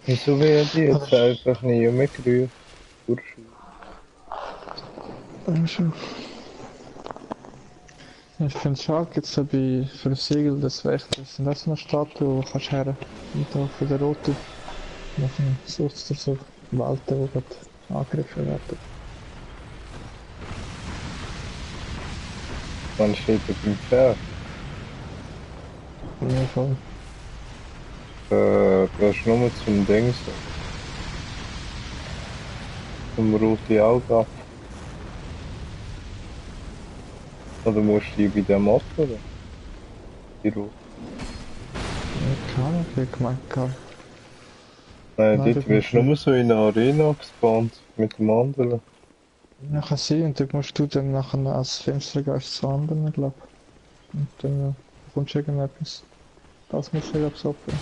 Wieso werde ich Aber jetzt einfach nie mehr gerufen? Durchschauen. schon. Ich finde es schade, jetzt so für ein Siegel des Wächters sind das so eine Statue, wo kannst her und da von der Roten nachher sucht er so Welten, die gerade angegriffen werden. Man steht da beim Pferd. Ja, voll. Das ist nur zum Ding so. Zum rote Auge abfüllen. Oder musst du die bei dem abfüllen? Die rote. Ja, keine Ahnung, ich gemeint gehabt. Nein, Nein, dort dort wirst musst du du. nur so in eine Arena gespawnt. Mit dem anderen. Ja, kann sein, und dort musst du dann nachher als Finstergeist zu anderen, glaube ich. Und dann bekommst du irgendetwas. Das musst du ja absoppen.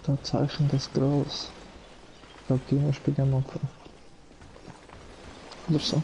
Da Zeichen des Grals. Ich glaube, die musst du bei dem anfangen. Oder so.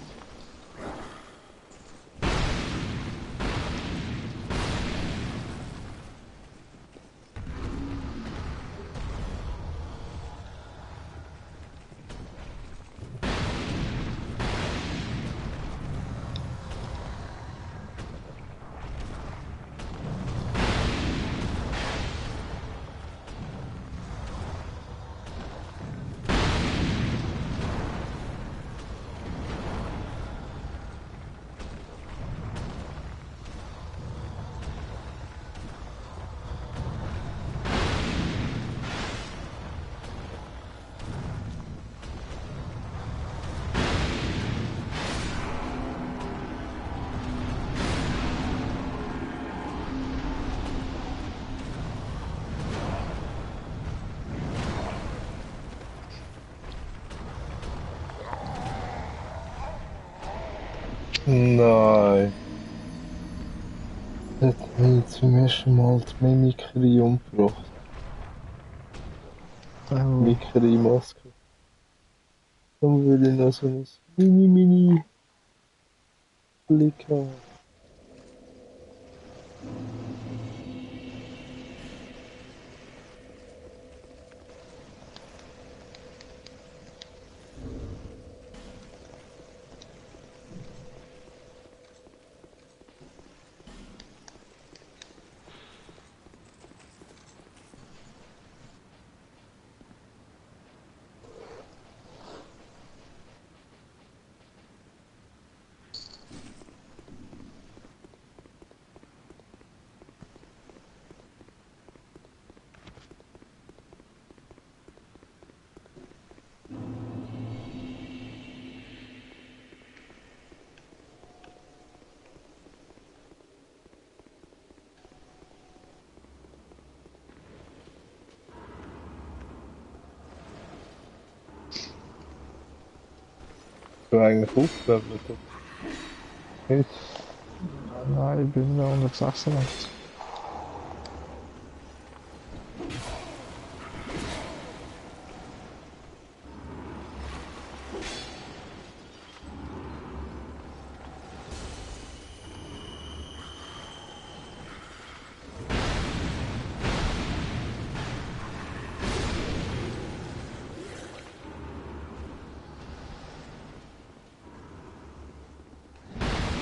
Nein. Das hat mich zum ersten Mal die Mimikry umgebracht. Oh, Mimikry-Maske. Dann will ich noch so ein Mini-Mini-Blick haben. Du eigentlich aufgelevelt, oder? Nicht? nein, ich bin da 186.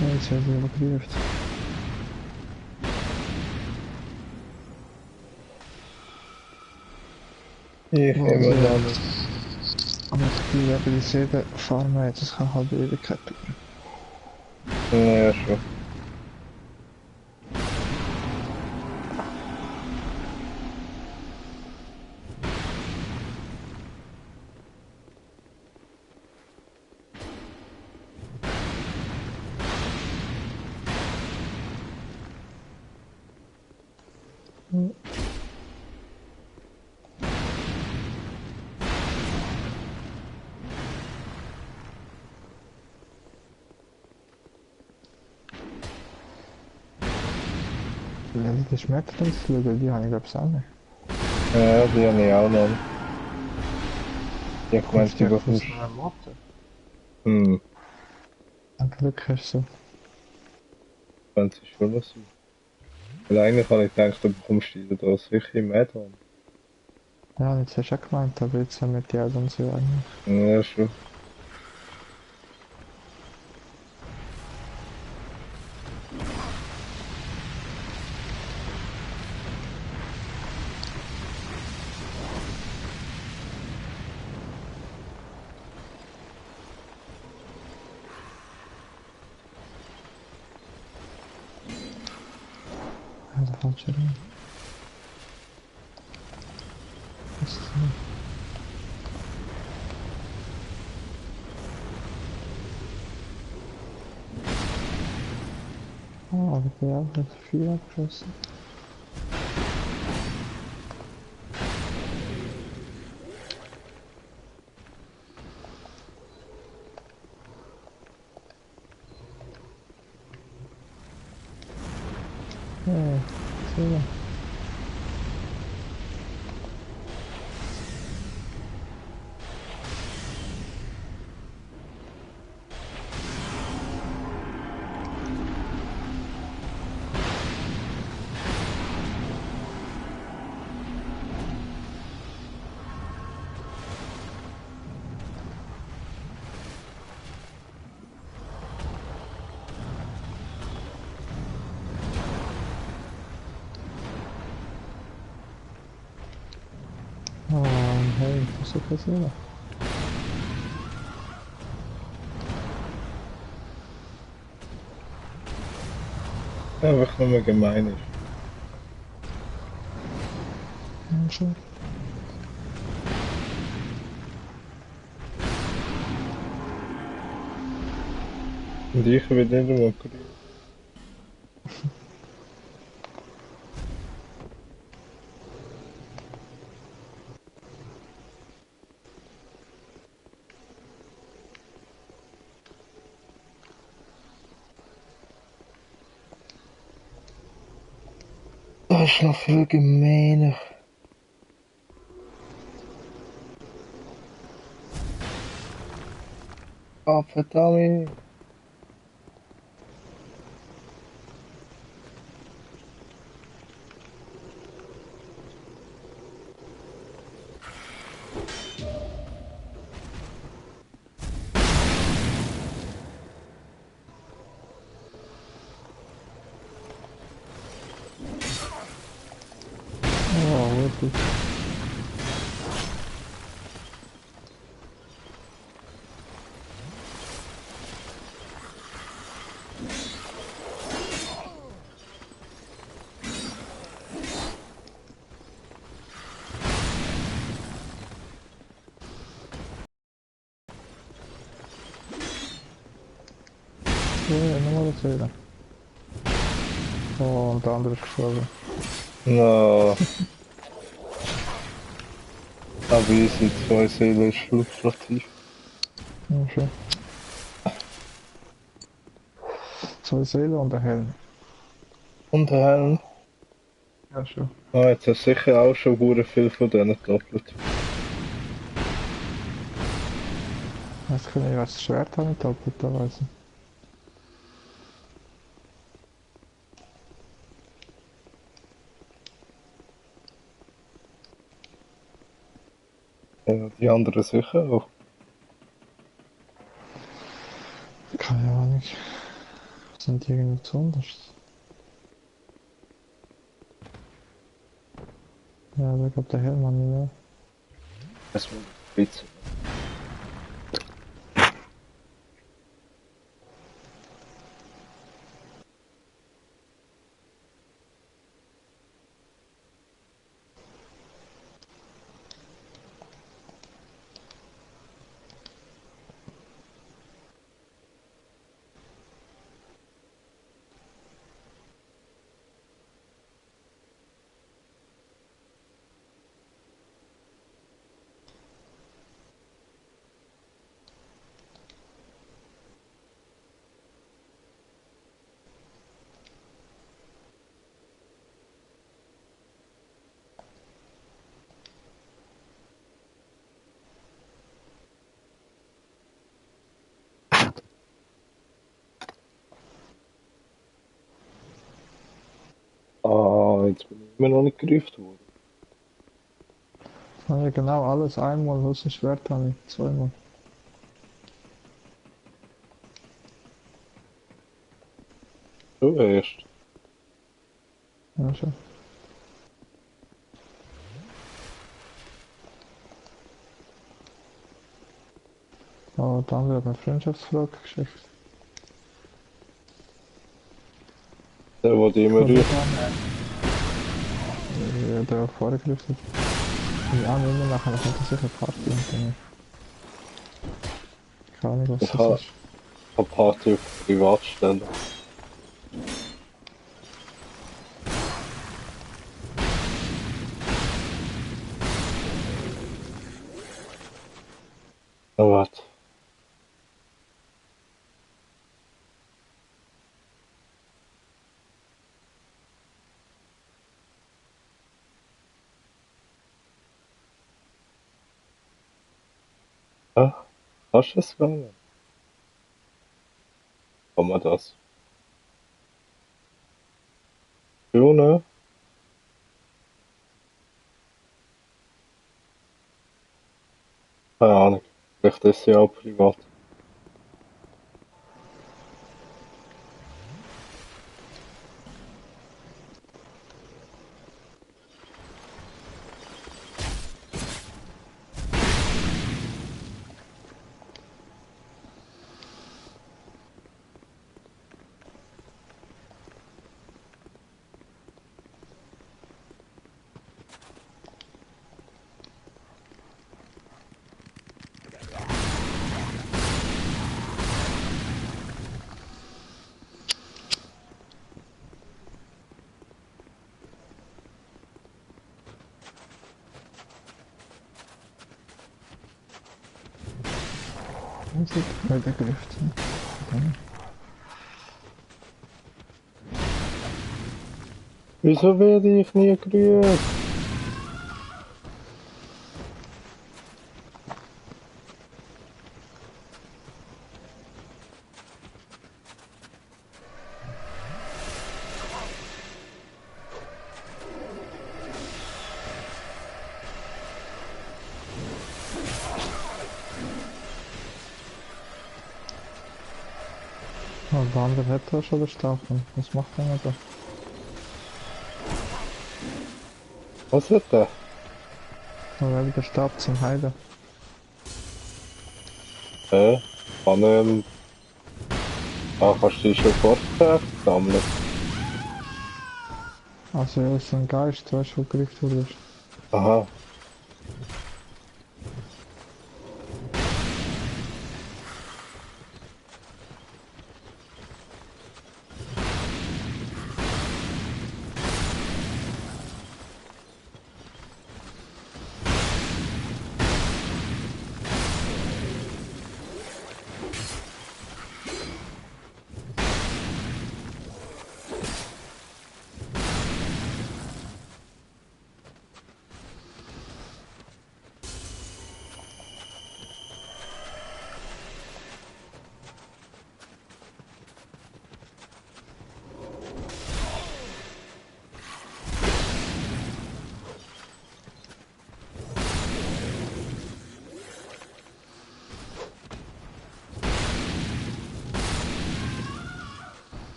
Ja, jetzt habe ich überprüft. Ich Und immer noch nicht. aber ich glaube, die Seele farmen, das kann halt Ewigkeit dauern. Ja, schon. Ja, die Schmetterlingsflügel, die habe ich glaube ich auch nicht. Ja, die habe ich auch noch nicht. Ich hab gemeint, Kommst du die direkt aus bekommst. einem Motor? Hm, Ein Glück hast du. wenn sie schon noch sein. Weil eigentlich habe ich gedacht, du bekommst die da sicher im Add-on. Ja, jetzt hast du auch gemeint, aber jetzt haben wir die auch dann so eigentlich. Ja, schon. Ja, da fällt schon rein. Was ist das? Ah, aber der hat auch viel abgeschossen. Ja, so. Oh, hey, hast du gesehen? Einfach nur gemein ist. Ja, schon. Und ich will nicht einmal grün. Das ist noch viel gemeiner. Ah, verdammt. Oh, wirklich. Ja, nochmal erzählen. Oh, und der andere ist gestorben. Na, aber easy, zwei Seelen ist lukrativ. Ja, schön. Zwei Seelen und ein Helm. Und Helm. Ja, schon. Ah, jetzt hast du sicher auch schon hure viel von denen doppelt. Jetzt kann ich das Schwert haben, doppelterweise. Ja, die anderen sicher auch. Keine Ahnung. Sind die irgendwie besonders? Ja, aber ich glaube, der Helm hat nicht mehr. Es muss ein bisschen. jetzt bin ich immer noch nicht gerufen worden. Ja, genau, alles einmal, was ein Schwert habe ich, zweimal. Du erst. Ja, schon. Aber dann wird eine Freundschaftsfrage geschickt. Der, der dich immer Oder ruft. dann, der vorgegriffen. Ja, nicht mehr nachher, dann kommt er sicher Party und dann, keine Ahnung, was Ich das habe ist. Party auf Privatstellen. Oh, warte. Ah, hast du das gegangen? Kann man das? Ja, ne? Keine Ahnung. Vielleicht ist sie auch privat. Das ist bei der Griff. Wieso werde ich nie gerührt? Und der andere hat da schon den Stachel. Was macht der da? Was hat der? Und er der Stab zum Heilen. Kann kannst du die schon Fortschritt sammeln? Also er ist ein Geist, weißt du, wo gerichtet wurde. Aha.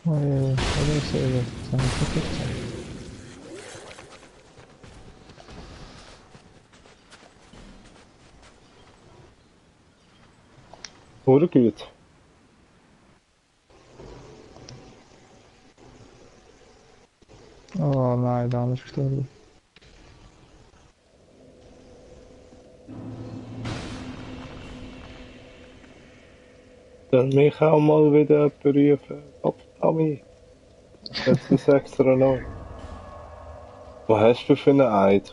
Oh je, oder ist er wieder? Das habe ich vergessen. Oder gut. Oh nein, der andere ist gestorben. Dann mich auch mal wieder berufen. Abdami. Jetzt ist extra neu. Was hast du für einen Eid?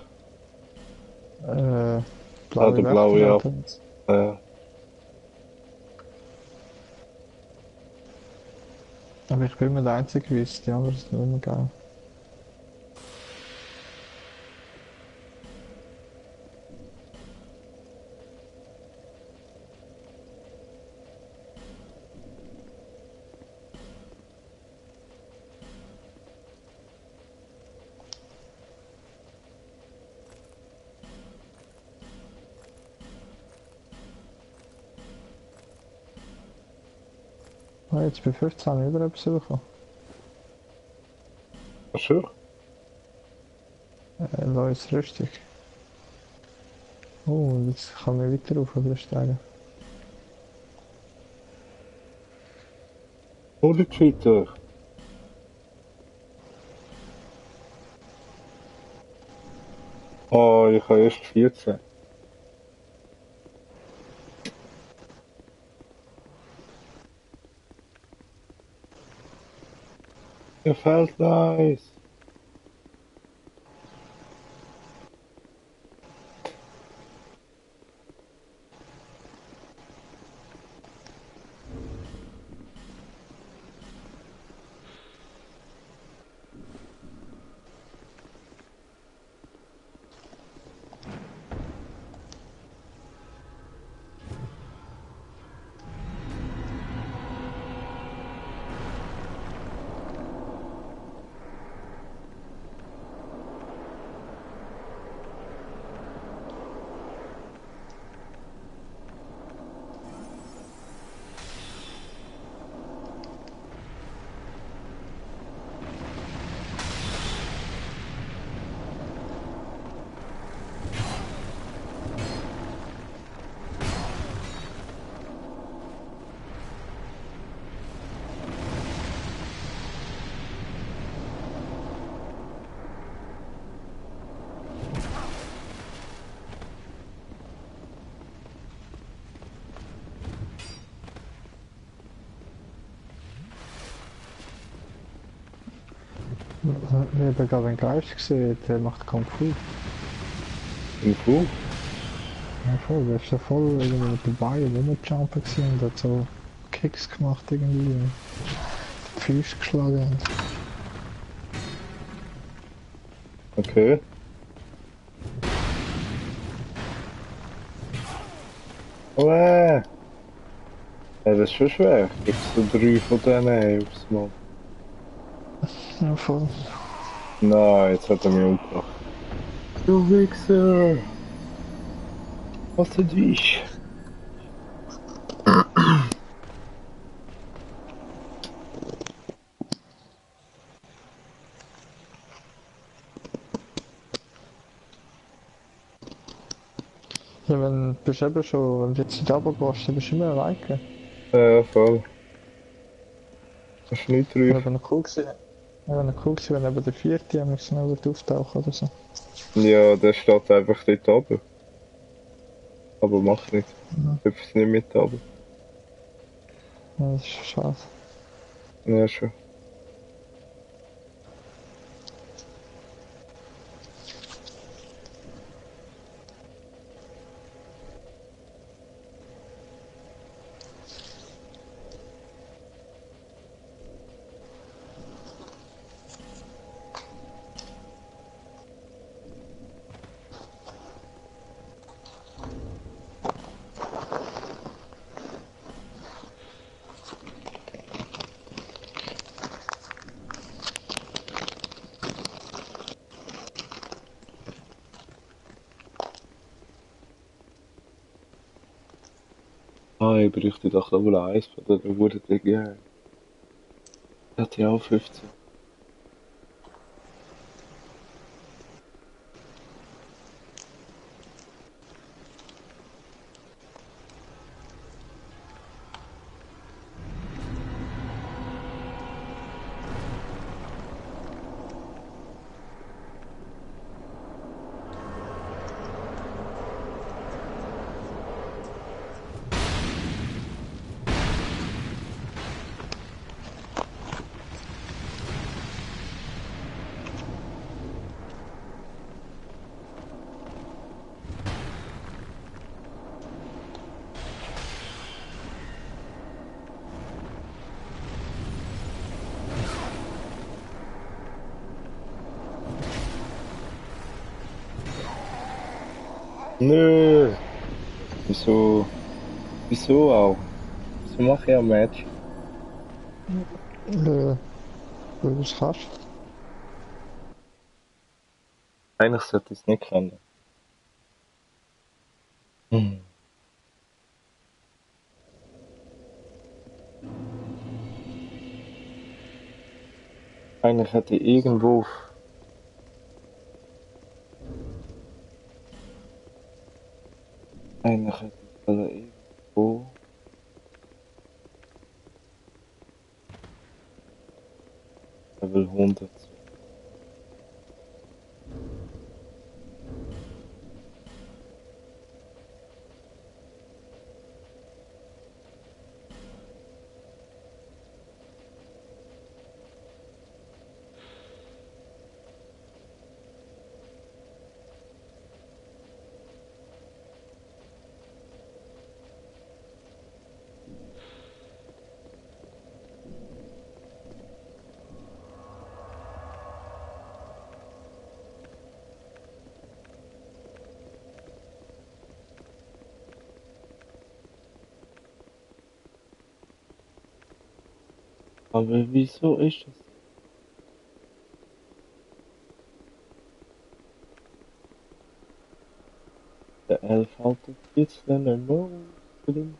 Äh, Ah, der blaue blaue Wächter ab. hat er jetzt. Ja. Aber ich bin immer der Einzige gewesen, die anderen sind immer geil. Oh, jetzt bei 15 haben wir über etwas bekommen. Ach schon? Neues Rüstung. Oh, jetzt kann man weiter rauf übersteigen. Oder Cheater? Oh, ich habe erst 14. Mir fällt nice. Wir haben gerade einen Geist gesehen, der macht Kung Fu. Im Fu? Ja, voll, der ist ja voll irgendwie mit den Beinen rumgejumpt gewesen und hat so Kicks gemacht irgendwie. Die Füße geschlagen. Okay. Oh, ja, das ist schon schwer. Gibt es so 3 von denen aufs Mal? Ja, voll. Nein, jetzt hat er mich umgebracht. Du Wichser! Was du dich? Ja, wenn du bist eben schon, wenn du jetzt nicht runtergehst, dann bist du immer alleine. Ja, voll. Hast du nicht Wäre drauf? aber noch cool gewesen. Wäre noch cool gewesen, wenn eben der vierte am schnell wird auftauchen oder so. Ja, der steht einfach dort oben. Aber macht nichts. Ja, Hüpft nicht mit oben. ja, das ist schade. Ja, schon. Ah, ich bräuchte doch Level 1 von der wurde gegeben. Hat ja auch 15. Nö. Wieso? Wieso auch? Wieso mache ich ein Match? Weil du es kannst. Eigentlich sollte ich es nicht können. Hm. Eigentlich hätte ich irgendwo. Eigentlich hätte ich irgendwo. Level 100. Aber wieso ist das? Der Elf haltet jetzt eine Nose drin.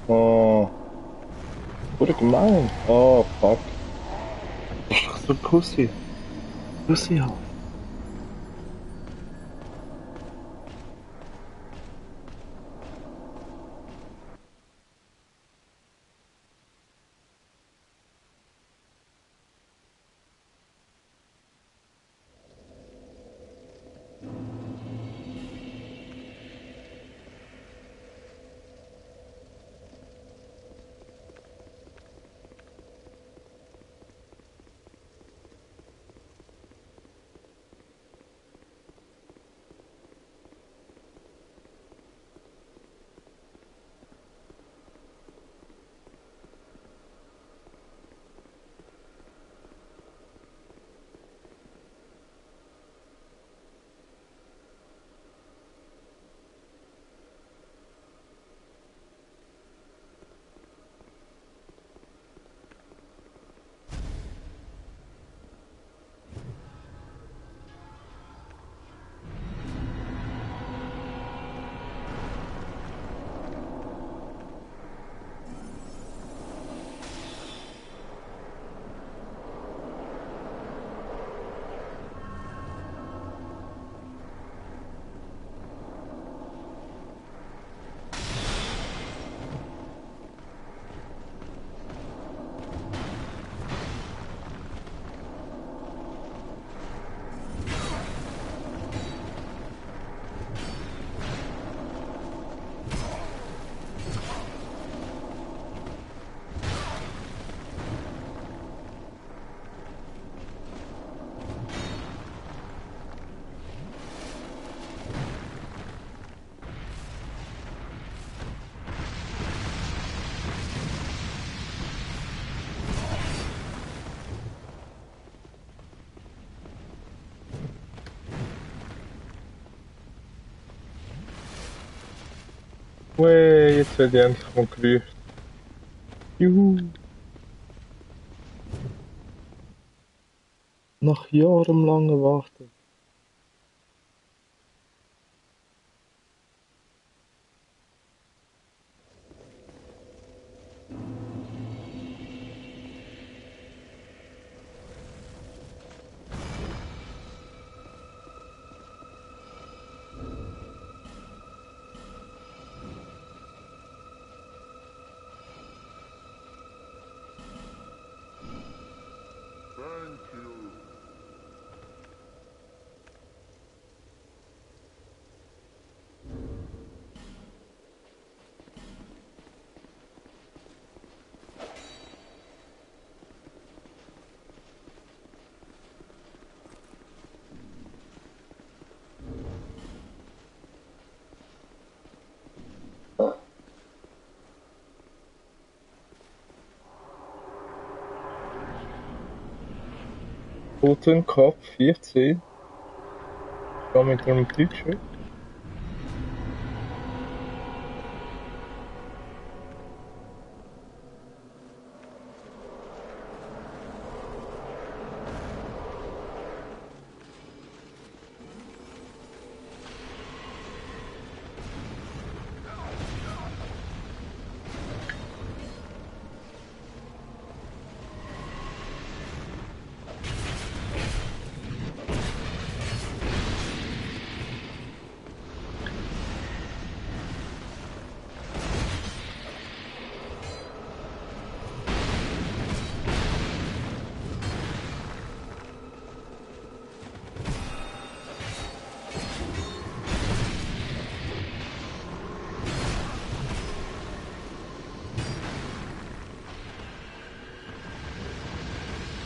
Oh, wurde gemein. Oh, fuck. Das ist doch so Pussy. Pussyhaft. Weh, jetzt werde ich endlich mal gerufen. Juhu. Nach jahrelangem Warten. Totenkopf 14. Da mit einem Deutschen.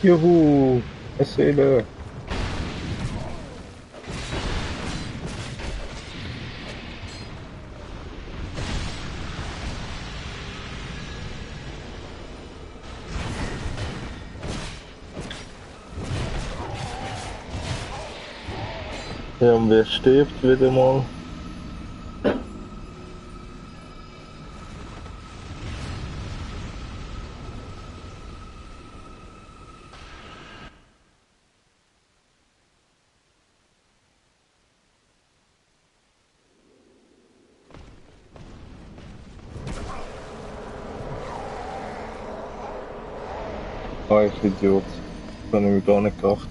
Juhu, eine Seele. Ja, und wer stirbt wieder mal? Ah, ich Idiot. Das habe ich mir gar nicht gedacht.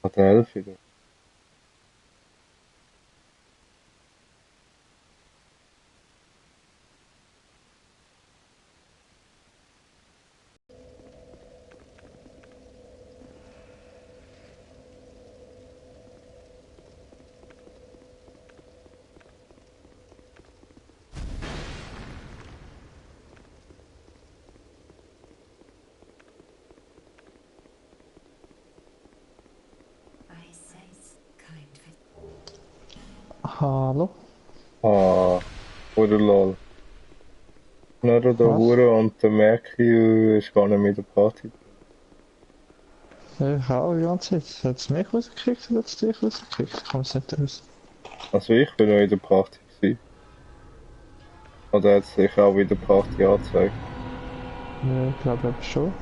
Hat der Elf wieder. Hallo? Ah, oder lol. Nur der Was? Hure und der Merki ist gar nicht mit der Party. Ja, ich auch die ganze Zeit. Hat es mich rausgekriegt oder hat es dich rausgekriegt? Ich komme es nicht raus. Also ich bin noch in der Party gewesen. Oder hat sich auch wieder Party angezeigt? Ja, ich glaube eben schon.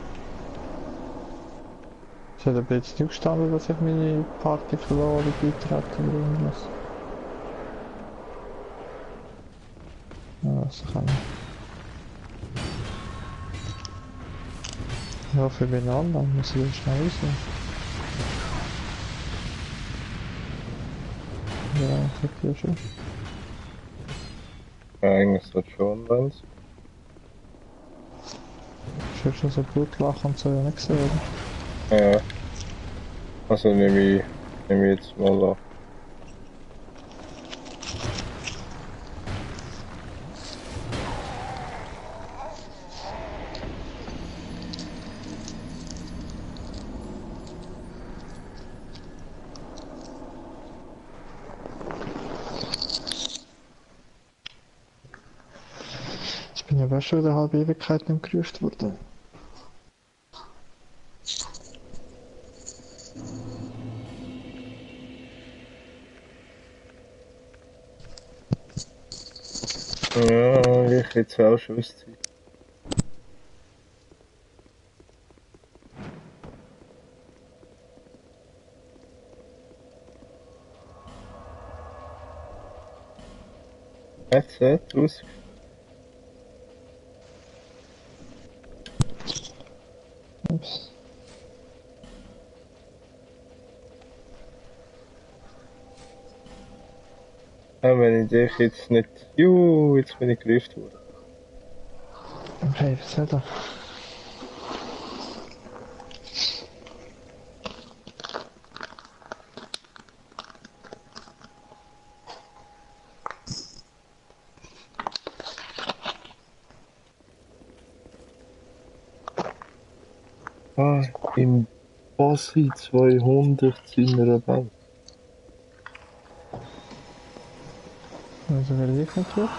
Es hat aber jetzt nicht gestanden, dass ich meine Party verloren beitreten oder irgendwas. Ja, das kann ich. Ja, für mich online muss ich schnell raus. Ja, ich sag dir schon. Ja, eigentlich sollte schon online sein. Ich habe schon so gut lachen und so ja nicht gesehen, oder? Ja, also nehme ich jetzt mal an. Ich bin ja schon eine halbe Ewigkeit nicht gerufen worden. Ja, ich jetzt auch schon Zeit. Headset aus. Ups. Ja, wenn ich dich jetzt nicht. Juhu, jetzt bin ich gerufen worden. Okay, was hat er? Ah, im quasi 200 seiner Welt. Also werde ich nicht durch.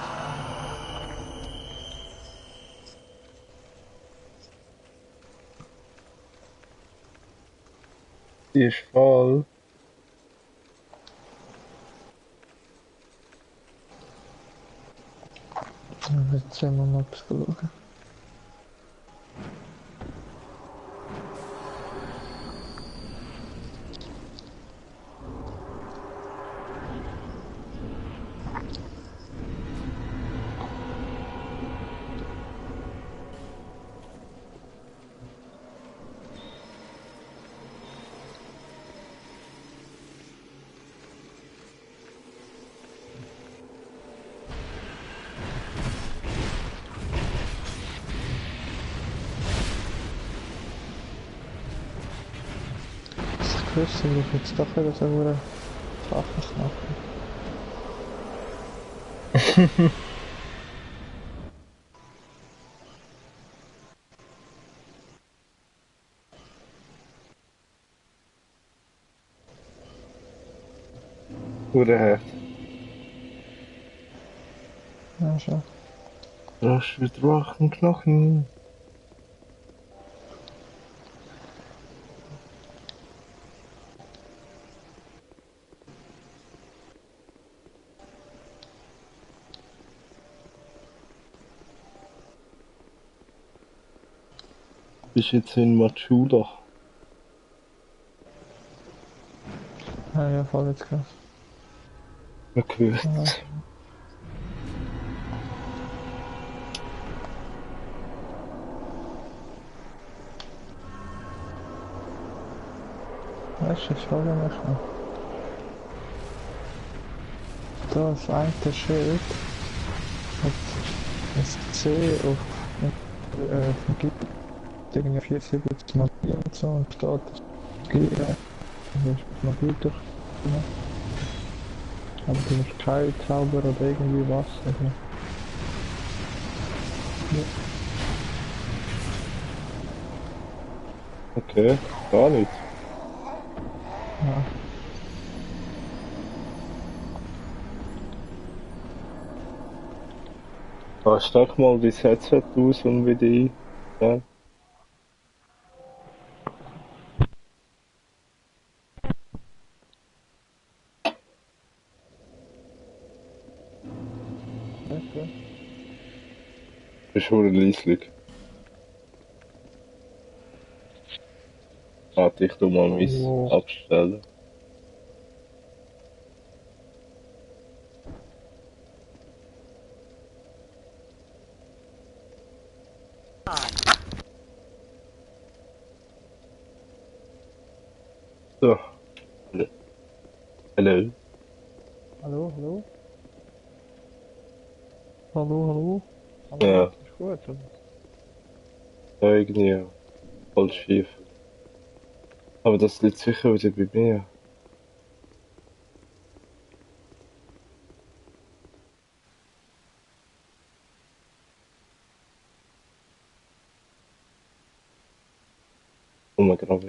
Die ist voll. Jetzt sehen wir mal etwas schauen. Ich wüsste, ich jetzt doch wieder so eine Sachen machen. Hure hart. Ja, schon. Rasch wieder wachen Knochen. Bist jetzt in Matschula. Ja, voll jetzt krass. Man hört Ja. es. Weißt du, ich frage mich noch. Da ist ein Schild. Hat ein C auf gibt irgendwie 74 Magie und so und steht das G, das ist Magie durch. Ja. Aber du hast kein Zauber oder irgendwie was. Also, ja. Okay, gar nicht. Ja. Steck mal dein Headset aus und wieder ein. Ja. Okay. Bist hure leislich. Warte, ich tu mal mein Wow. abstellen. So. Hallo. Hallo, hallo? Hallo, hallo? Hallo, Ja, ist gut, oder? ja, irgendwie voll schief. Aber das liegt sicher wieder bei mir. Oh mein Gott.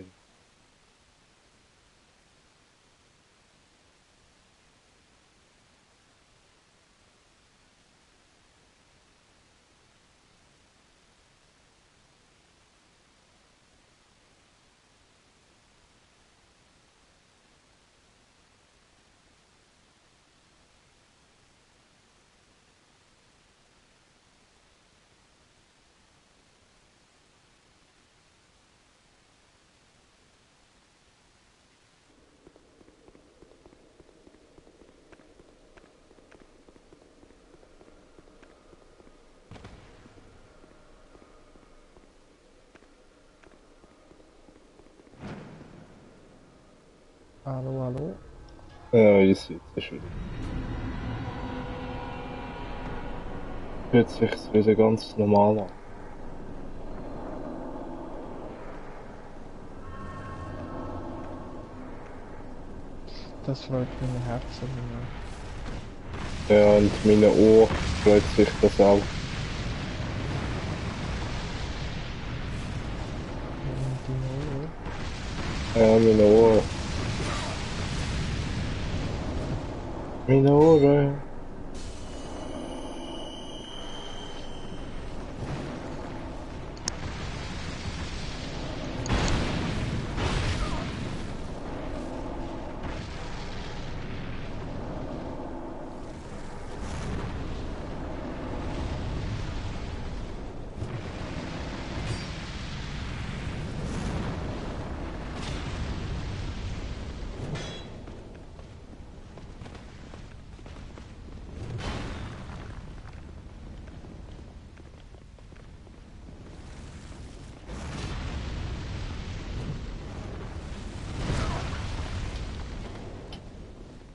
Hallo, hallo? Ja, jetzt ist wieder. Fühlt sich wieder ganz normal an. Das freut meine Herzen. Ja, und meine Ohr freut sich das auch. Und die Ohren. Ja, meine Ohren. Meine Ohren.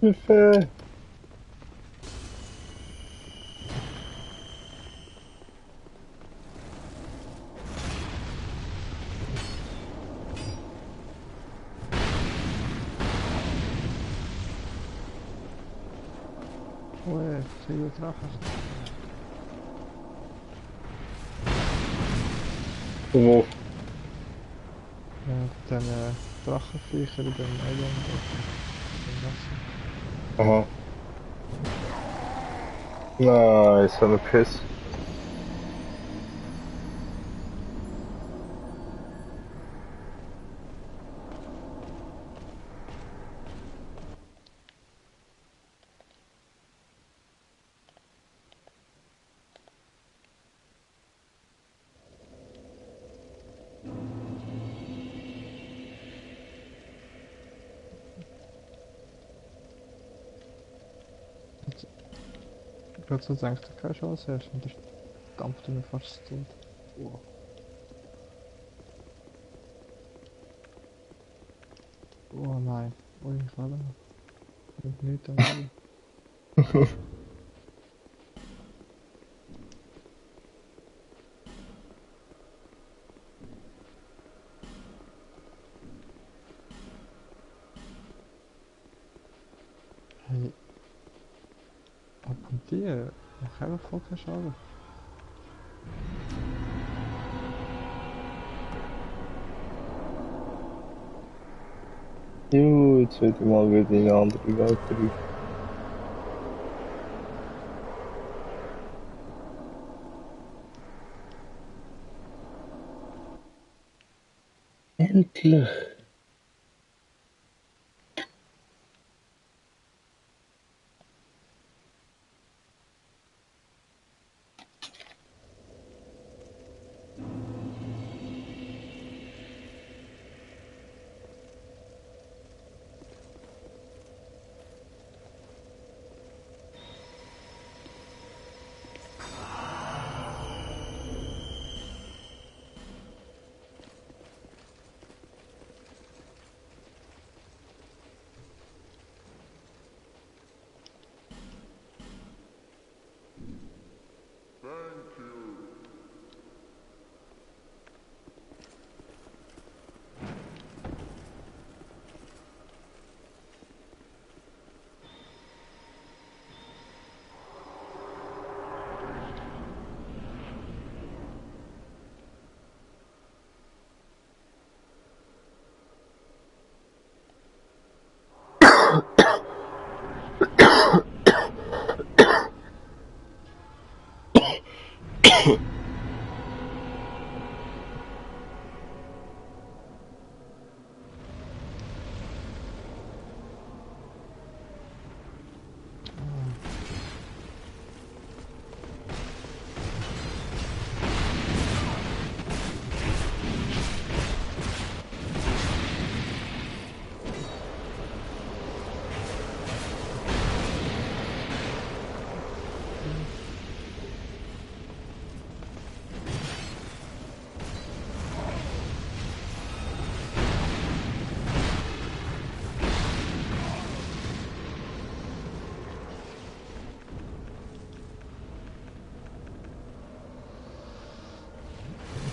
Hilfe! Ue, viele Drachen. Wo? Ja, dann Drachenviecher in dem Island im Wasser. Aha. Nice, so eine Piss. Ich gerade so gedacht, keine Chance hast und der dampft mir fast tot. Oh. Oh nein. Ui, ich kann noch. Und nichts am Leben. Hey, ab und die mach einfach voll keinen Schaden. Jetzt wird ich mal wieder in eine andere Welt rein. Endlich!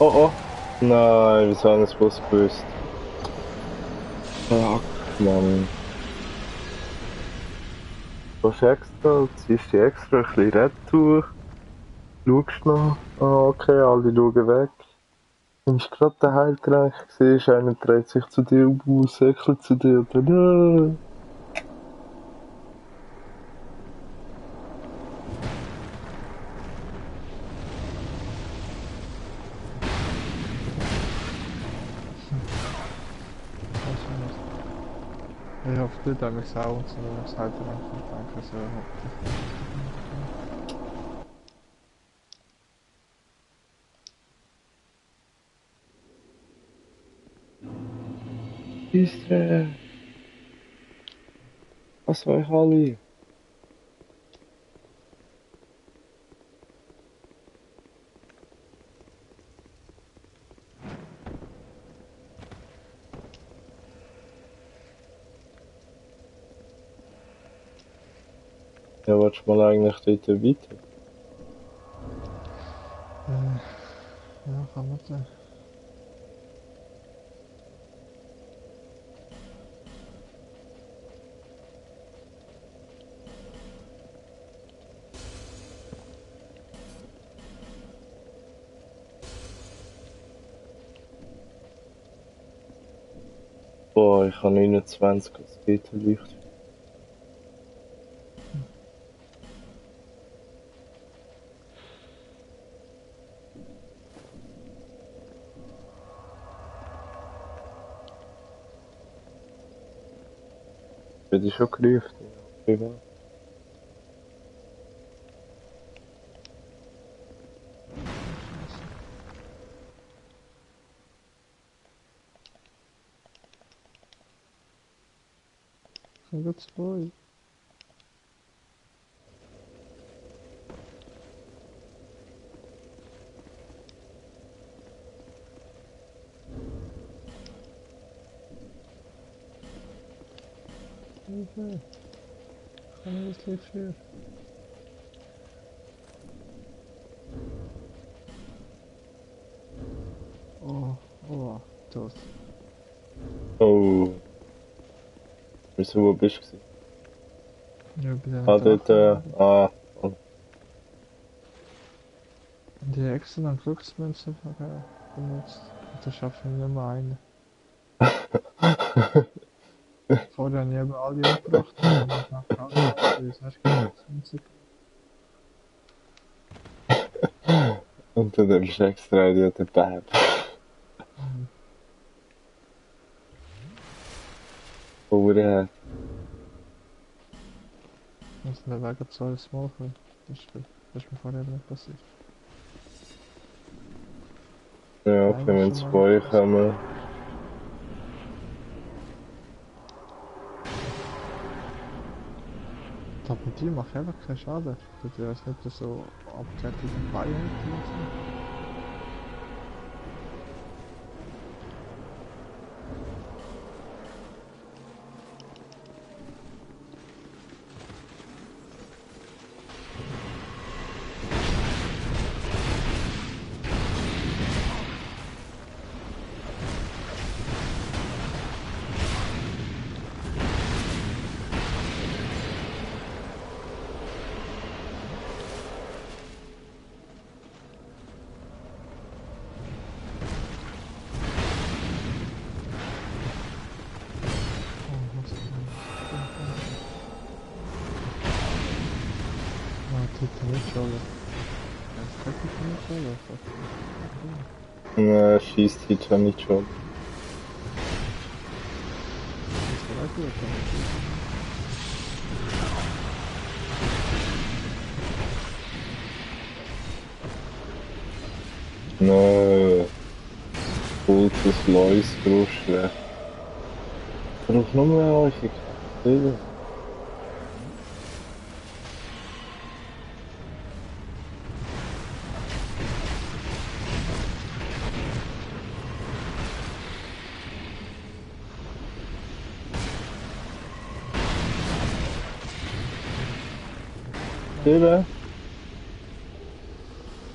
Oh oh! Nein, wieso haben wir es bloß gewusst? Fuck, Mann. Du hast extra, ziehst dich extra ein bisschen retour, schaust noch. Ah, okay, alle schauen weg. Nimmst gerade den Heiltrank, siehst, einer dreht sich zu dir um, säckelt zu dir und dann, Weiß ich nicht. Ich hoffe, du da mich auch und so, das halt danke so. Istre, was soll ich alle? Ja, willst du mal eigentlich dort weiter? Ja, kann man dann. Boah, ich habe 29, es geht leicht. Bin ich schon gerufen? Ja, privat. Sind wir zwei? Okay. Kann ich das Lied für? Oh, oh, tot. Oh, wieso, wo bist du? Ja, bei den Ah, dort, oh, Die extra dann Glücksmünzen benutzt. Und da schaffen wir nicht mehr eine. Vorher haben wir alle umgebracht und dann haben wir alle ausgelöst. Hast du Glücksmünzen und du darfst extra in den Bab. Vorher. Und dann wäre gerade so alles Mal kommen. Das ist mir vorher nicht passiert. Ja, Nein, okay, wenn schon mal zwei nicht passiert. kommen. Aber die macht einfach keinen Schaden. Ich weiß nicht, ob das so abgefertigt Beine hat oder so. Oh, was denn? Ah, tut nicht schon. Das kann ich nicht schon. Na, schießt die schon nicht schon. Das ist weiter oder Na, gutes Lois Brustschwert. Ich brauche nur mehr häufig. Sieben?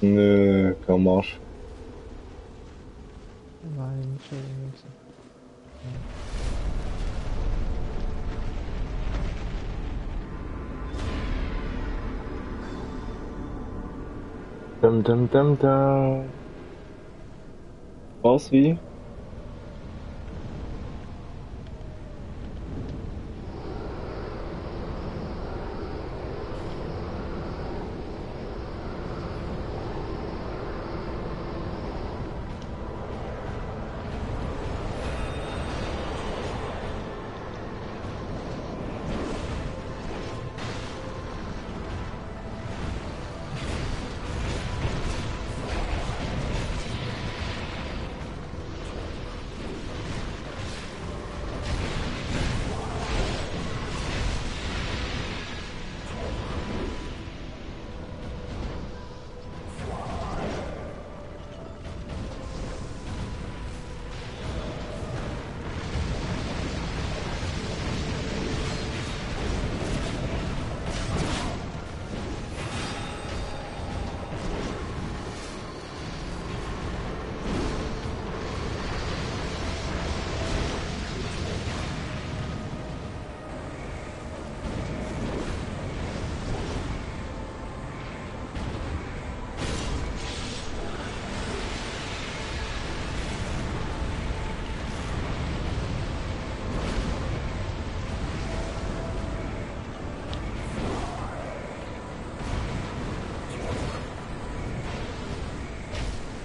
Nö, komm Arsch. Nein, schon nicht. Dum dum dum dum. Was wie?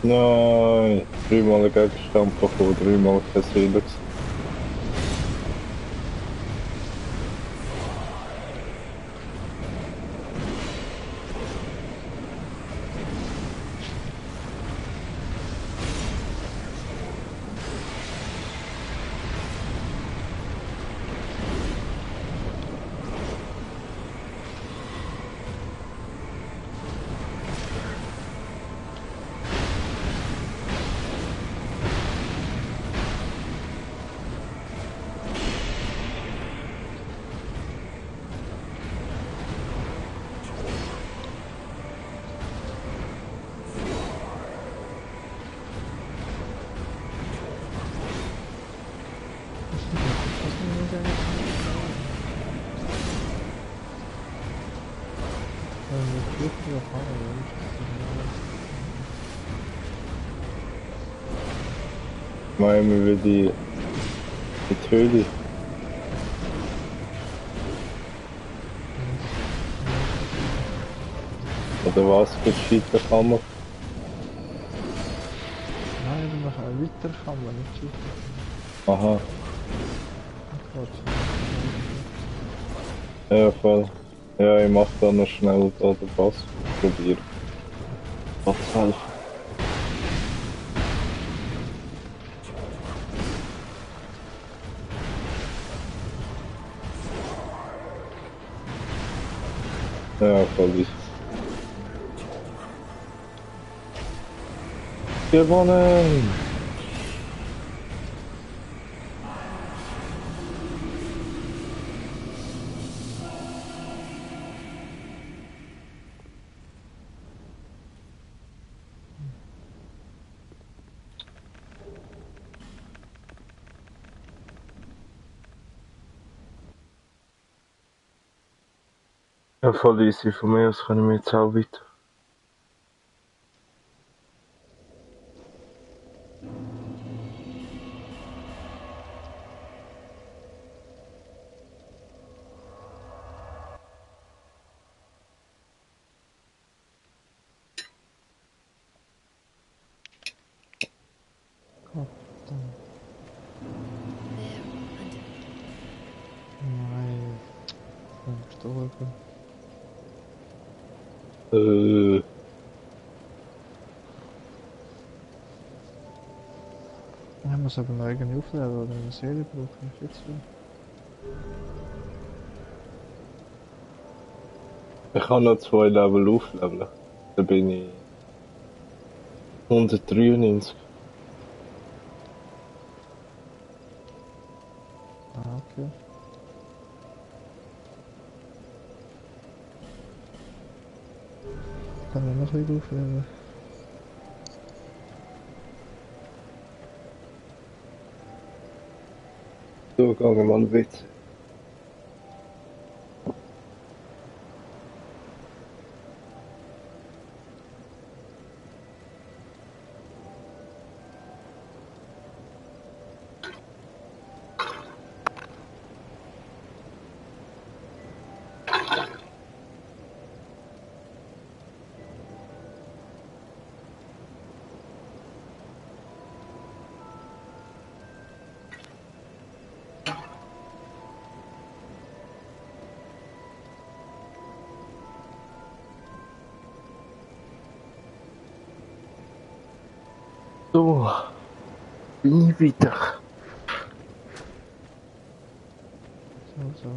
Nein, dreimal ein Gegenstand bekommen, dreimal kein Seele. Meinen wir die Höhle. Oder was geschieht der Kammer? Nein, noch weiter kann man nicht schießen. Aha, Quatsch. ja voll. Ja, ich mach da noch schnell da den Pass. Probier. Was helfen? Ja, voll easy. Gewonnen! Ja, voll easy. Von mir aus können wir jetzt auch weiter. Nein, ich bin gestorben. Ich muss aber noch irgendwie aufladen oder eine Serie brauchen. Ist jetzt so. Ich kann noch 2 Level aufleveln. Da bin ich 193. Ah, okay. Kann man noch wieder aufladen? So, gehen wir mal Witz. So, bin ich wieder. So.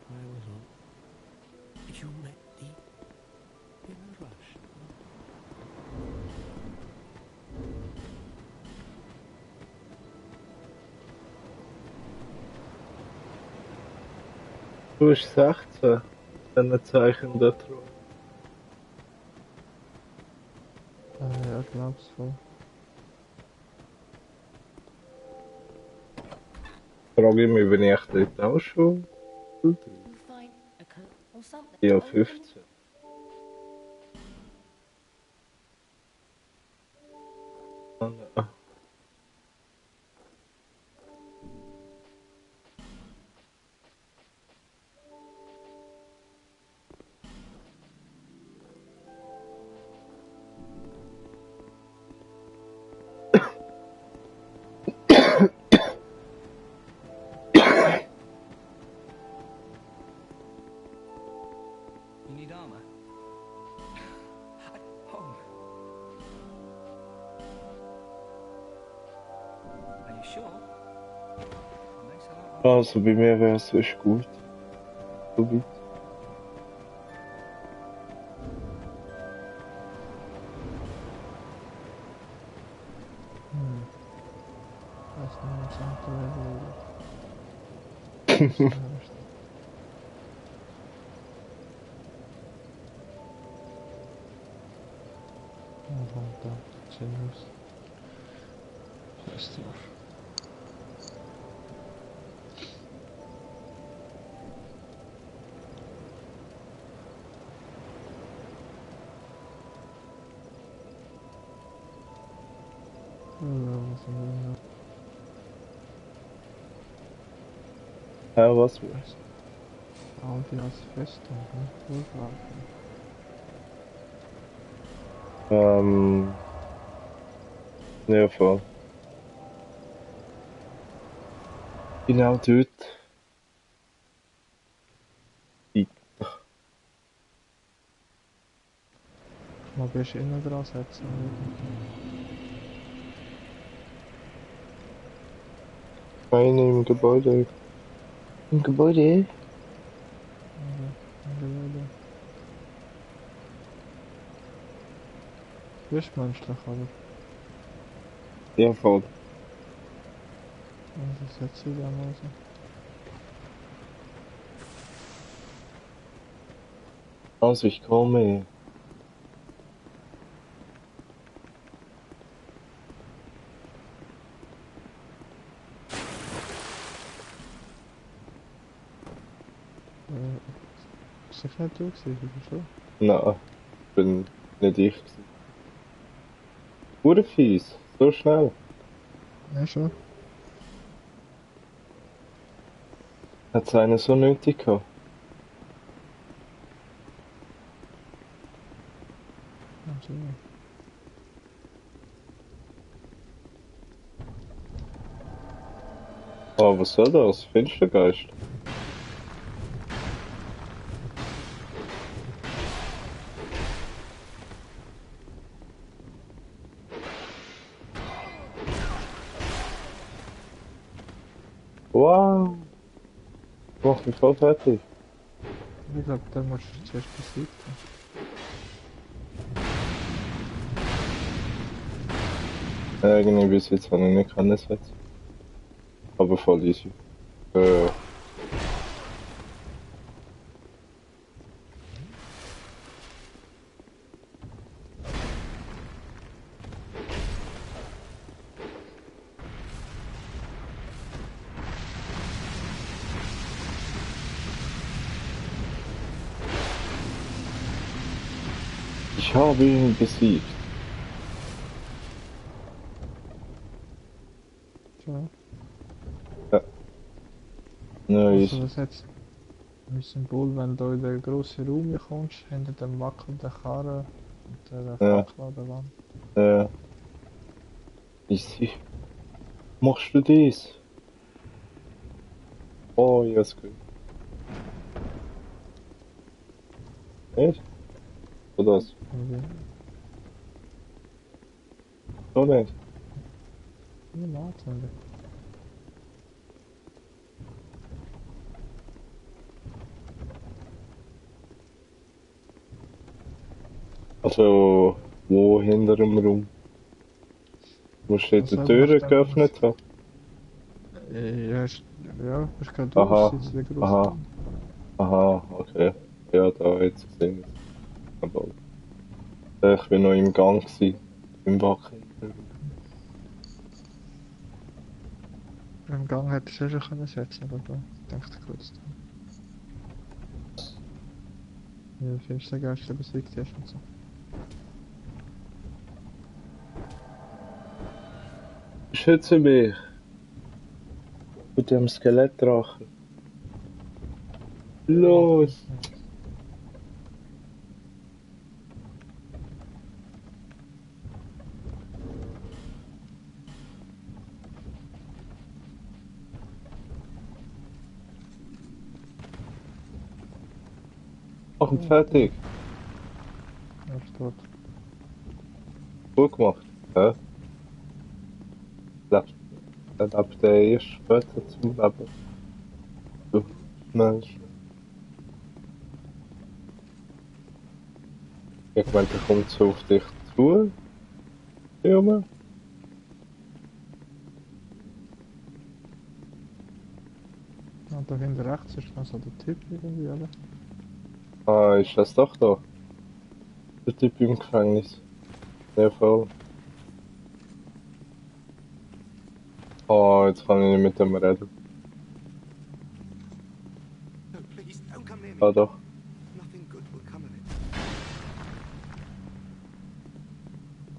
I was on. Did you ready? In a rush. Du bist 16. Dann Zeichen da drauf. Ja, glaub's voll. Frage ich mich, bin ich dort auch schon? Find a coat or something. Ja, Open 15. Ah, You need armor? Oh. Are you sure? That makes a lot of... Also bei mir wäre es sonst gut. So weit. Das ist eine interessante Level. Da, sinnlos. Scheiß drauf. Was haben wir noch? Ja, was will ich? Audi als Festung, ne? Durchlaufen. Ja, voll. Genau dort. Mal bist du innen dran setzen. Eine im Gebäude. Im Gebäude? Bist du menschlich, oder? Ja, voll. Also setz dich da mal so. Also ich komme. Ist das nicht du gewesen, oder schon? Nein, bin nicht ich gewesen. Fies, so schnell. Ja, schon. Hat's einen so nötig gehabt? Also, Oh, was soll das? Finstergeist? Wow! Macht mich voll fertig. ich glaube, da musst du zuerst besiegen. Irgendwie bis jetzt habe ich nicht können setzen. Aber voll easy. Ich habe ihn besiegt. Schon. Nice. Also, was jetzt? Ein Symbol, wenn du in den grossen Raum kommst, hinter dem wackelnden Karren und der Ja. Fackel an der Wand. Easy. Machst du das? Oh, ja, ist gut. Nicht? Oder das? Okay. So nicht. Ja, warte. Also, wo hinter dem Raum? Wo steht die Also eben Tür nach dem, geöffnet hat? ja, ja, bist gerade raus, Aha, jetzt wieder groß aha, drin. aha, okay. Ja, da jetzt gesehen. Aber ich bin noch im Gang gewesen, im Wacken. Im Gang hätte ich es ja schon können setzen, aber ich dachte kurz. Ja, Finstergeister besiegt hast und so. Schütze mich vor dem Skelettdrachen. Los! Ja. Mach ihn fertig. Er ist tot. Gut gemacht. Hä? Lebt, er lebt erst später zum Leben. Du, schnell, schnell. Ich meine, der kommt so auf dich zu. Junge. Und da hinten rechts ist noch so der Typ irgendwie, oder? Ah, ist das doch da? Der Typ im Gefängnis. Ja, voll. Oh, jetzt kann ich nicht mit dem reden. No, please, don't come near me. Ah, doch. Nothing good will come of it.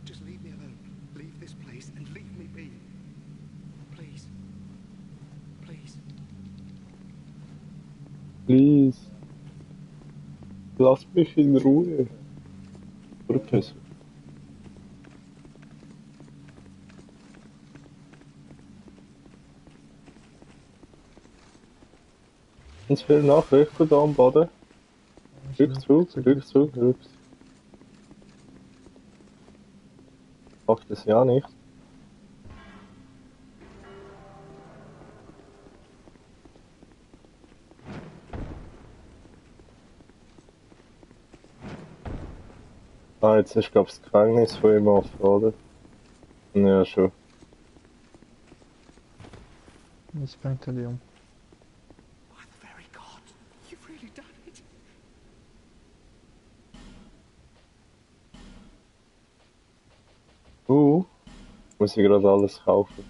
Just leave me alone. Leave this place and leave me be. Please. Please. Please. Lass mich in Ruhe. Rückes. Uns fehlen Nachrichten da am Boden. Rückzug, Rückzug, Rückzug. Mach das ja nicht. Ah, jetzt ist, glaube ich, das Gefängnis von ihm offen, oder? Ja, schon. Jetzt bringt er die um. By the very God, you've really done it. Muss ich gerade alles kaufen.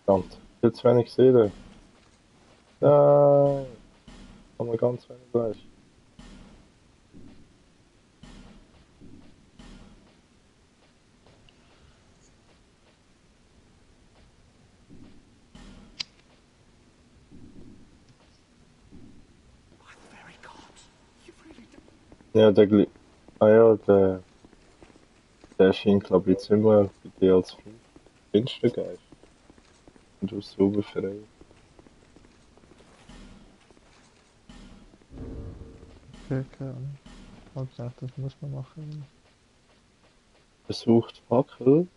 Verdammt. Viel zu wenig Seele. Nein. Haben wir ganz wenig Fleisch. By the very God, you've really done Ja, ah ja, der erschien, glaube ich, jetzt immer bei dir als Finstergeist. Und du sauber frei. Okay, keine Ahnung. Ich hab gedacht, das muss man machen. Versucht Fackel,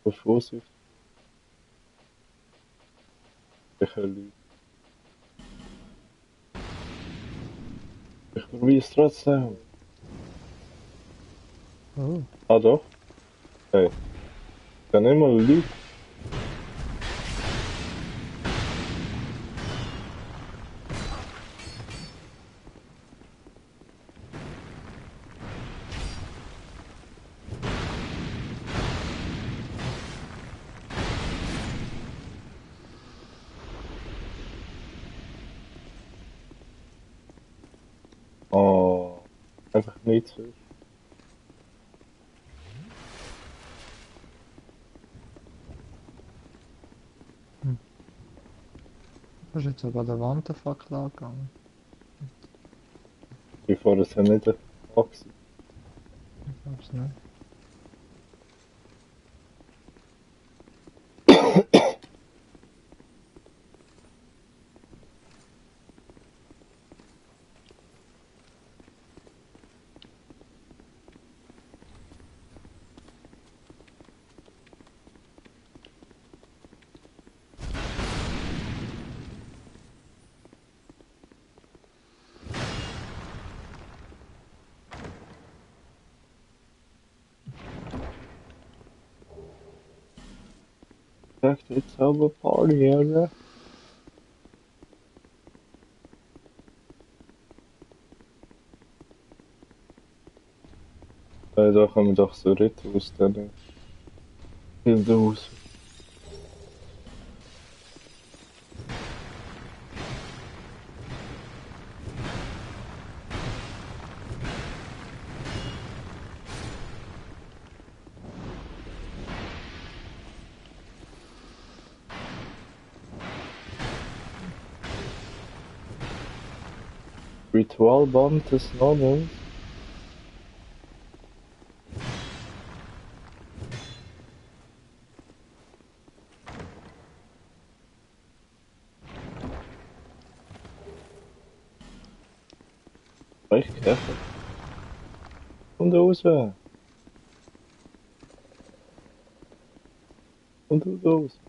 aber Vorsicht. Ich lüge. Ich probiere es trotzdem. Oh, Ah doch? Hey, ich kann nicht mal lügen. Oh, einfach nichts. da ist jetzt sogar der Wand der Fackel angegangen. Ich fahre es ja nicht Achse. Ich glaub's nicht. gesagt, it's our party area. Da kommen wir doch so retten aus diesen Hildenhaus. Ritualband des Nobels. Echt Käfer. Und raus. Und raus.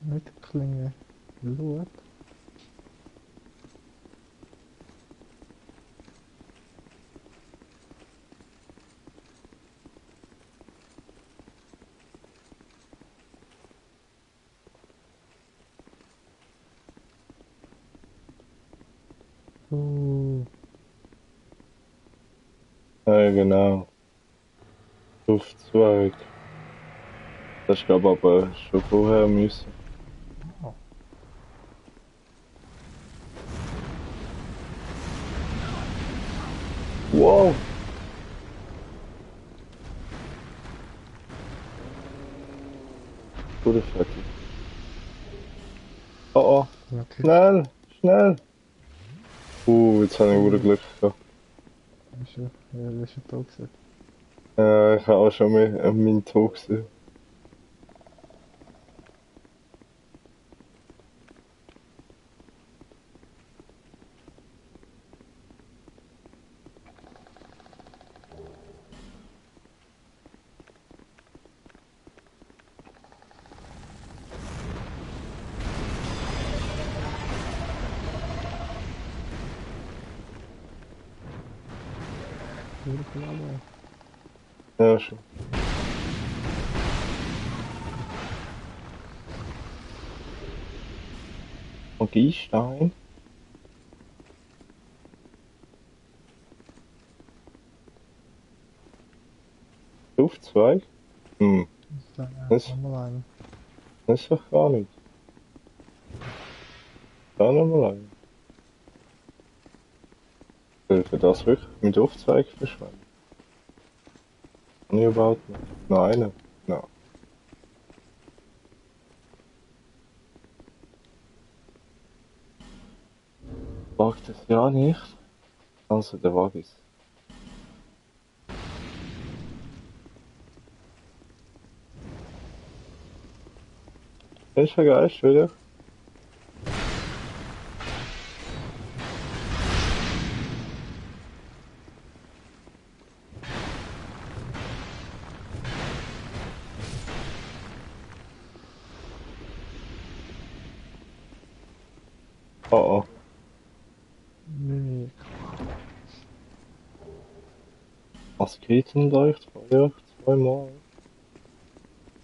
Mittelklinge. Schaut. Ja, genau. Luftzweig. Das gab aber schon vorher müssen. Oh. Wow! Gute fertig. Oh oh, Okay. schnell, schnell! Jetzt habe ich gutes Glück gehabt. Ist ja, ja, ist ja da gewesen. Ich habe auch schon meinen Tod gesehen. Urkulabe. Ja, schon. Magiestein? Luftzweig? Hm, Da, das, nochmal einen. das ist doch gar nicht. Da nochmal ein. Für das wirklich mit Luftzweig verschwenden? Nie überhaupt nicht. Nein, nein. Wagt es ja nicht. Also der Wagis. Ist ja geil, wieder. Oh oh. Mimik. Asketenleuchtfeuer zweimal.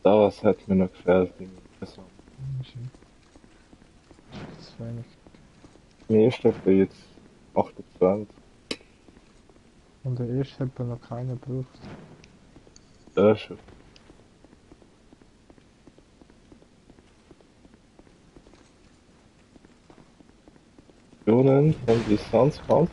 Das hat mir noch gefällt. Interessant. Das ist wenig. Mir ist dafür jetzt 28. Und der erste hat man noch keinen gebraucht. Das ist schon. Optionen von Distanzkampf.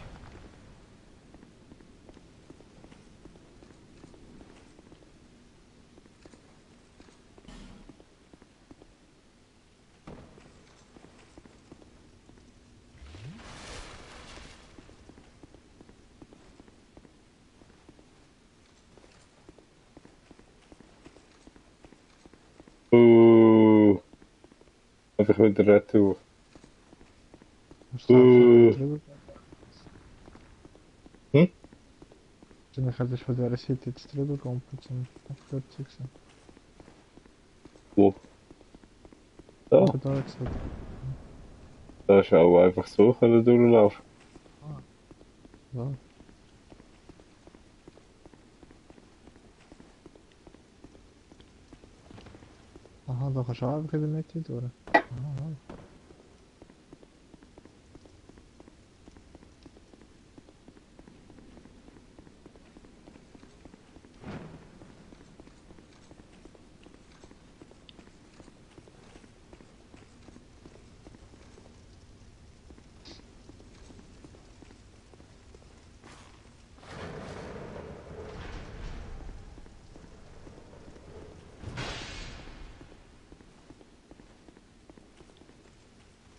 Einfach wieder retour. Musst du auch drüber gehen? Hm? Dann hättest du von dieser Seite jetzt drüber gehen, zum Abkürzung sein. Wo? Da? Aber da jetzt nicht. Da ist auch einfach so können durchlaufen. Ja. Aha, da kannst du auch einfach in der Mitte durch. Aha.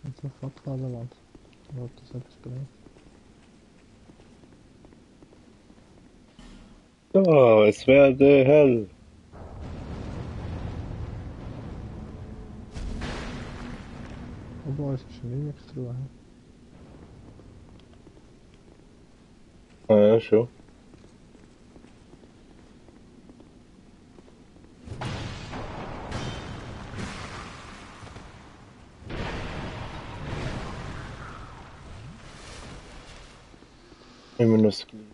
Und sofort an der Wand. Ob das etwas bringt. Ja, es werde hell. Obwohl, es ist Mimik drin. Ah, ja, schon. Immer noch das Gleiche.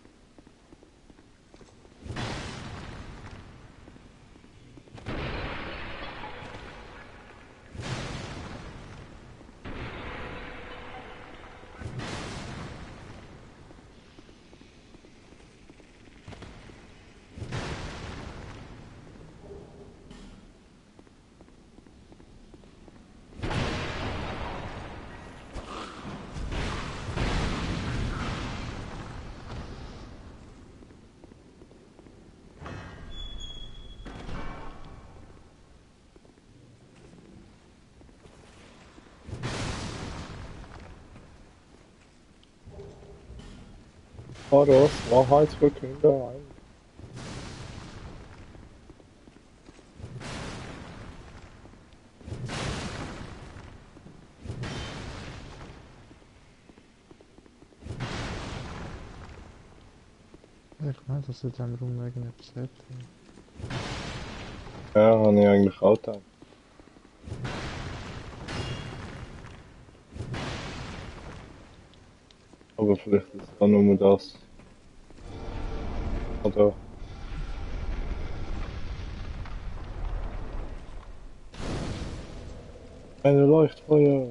Horus, Wahrheitsverkünder ein. Ich meine, dass in diesem Raum irgendetwas hat. Ja, habe ich eigentlich auch gedacht. Aber vielleicht ist es auch nur das. Oder? Eine Leuchtfeuer.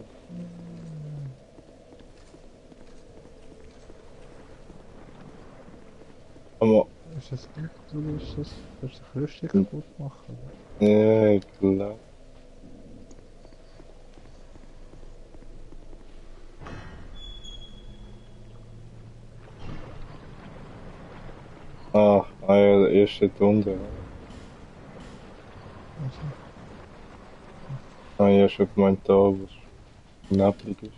Aber, Ist das echt oder ist das... Willst du die Rüstung kaputt machen? ja, ich glaube. Ah, ja, der erste Runde. Also, Ah, ja, schon gemeint da, wo es neblig ist.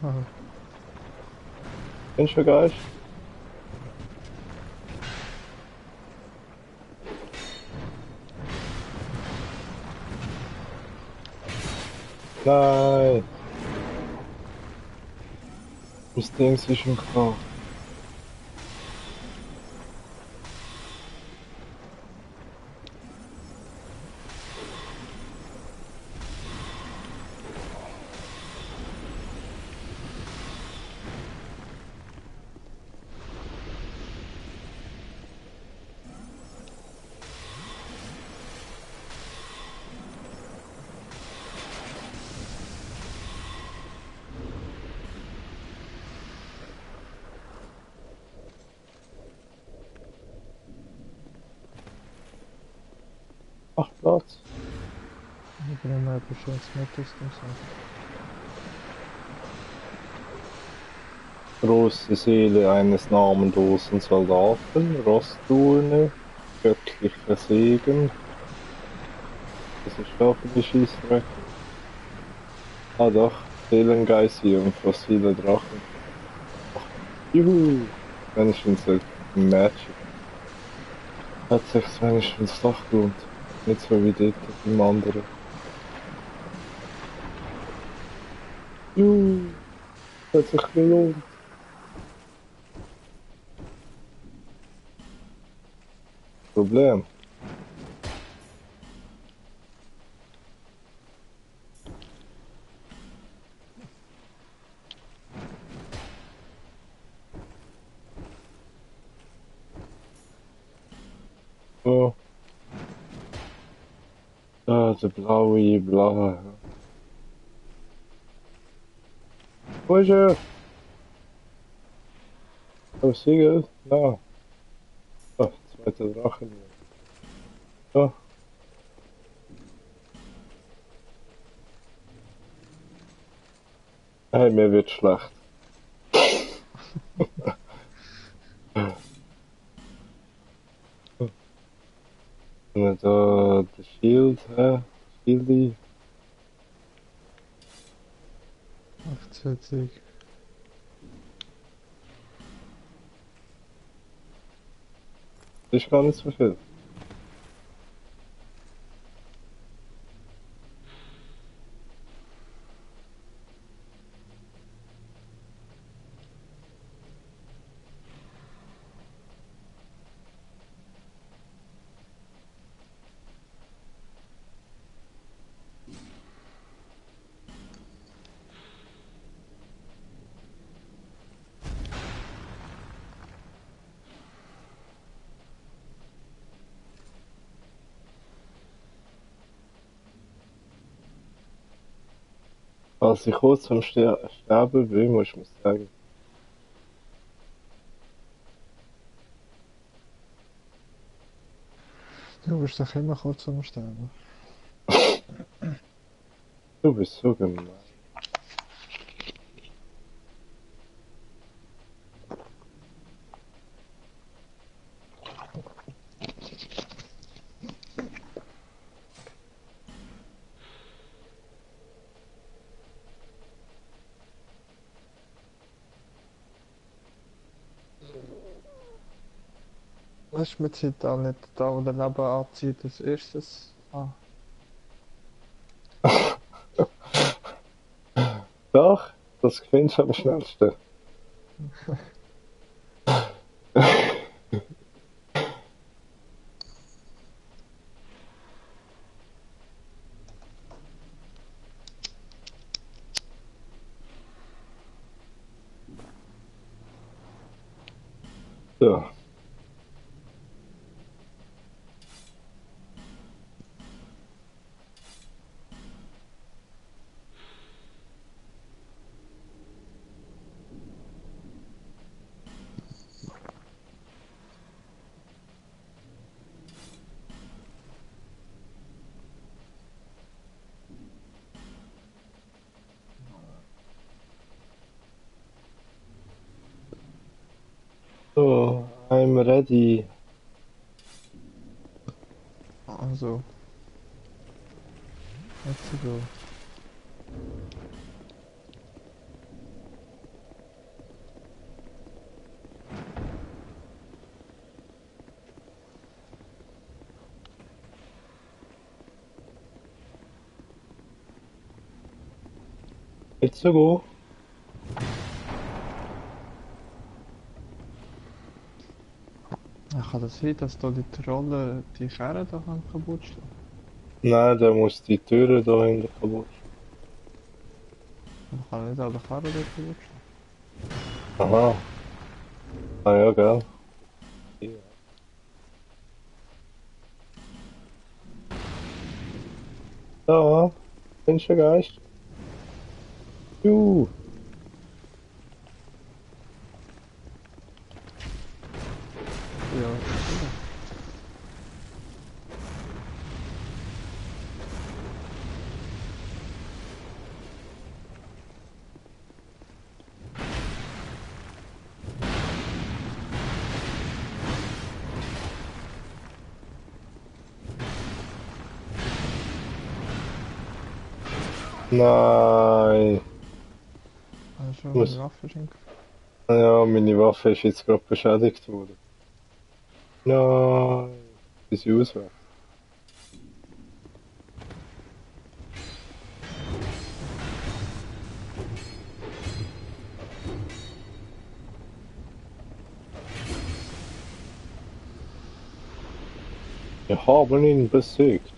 aha. Kennst du Geist? Nein! Das Ding ist im Kraft. Ach, Platz. Ich bringe mal etwas Schönes mit aus dem Sack. Große Seele eines namenlosen Soldaten, Rosturne, göttlicher Segen. Das ist auch die Schießrecke. Ah doch, Seelengeißi und fossile Drachen. Juhu! Wenigstens ein Magic. Hat sich's wenigstens doch gelohnt. Nicht so wie dort im anderen. Juhu! Hat sich gelohnt. So. Ah, der blaue Blaue. Wo ist er? Oh, Siegel? Da. Oh, zweiter Drache. So. Hey, mir wird schlecht. Und da der Shield, hä? Shieldy. 48. Das ist gar nicht so viel. Als ich kurz vom Sterben bin, muss ich mir sagen. Du bist doch immer kurz am Sterben. Du bist so gemein. Was ist mit Zeit auch nicht da, wo der Leben anzieht, als erstes? Ah, Doch, das findest du am schnellsten. So. So, I'm ready. also. Let's go. It's a go. Ja, kann das sein, dass da die Trolle die Kerne da kaputt stehen? Nein, der muss die Türe da hinten kaputt. Man kann nicht alle Karren dort kaputt stehen. Aha. Ah ja, gell. Ja. Da, findest du einen Geist? Juhu. Ja, sicher. Nein. Hast du Muss. eine Waffe schenken? Ja, meine Waffe ist jetzt gerade beschädigt worden. Nein. Ist sie auswärts. Wir haben ihn besiegt.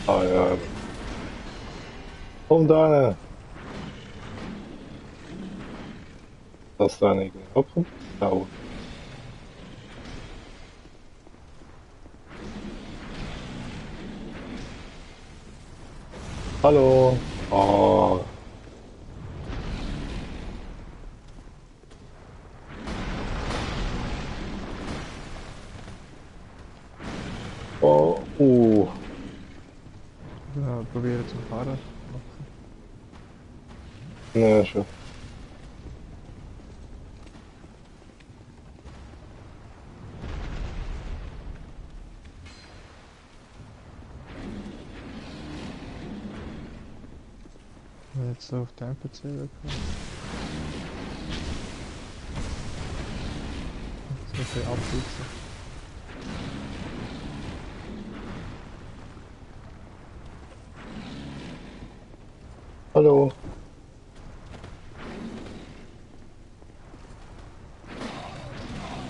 Ah ja. Komm da! Das da nicht abkommt. Sau. Hallo! Oh. Oh, Ja, probieren zu fahren. ja, schon. Jetzt so auf den NPC wegkommen. So viel absitzen. Hallo!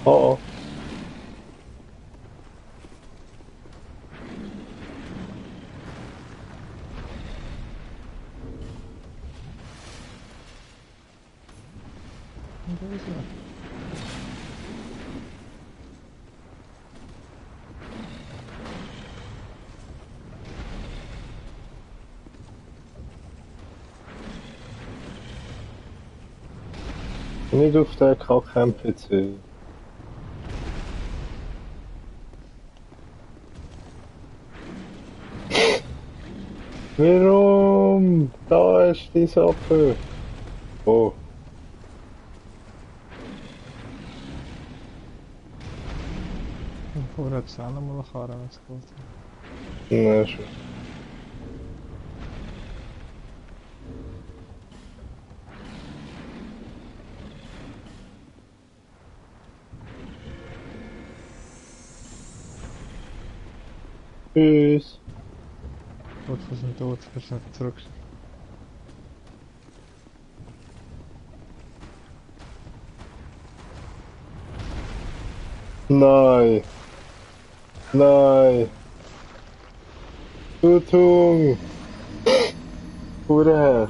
Oh, oh. Und da ist er. Nicht auf den Kack-NPC. Warum? Da ist die Sache. Oh, Und vorher hat es auch nochmal eine Karre, wenn es geht. na schon. Tschüss. Gut, wir sind tot, wir sind zurück. Nein. Nein. Tutung. Hure.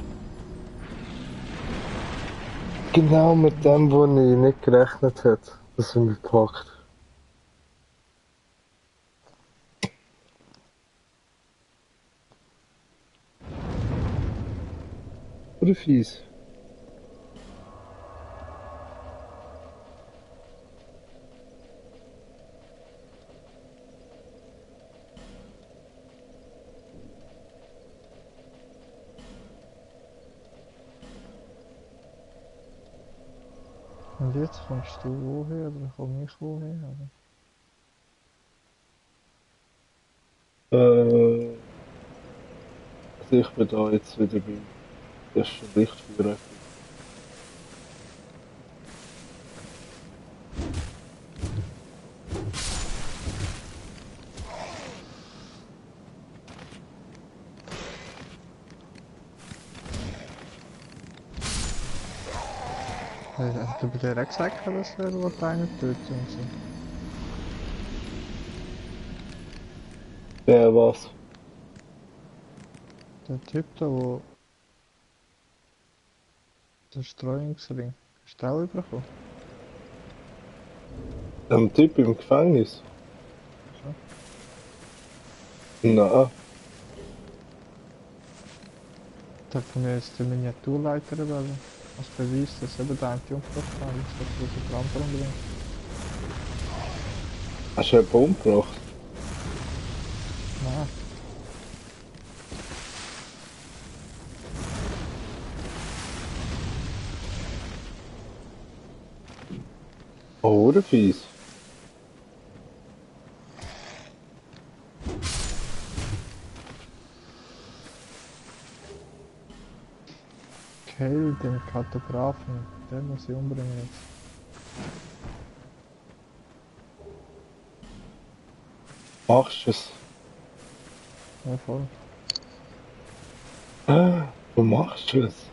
Genau mit dem, wo ich nicht gerechnet hätte, dass er mich packt. Oder fies. Und jetzt kommst du woher oder komm ich woher? Oder? Also ich bin da jetzt wieder beim ersten Lichtführer. Hast du dir auch gesagt, dass er einen töten und so? Ja, was? Der Typ da, wo der Streuungsring, hast du auch bekommen? Ein Typ im Gefängnis? So. Nein. Der hat von mir jetzt den Miniaturleiter wollen. Als Beweis, dass eben der Anti umgebracht ist, dass er den anderen umbringt. Hast du jemanden umgebracht? Nein, Oh, oder fies. Kale, den Kartografen, den muss ich umbringen jetzt. Machst du es? Ja, voll. Du machst es?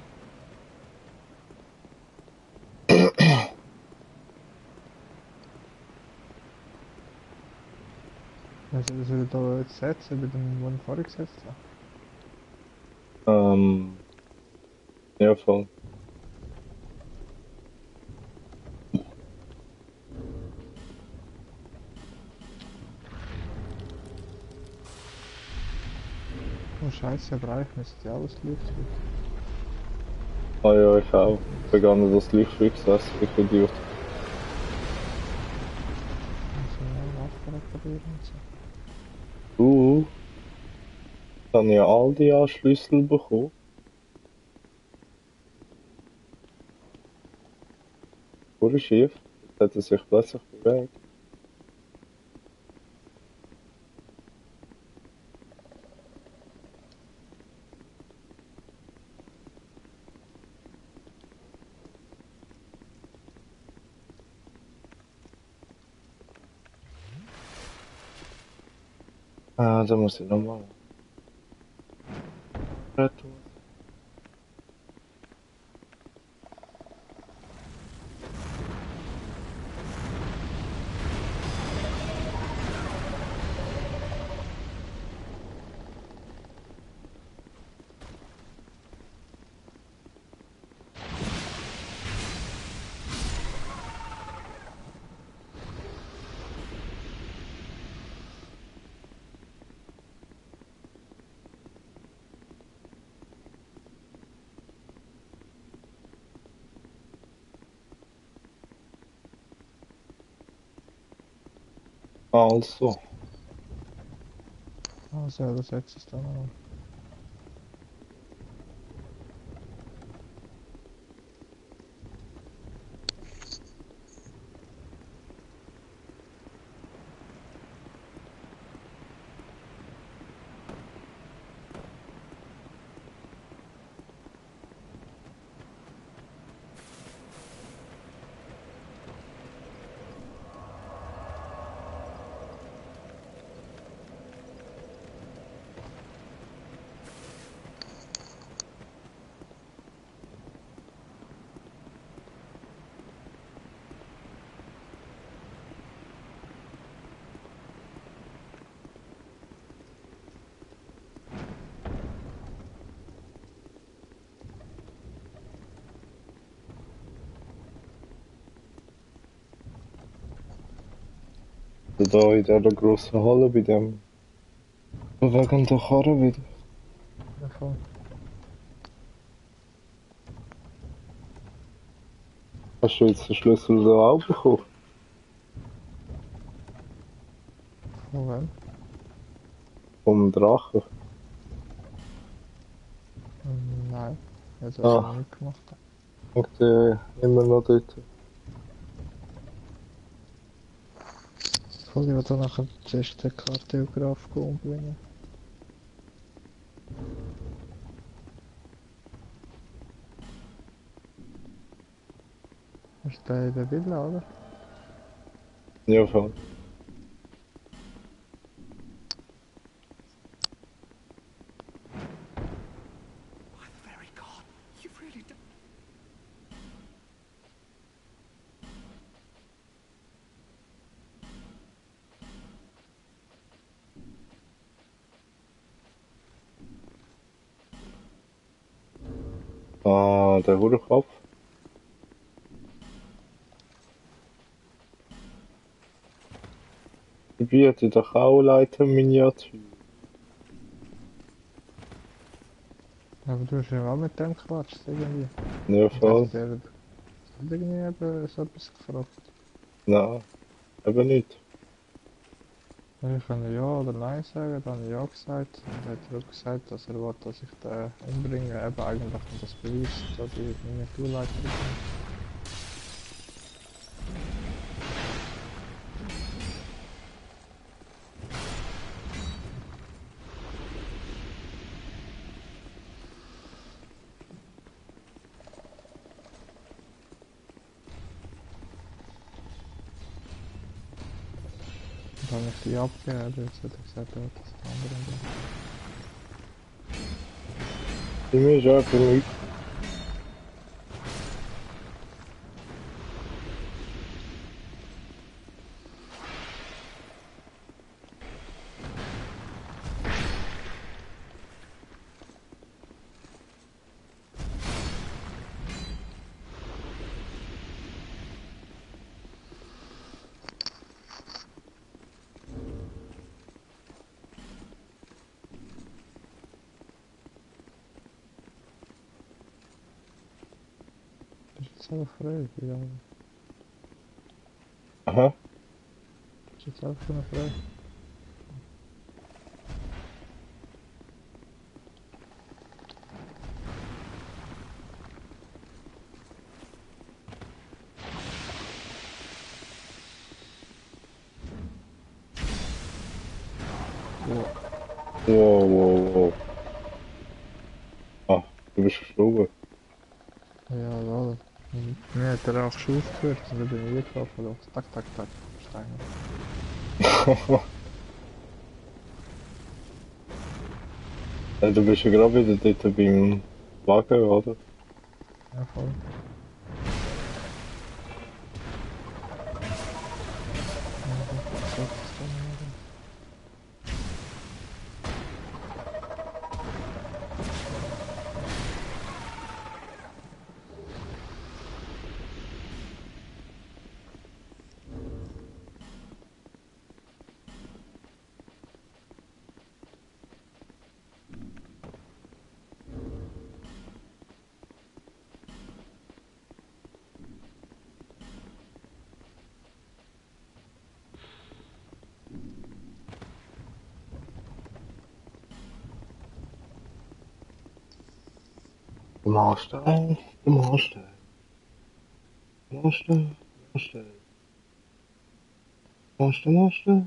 soll ich da jetzt setzen, bei dem, wo ich vorher gesetzt habe? Ja, voll. Oh Scheiße, aber eigentlich müsste ja alles Licht sein. Ah ja, ich auch. Begann das Licht fixessen, ich Idiot. Also ja, Waffen reparieren und so. Dann ja all die Anschlüssel bekommen. Wurde schief. Jetzt hat er sich plötzlich bewegt. Ah, da muss ich nochmal. Rettung. Also. Also ja, das setzt es dann an. Da in dieser grossen Halle bei dem bewegenden Karren wieder. Ja, voll. Hast du jetzt den Schlüssel so auch bekommen? Von wem? Vom Drachen? Nein, ich habe das noch Ah, nicht gemacht. ich bin immer noch dort. Voll, ich will dann nachher zuerst den Kartograf umbringen. Ist der in der Villa, oder? Ja, voll. By the very God, you've really done. Ah, der Hurenkopf. Die bietet doch auch Leiter-Miniatur. Aber du hast ja auch mit dem gequatscht, irgendwie. Ja, Und hat voll. der irgendwie eben so etwas gefragt. Nein, eben nicht. Ich kann ja oder nein sagen, dann habe ich ja gesagt. Und hat er auch gesagt, dass er will, dass ich den umbringe, eben eigentlich um das Beweis, so die Miniaturleiterin. Und dann habe ich die abgegeben, jetzt hat er gesagt, er hat das den anderen bringen. Bei mir ist einfach nichts. jetzt einfach frei, ja. Aha. Ist jetzt einfach nur frei. Wow, wow, wow. Ah, du bist geflogen. Ja, lol. Mir hat er auch Schuss gehört und dann bin ich gelaufen. Tak, tak, tak. Steine. Du bist ja gerade wieder dort beim Wagen, oder? Ja, voll. Ja, das sollte es dann machen. Du machst das, du machst das, du machst das, du machst das, du machst das.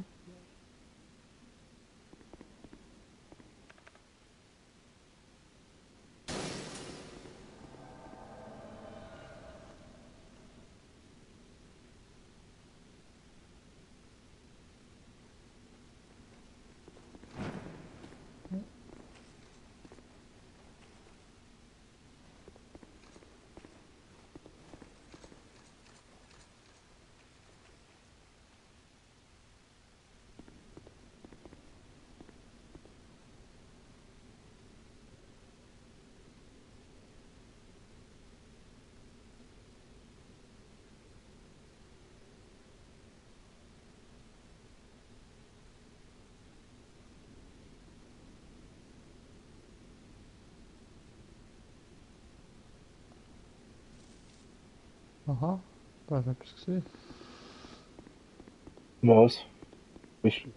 Aha, da ist etwas gesehen. Was? Bist du?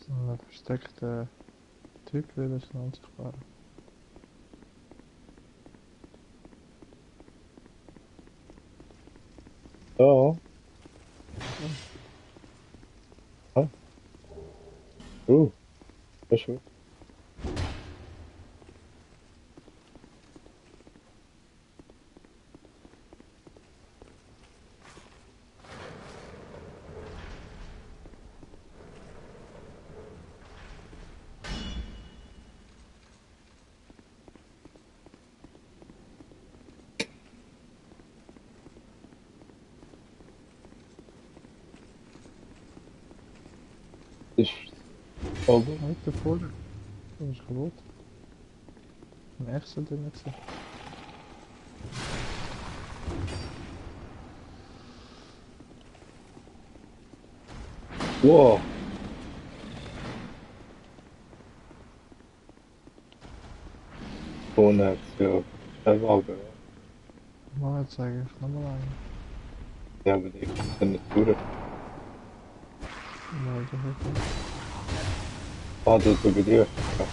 So ein versteckter Typ, der ist noch unsichtbar. Ja. Ah, ist gut. Ist sauber. Heute vor. Das ist kaputt. Merkst du den jetzt? Wow. Ohne hat's ja. Der Wagen. Mal jetzt eigentlich nochmal einen. Ja, aber die kann nicht durch. Mal da hinten. Ah, das ist bei dir. Ja.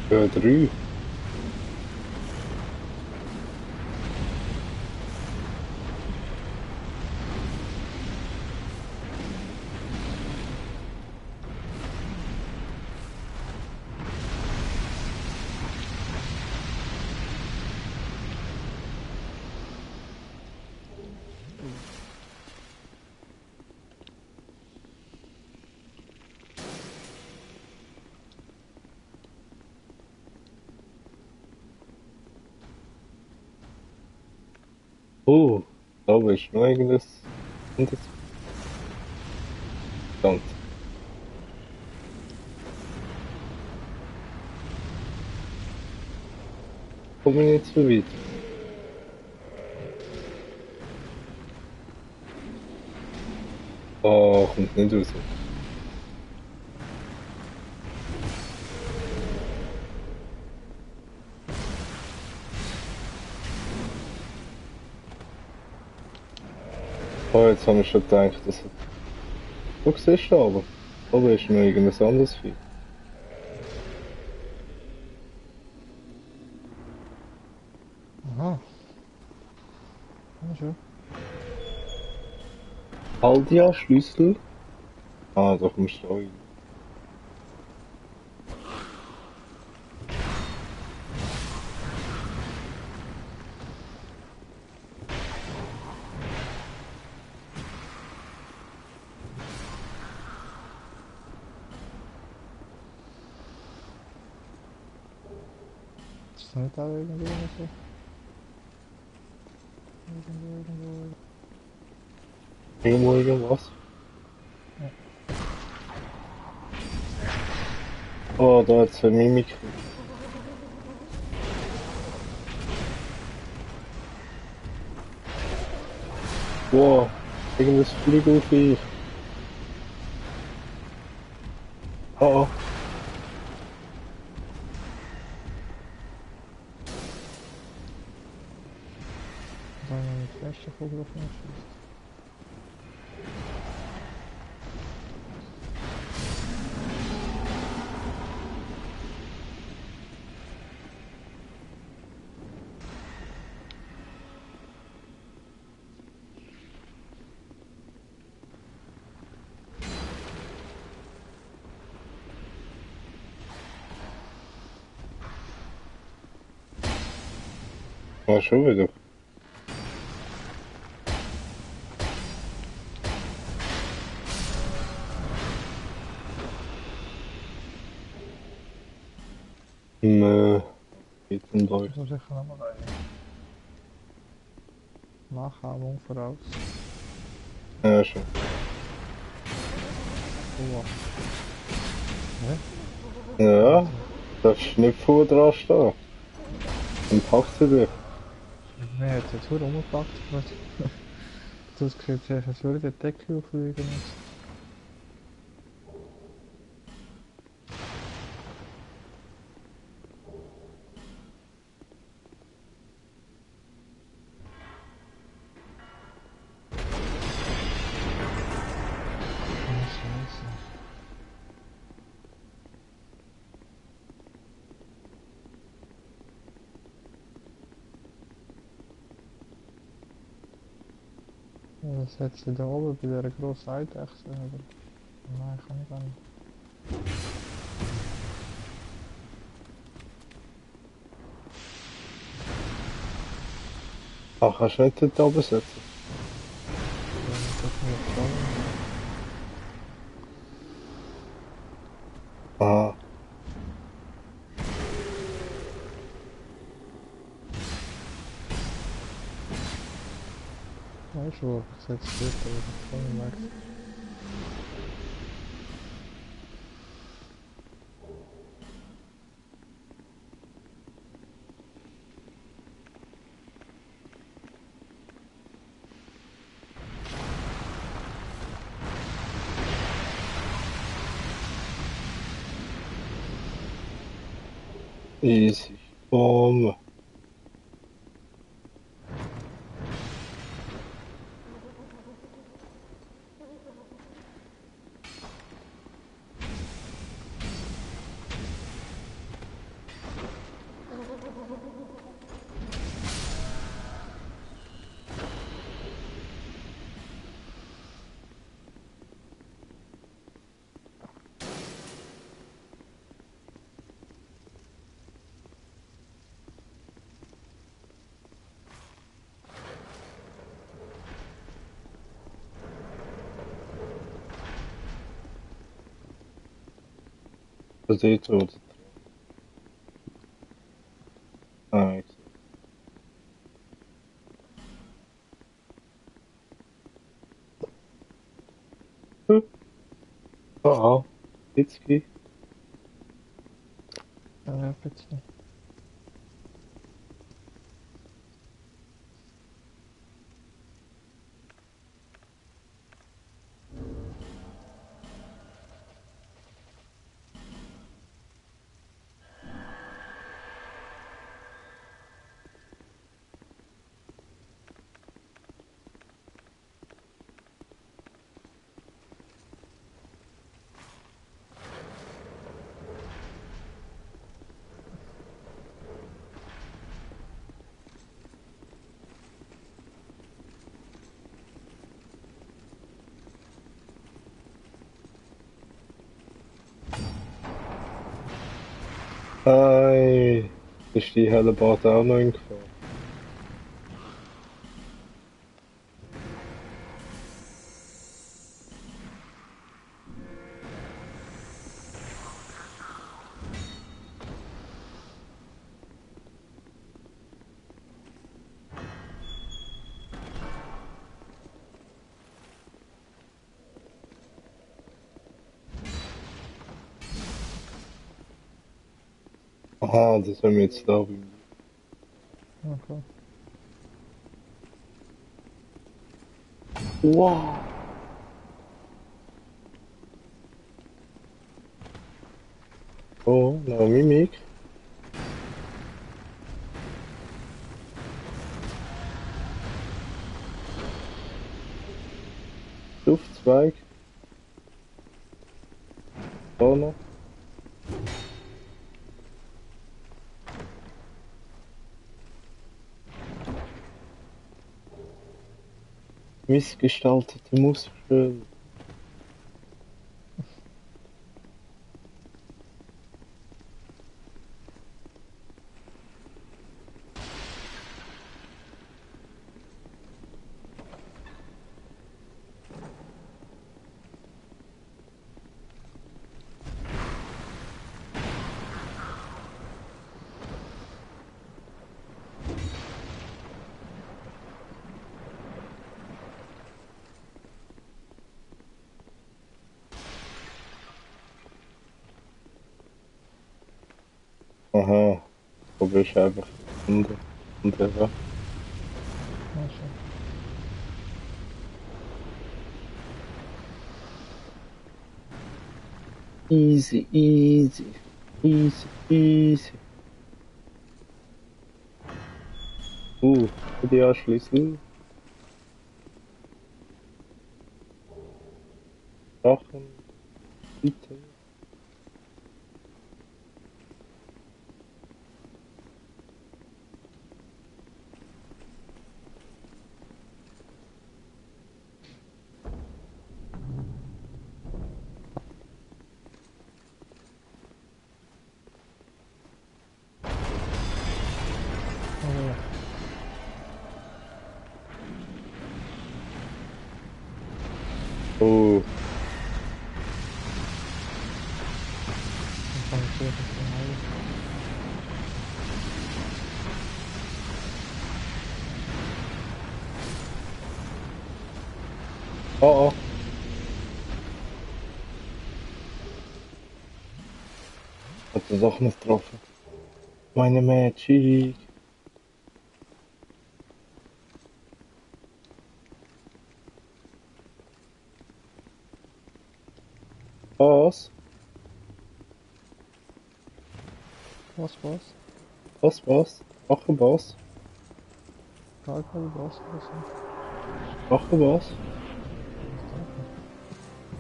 Ja, 3. Da ist noch irgendwas. Und das kommt. Komme ich nicht so weit. Oh, kommt nicht raus. Oh, jetzt habe ich schon gedacht, dass... Du siehst da oben. Oben ist noch irgendein anderes Vieh. Aha. Ja, schon. Aldia, Schlüssel. Ah, da kommst du rein. Ist das nicht da irgendwo oder so? Irgendwo. Irgendwo irgendwas. Ja. Oh, da hat es eine Mimik. Wow, irgendwas Flügelviech. Oh, oh. Da haben wir mit fester Vogel auf mich schießt. Ah, schon wieder. Nö, geht denn da? Das muss sicher nochmal rein. Nachahmung voraus. Ja, schon. Oh, ne? Ja, darfst nicht vor dran stehen. Dann packt sie dich. Mir hat jetzt nur umgepackt. Das sieht sehr, als würde der Deckel auffliegen. Scheiße. Ja, das hat sie da oben bei dieser grossen Eidechse, aber... Nein, kann ich gar nicht. Ach, kannst du nicht dort oben setzen? Ja, das ist mir gefallen. Ah, Weißt du, ich setze dort, aber ich kann nicht weg. easy. Boom. Das sieht so. Ah, ich sehe. Ah, Hitzki. Ja, bitte. Nein, ist die Hellebarde auch noch in Gefahr? Aha, das haben wir jetzt da. Okay. Wow. Oh, noch Mimik. Duftzweig. Da noch. Missgestaltete Muskeln. Aha, probierst einfach und ja. Ja, Easy, easy, easy, easy. Die anschließen. Sachen, bitte. ja. Oh, Dann kann ich hier das Finale. oh, oh. Hat das auch nicht getroffen. Meine Magic. Was? Was? Was? Machen was? Gar kein was? Machen was?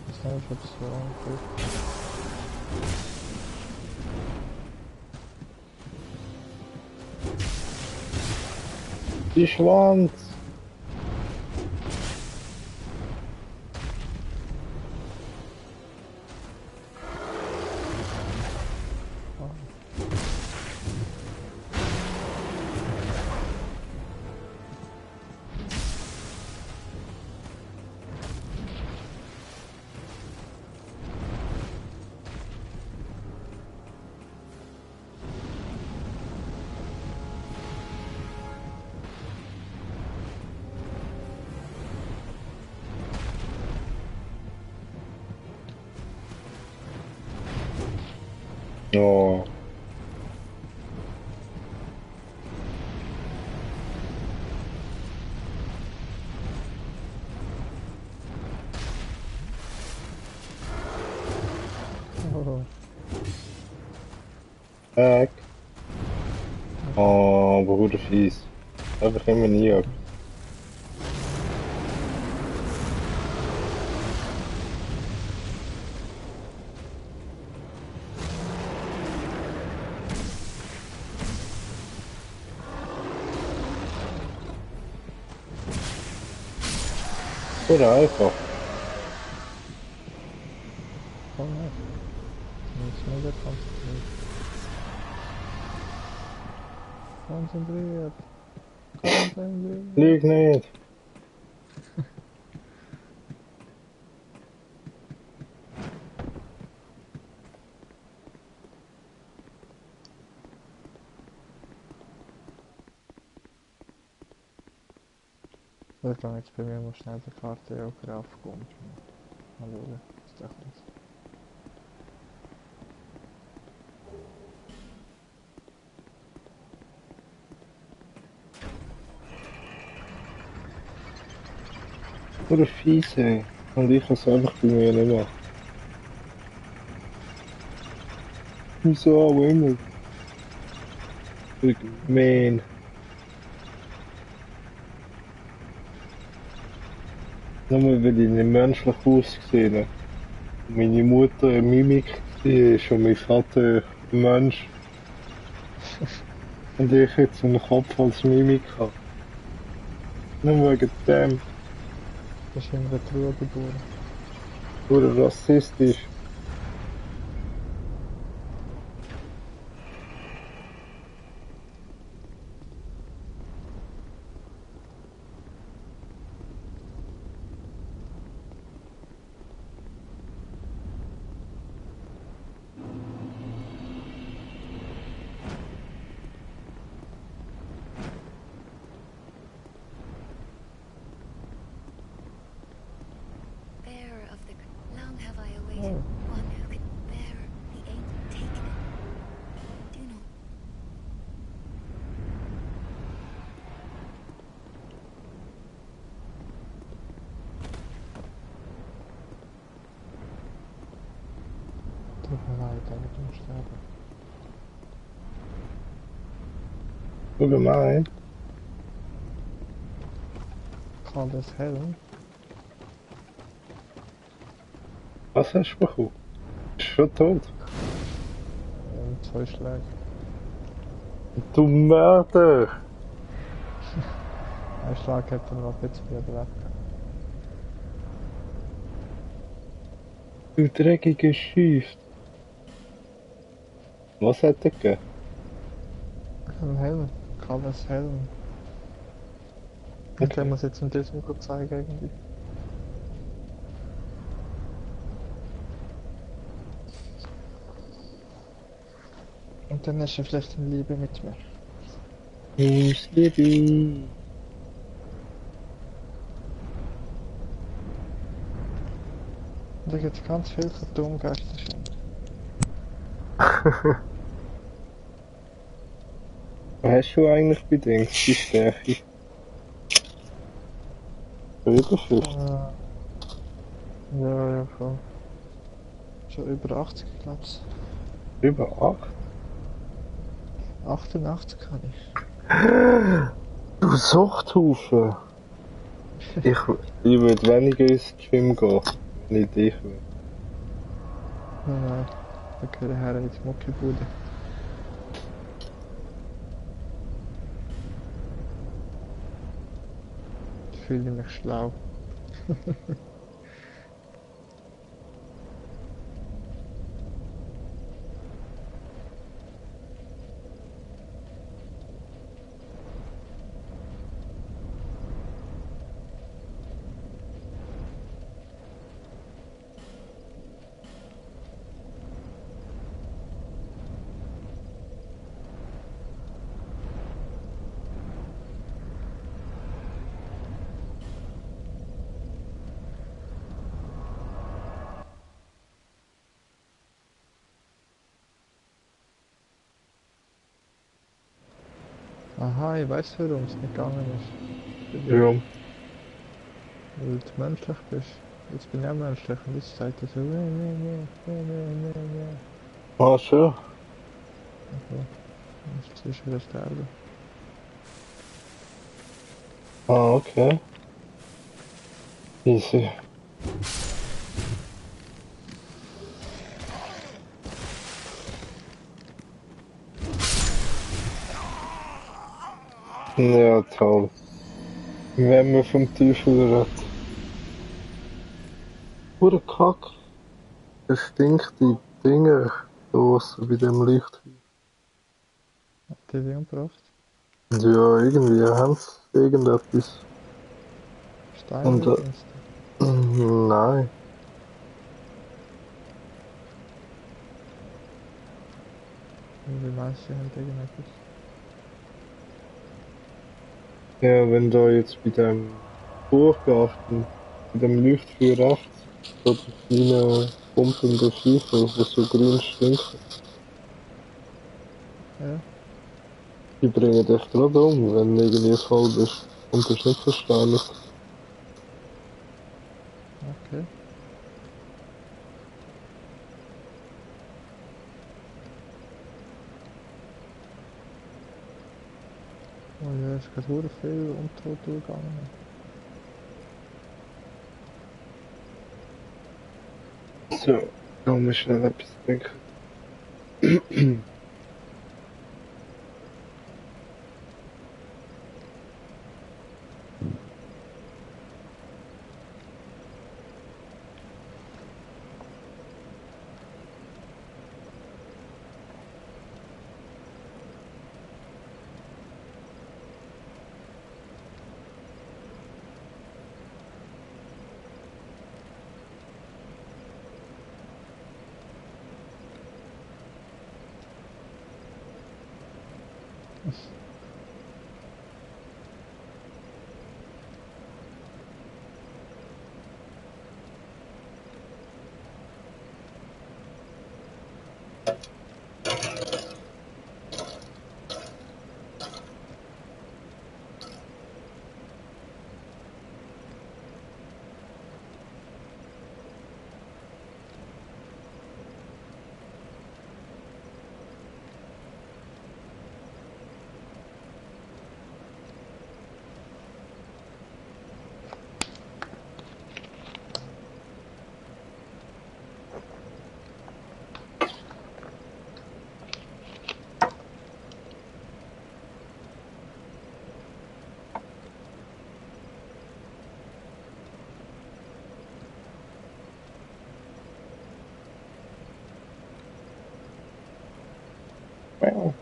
Ich weiß nicht, ob es so angeht. Die Schwanz. Oh. Oh, Heck. Oh, Bruder fies. Einfach immer nie ab. Oder einfach. voll nice. Das ist mega konzentriert. Konzentriert. Konzentriert. Lüg nicht. Ich gehe jetzt bei mir mal schnell die Karte auch raufkommen. Mal schauen, was da kommt. Oder fies, ey. Und ich kann es einfach bei mir nicht machen. Wieso auch immer. Man. Nur weil ich nicht menschlich ausgesehen habe. Meine Mutter eine Mimik war und mein Vater ein Mensch. Und ich jetzt einen Kopf als Mimik habe. Nur wegen dem. Das ist in der Truhe geboren. Oder rassistisch. Bearer of the... Long have I awaited Oh. one who could bear the ancient taken it. Do not... Tut mir leid, aber ich muss sterben. So gemein. Kaltes Helm. Was hast du bekommen? Bist du schon tot? 2 Schläge. Du Mörder! Ein Schlag hat er noch ein bisschen überlebt. Du dreckiger Schiff. Was hat er gegeben? Ein Helm. Kaltes Helm. Und der muss jetzt ein Disney zeigen irgendwie. Und dann ist er vielleicht in Liebe mit mir. Sleepy. Und da gibt es ganz viel Phantomgeisterschein. Was hast du eigentlich bedingt, die Stärke? Überschrift. Ja, voll. Schon über 80 glaube ich. Über 8? 88 kann ich. Du Suchthaufen! Ich würde weniger ins Gym gehen, wenn ich dich will. Nein, da gehöre her in die Muckibude. Ich fühle mich schlau. Aha, ich weiß warum es nicht gegangen ist. Ja. Weil du menschlich bist. Jetzt bin ich auch menschlich und jetzt sagt er so, nee. Ah, schon? Okay. Jetzt ist wieder sterben. Ah, okay. Easy. Ja, toll. Wenn man vom Teufel redet. Pure Kack. Es stinkt die Dinger los bei dem Licht. Hat die die umgebracht? Ja, irgendwie haben sie irgendetwas. Und Steinwürfelst nein. du? Wie meinst du, haben irgendetwas? Ja, wenn da jetzt bei dem Burggarten, bei dem Leuchtfeuer rechts, so die kleinen pumpenden Viecher, die so grün stinken, Ja, die bringen dich gerade um, wenn du irgendwie voll bist. Und das ist nicht versteinert. okay. Oh ja, es ist gerade verdammt viel Untot durchgegangen. So, da muss ich schnell etwas trinken. Ja.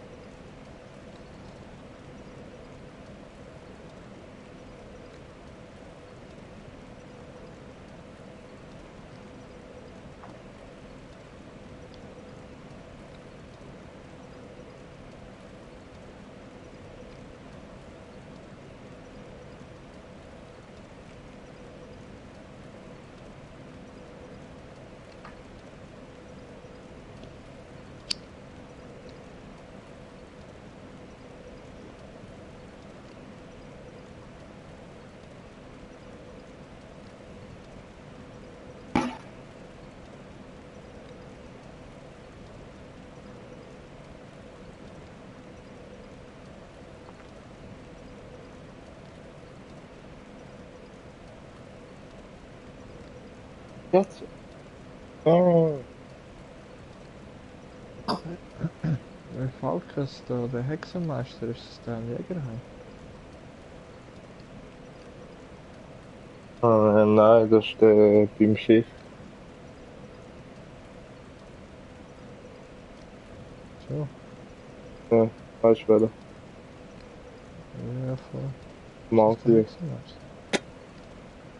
Jetzt. Ah. Falkes, da, der Hexenmeister, ist das der im Jägerheim? Nein, das ist der beim Schiff. So, Ja, weißt du welcher? ja voll. Ist das der Magier. Hexenmeister?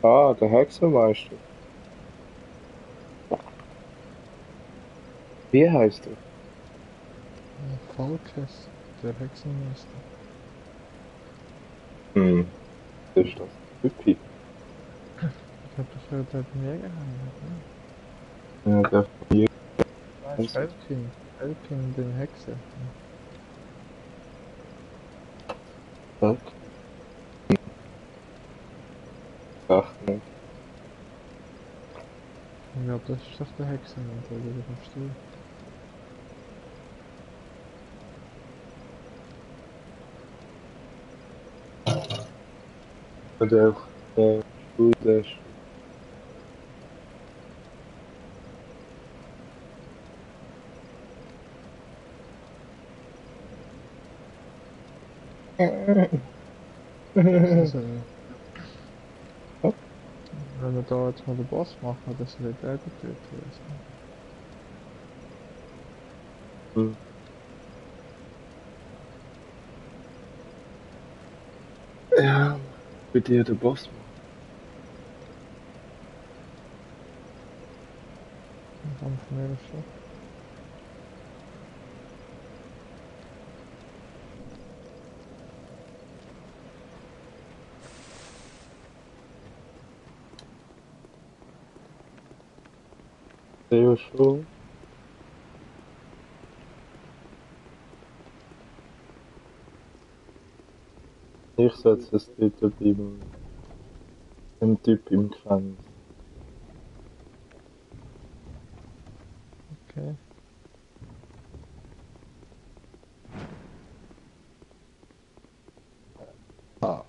Ah, der Hexenmeister. Wie heißt er? Ja, Falkes, der Hexenmeister. Hm, das ist das. Pippi. Ich glaube, das wäre der im Jägerheim, oder? Ja, der von hier. Nein, Felkin. Felkin, den Hexe. Fuck. Ach, nicht. Ich glaube, das ist doch der Hexenmann, der da auf dem Stuhl. Und der Stuhl, der ist. Also, wenn wir da jetzt mal den Boss machen, das wird der getötet werden. Hm. Ja, bei dir der Boss. Und dann von mir aus schon. Sehr schon. Ich setze es dort beim Typ im Gefängnis. Okay. Ah.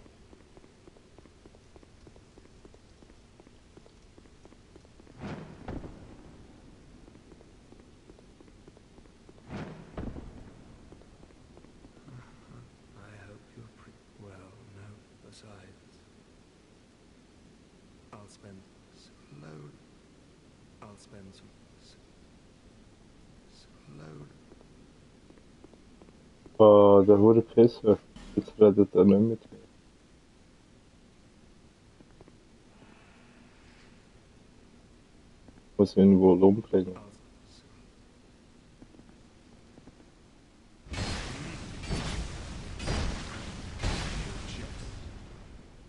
I hope you're well, no, besides. I'll spend slow. I'll spend some slow. Oh, der wurde Pisser. Jetzt redet er nicht mit mir. Muss ihn wohl umbringen. I'll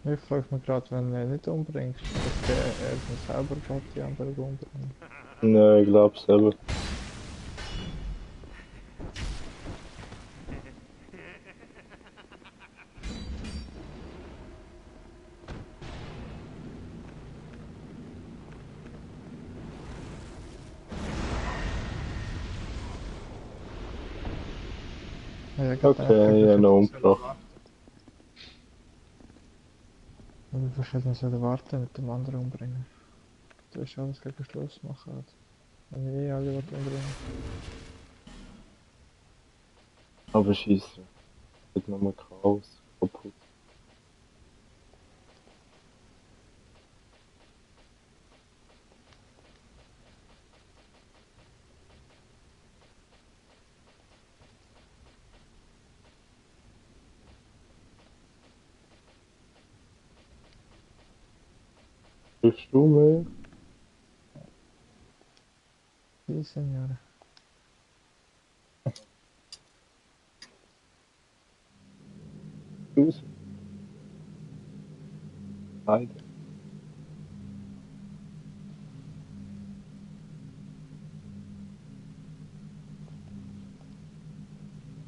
Ich frage mich gerade, wenn du ihn nicht umbringst, ob er dann selber geht die anderen umbringen. Nein, ich glaube selber. Ja, ich Okay, dachte, ich habe ihn du umgebracht. verschiedene sollen warten mit dem anderen umbringen. Du hast alles gegen Schluss machen. Halt. Wenn ich alle umbringen. Aber scheiße. Wird nochmal Chaos kaputt. Triffst du mich? Die Senioren. Raus. Beide.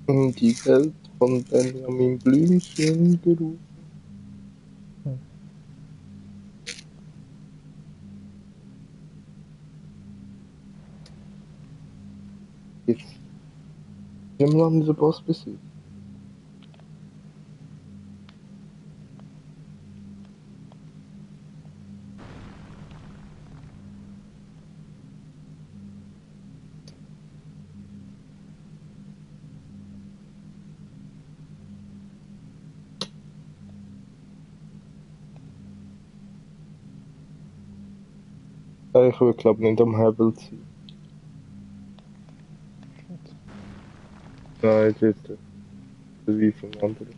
Die Welt von Benjamin Blümchen gerufen. Hm. Jetzt. Wie haben wir den Boss besiegt? Ich will glaube nicht am Hebel sein. Gut. Nein, dort. Wie vom anderen.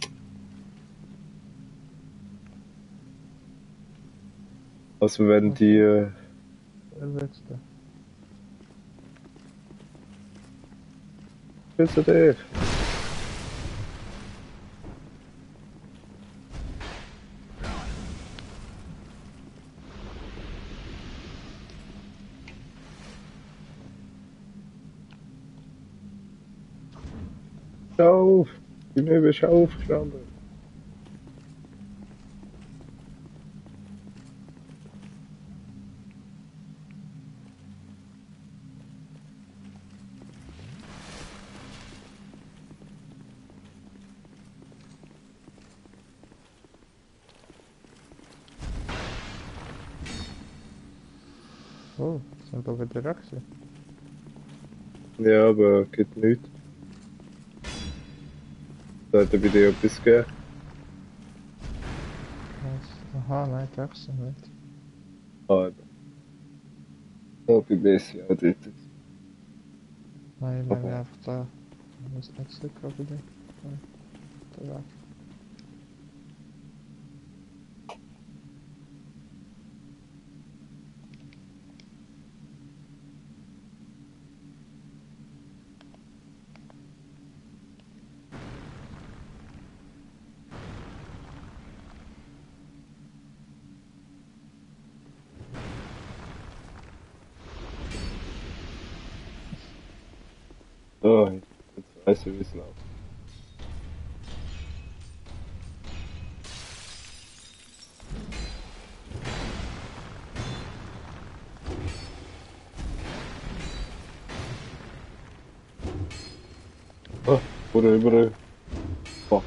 Also wenn die... Wer wird's da? Bitte dich. Schau auf! Die Möwe ist aufgestanden. Oh, sind da wieder Achse. Ja, aber geht nichts. Da hat er bei dir etwas gegeben. Aha, nein, die Achse nicht. Ah, eben. Ja, bei Bessie auch dort. Nein, ich meine Aber einfach da. Ich muss nicht zurück bei dir. Nein, der Weg. Oh, jetzt weiß ich, wie es läuft. Oh, überall. Fuck.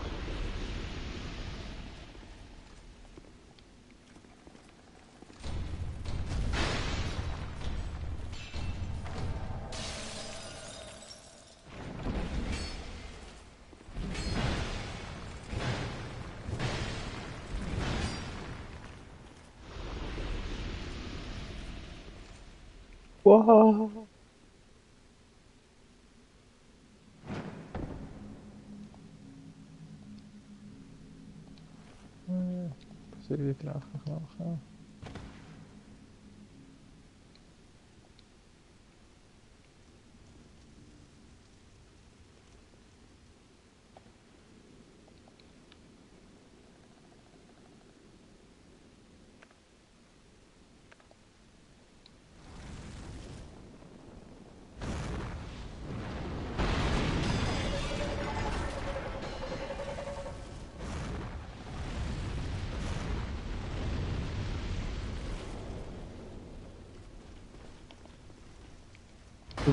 Wow. Passiert die Drachenknochen.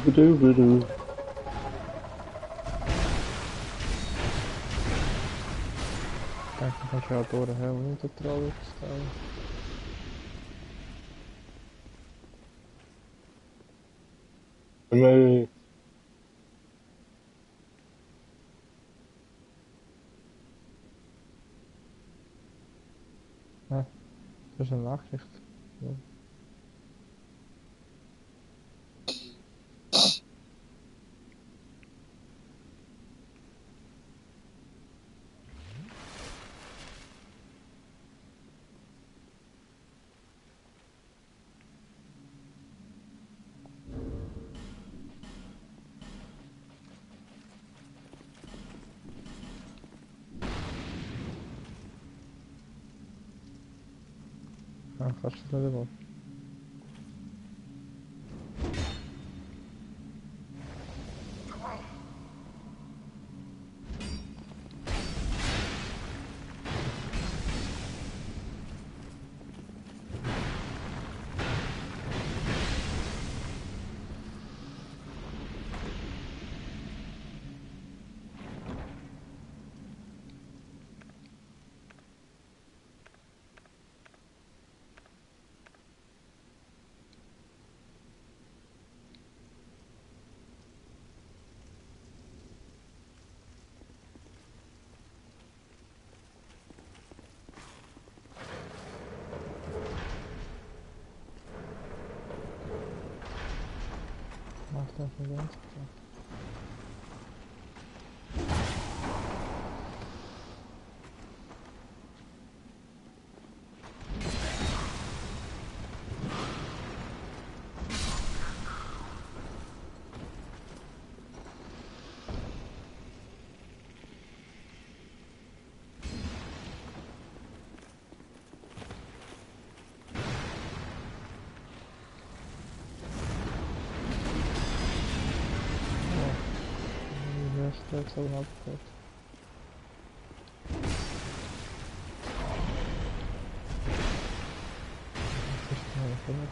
Überall. Ich denke, du kannst ja auch durch den Helm nicht trauen stellen. Nee. Ja, das ist eine Nachricht. Ja. Ja, kannst du das nicht mal. Mach das nicht ganz klar. Die erste jetzt aber abgehört. Das ist mal das Limit.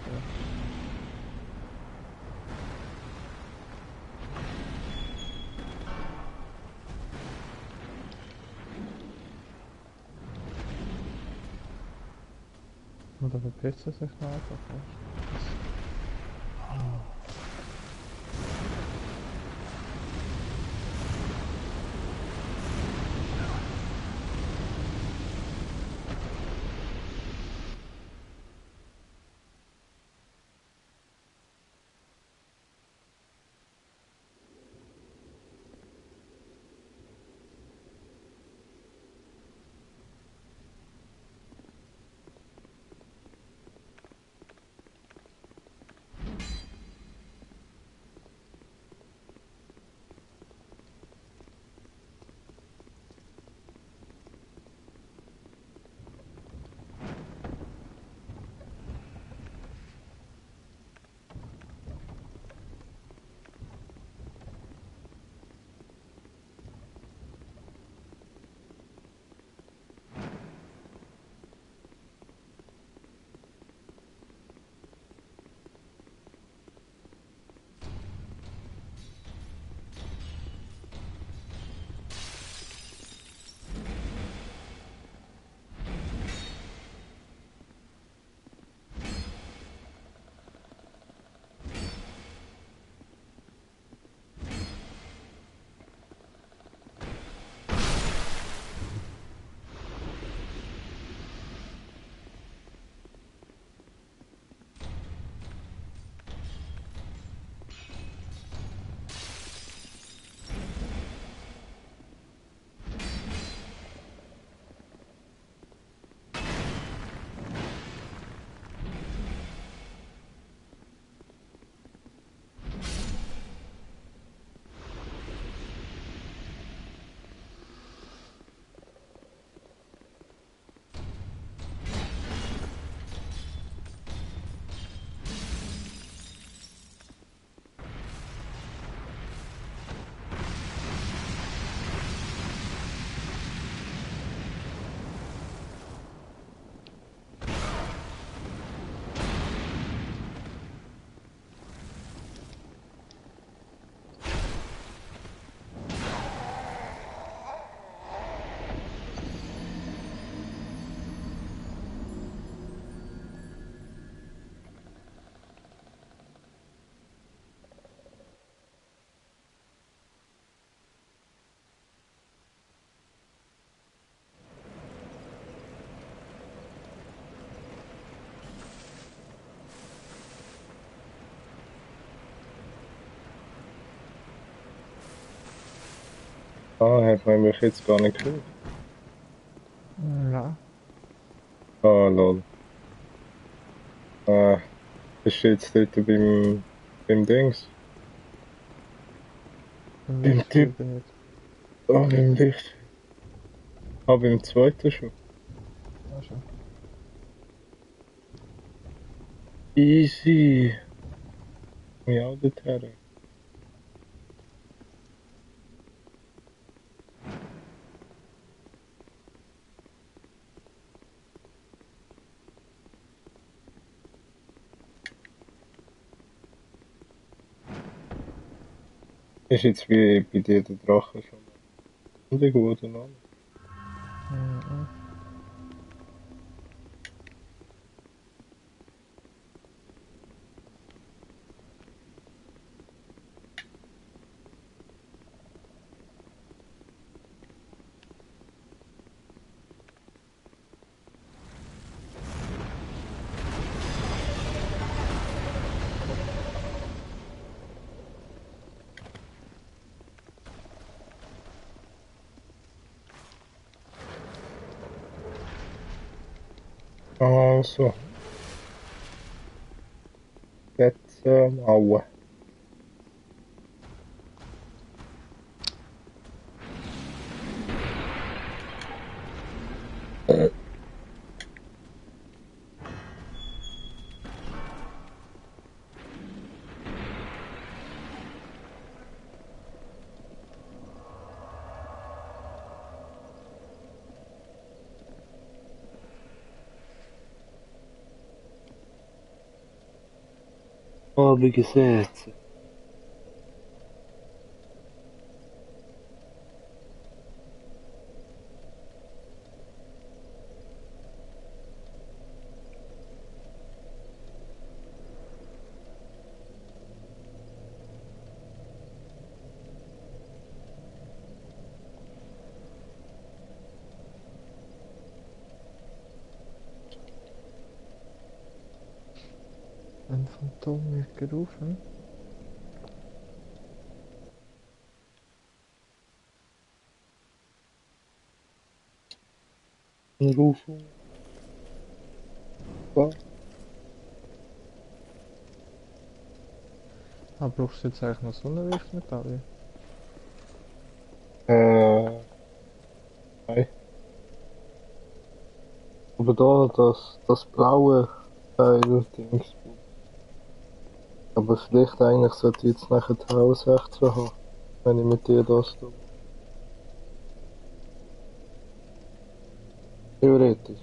Und da verpisst er sich noch einfach. Ah, hat man mich jetzt gar nicht gehört. Ja, Ah, lol. Bist du jetzt dort beim Dings? im Beim Licht Typ? bin ich. Ah, beim Licht. Ah, beim zweiten schon. Also, Easy. Ja, dorthin. Ist jetzt wie bei dir der Drache schon ein guter Name. mhm. Also, jetzt Mauer. Oh, wie gesagt. Ein Phantom wird gerufen. Rufung. Was? Ah, brauchst du jetzt eigentlich noch Sonnenlichtmedaille? Nein. Aber da, das blaue Teil, Dings. Aber vielleicht eigentlich sollte ich jetzt nachher auch 16 haben, wenn ich mit dir das tue. Theoretisch.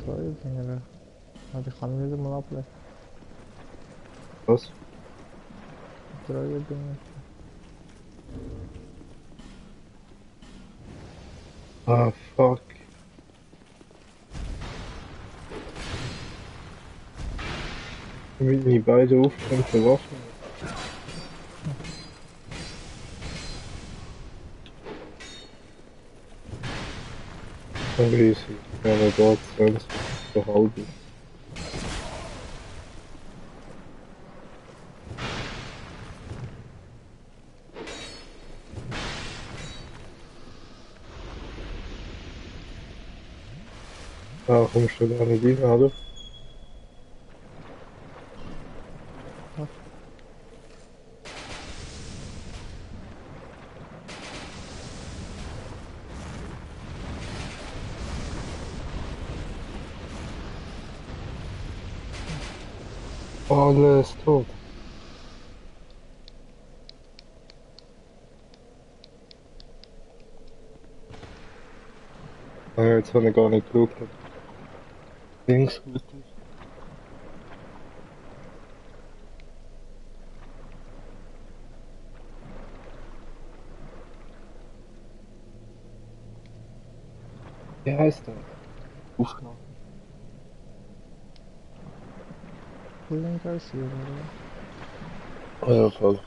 Zwei Finger. Aber ich kann ihn wieder mal ablegen. Was? Drei bin Ah, fuck. Mit meine beiden aufgestellten Waffen. Easy. Ja, aber da 20 so halb. Ah, kommst du da nicht rein, oder? ich. Alles tot. Ah, jetzt habe ich gar nicht geschaut, ob Dings gut ist. Wie heißt das? Aufgenommen. Pulling Garcia, oder? Ah ja, voll.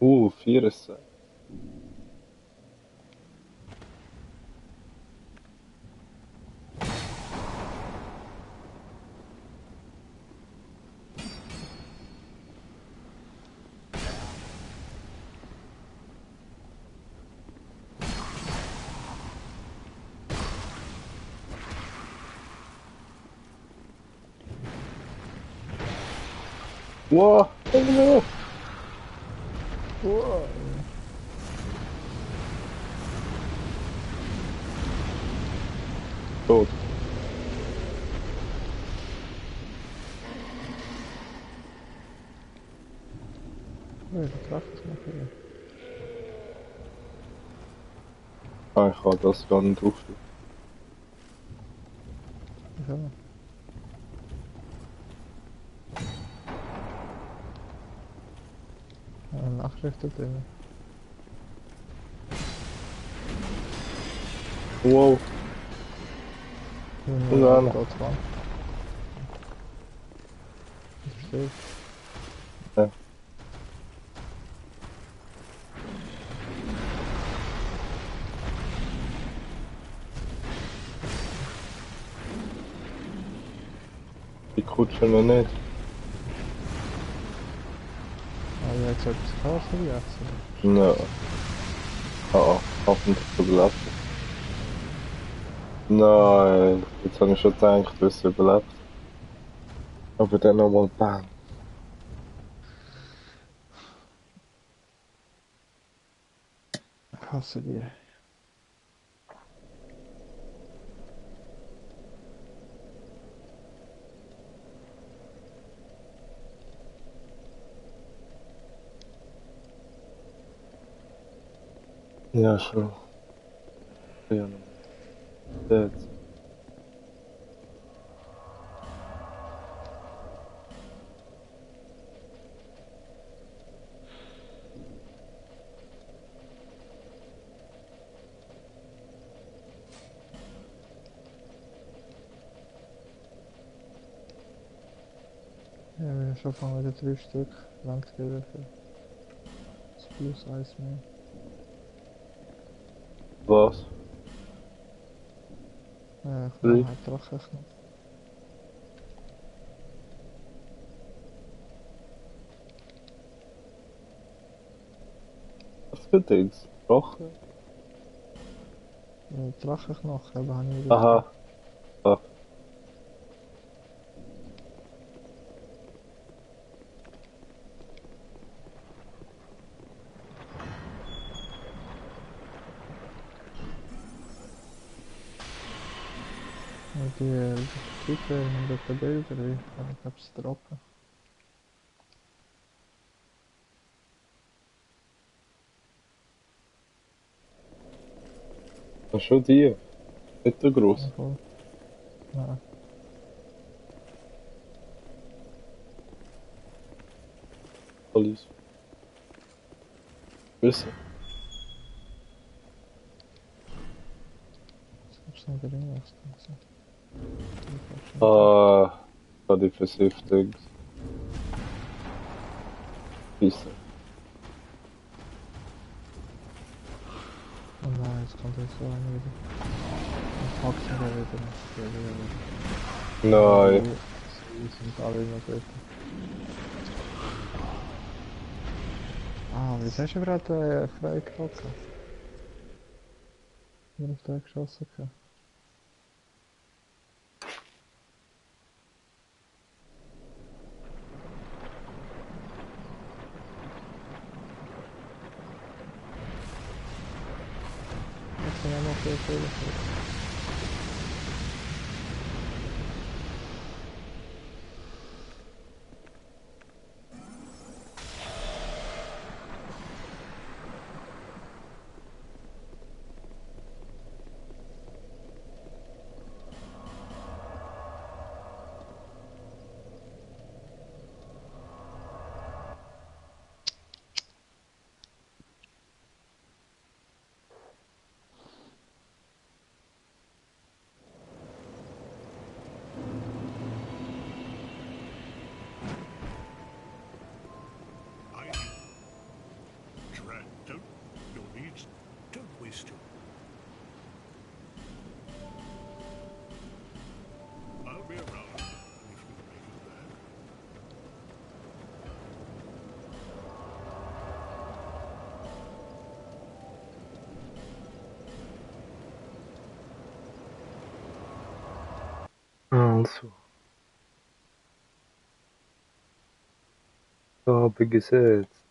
64. Wow, no. Wow. Tot. Oh, der Drache ist noch hier. Ah, ich kann das gar nicht drauf. Ja. Nachrichten drin. Wow. Und Ja, da dran. Ich verstehe. Ja. Die Kutsche noch nicht. Ah, ja, jetzt etwas Chaos jetzt. No. Ah, hoffentlich überlebt. Nein, jetzt habe ich schon gedacht, du hast überlebt. Aber dann nochmal bam. Ich hasse die. Ja, schon. Ja, nochmal. Jetzt. Ja, wir haben schon von wieder 3 Stück. Langt wieder für das Plus Eis mehr. Was? Ich Drei? mache halt Drache noch. Was für Dings? Doch? Drachenknochen hebben habe ich wieder. Aha. Ah. Und die Typen haben dort Bilder, ich habe es droppen. Das ist schon die. Nicht der gross. Voll. Nein. Alles. Wissen. Ich hab's nicht drin lassen. Ah. Da die Versift-Dings. Wissen. Oh nein, jetzt kommt jetzt so einer wieder. Und packt ihn da wieder. Nein. Die sind alle noch dort. Ah, wie hast du gerade frei gehabt? Nur auf den geschossen. Jetzt sind wir noch viel Fehler. Also, da habe ich gesetzt.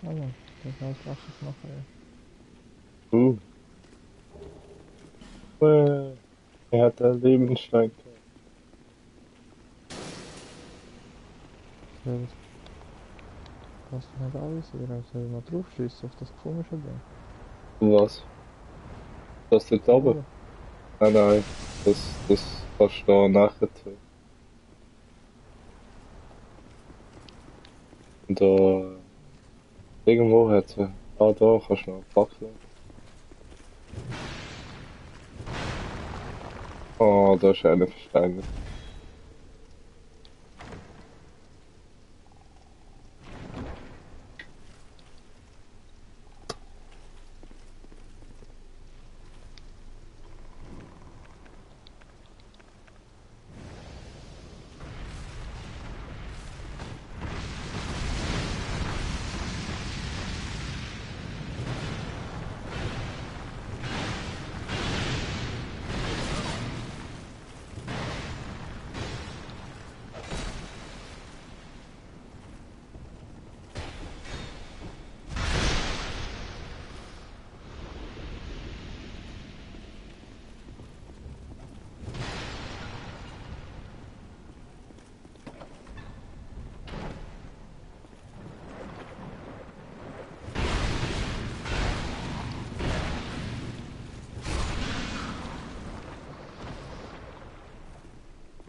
Ah ja, das heißt auch das machen. Uh, er hat einen Lebensstein gehabt. Ja, das passt doch nicht alles. Oder soll ich mal drauf schießen auf das komische Ding? Was? Das dort Da oben? oben. Nein, das kannst du da nachher tun. Und da, irgendwo hat sie, da kannst du noch Fackeln. Oh, da ist einer versteinert.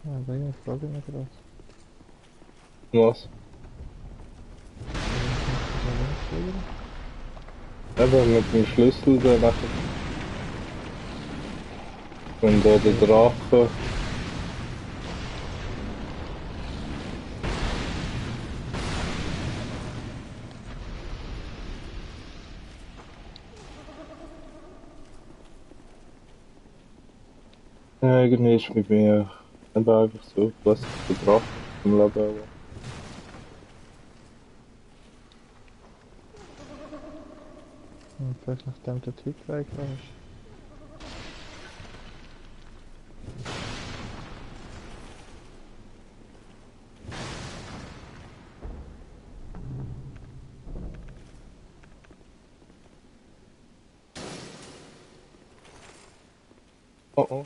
Ja, da frage ich mich gerade. Was? Da links wieder. Eben mit dem Schlüssel da nachher. Und da der Drache. Ja, irgendwie ist mit mir eben einfach so, was ich der Drache im Leben war. Und vielleicht nachdem der Typ weg ist. Oh oh.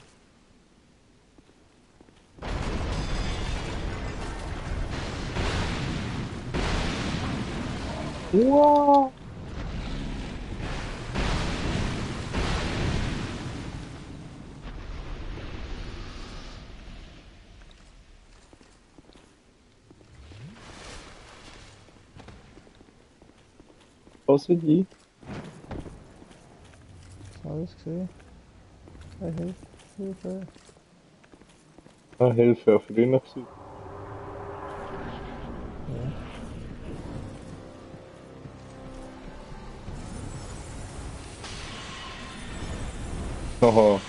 Wow. Was sind die? Hast du alles gesehen? Hey, Hilfe, Hilfe. Ah, Hilfe auf grüner Seite. Ja. Haha.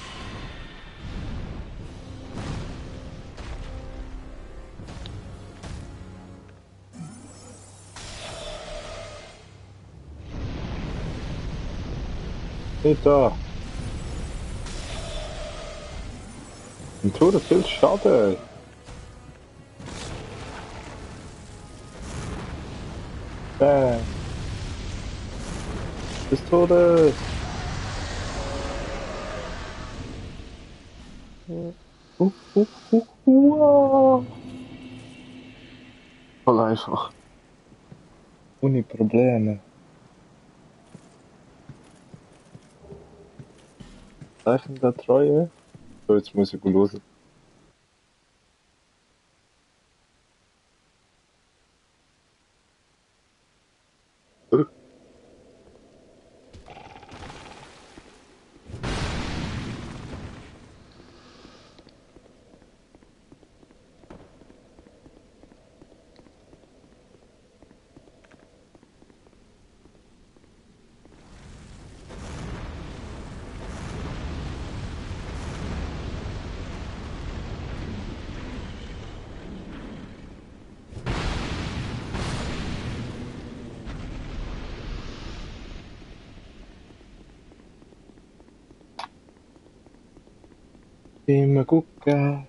Nicht da. Und tut viel Schaden. Bam. Des Todes. Ja. Wow. Voll einfach. Ohne Probleme. Zeichen der Treue. So, jetzt muss ich los. Immer gucken.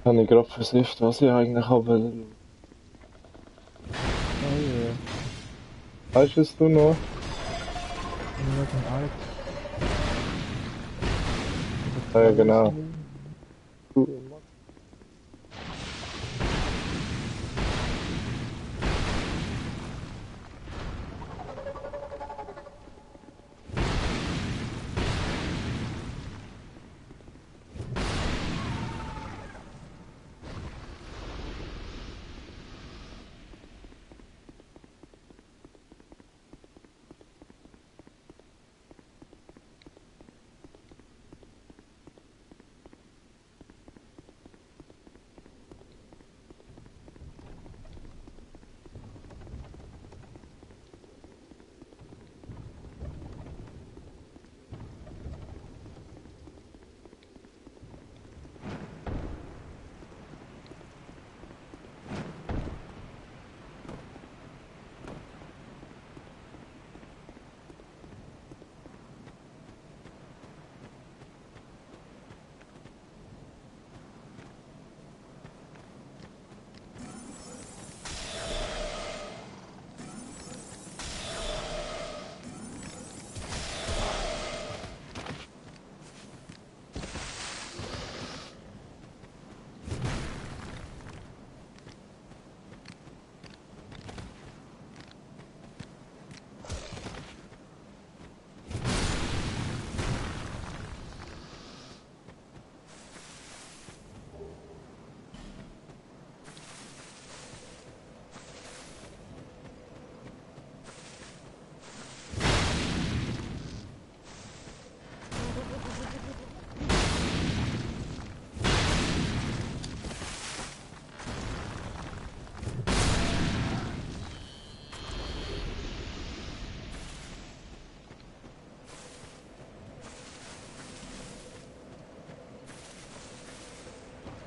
Habe ich gerade versifft, was ich eigentlich habe. Oh je. Weißt du es du noch? Mit dem Alt. Ja, genau.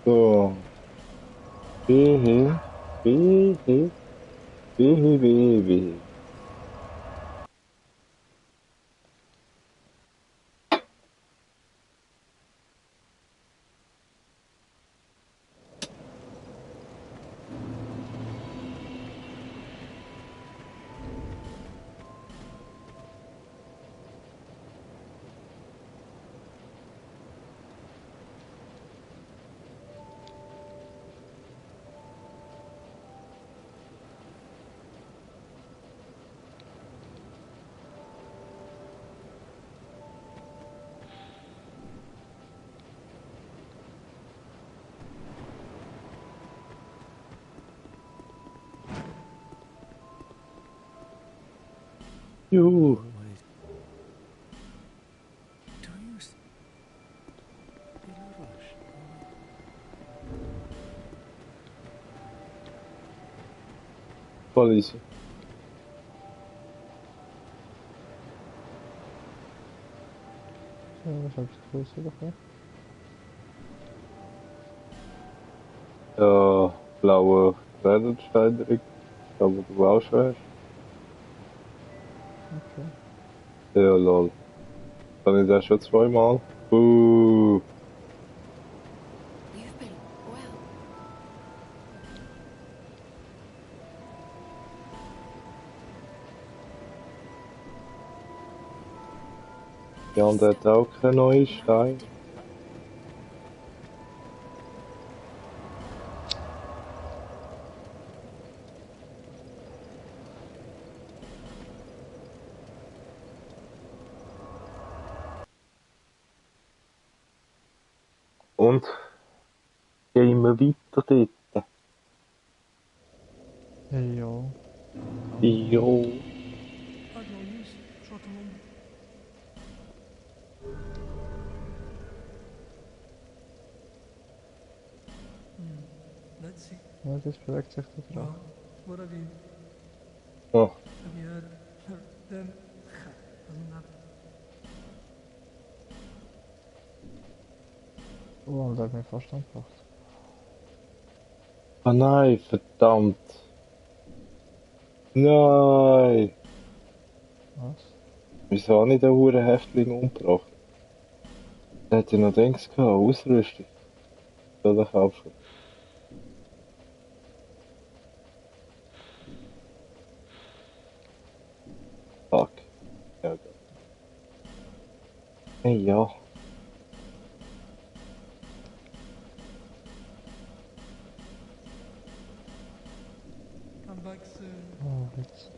So. Wehe. Wehe. Wehe, wehe, wehe. Juhu. Always. Don't you feel a rush? Voll easy. So, was habe ich größer davon? Ja, blaue Kleidersteigerung. Aber du auch schon hast. Okay. Ja, lol. Kann ich das schon zweimal? You've been well. Ja, und er hat auch keinen neuen Stein. Und gehen wir weiter dort. Ja. Jo. Admiral Hughes, Schrottenmund. Let's see. Ja, das bewegt sich da drauf. What Oh, have you heard? Them doesn't matter. Oh, und er hat mich fast angebracht. ah nein, verdammt. Nein. Was? Wieso habe ich den Huren Häftling umgebracht? Der hätte noch Dings gehabt, Ausrüstung. Soll ich kaufen? Fuck. Ja, gut. Hey, ja. Come back soon. Oh, jetzt.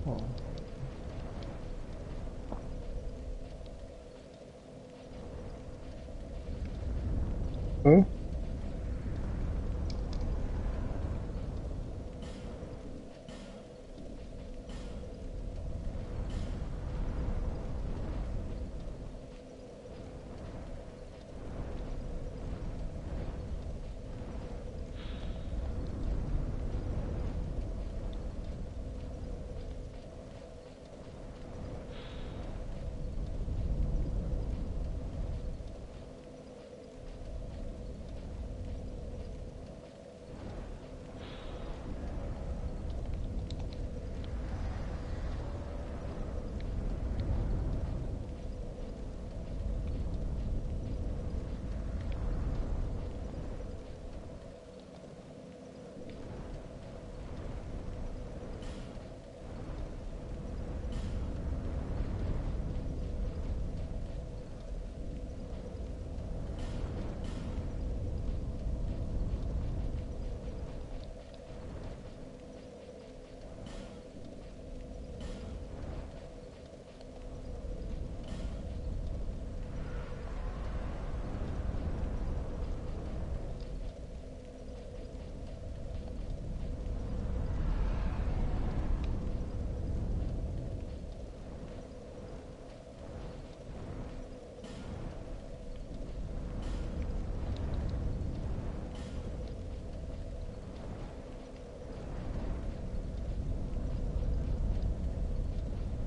Oh. Hm?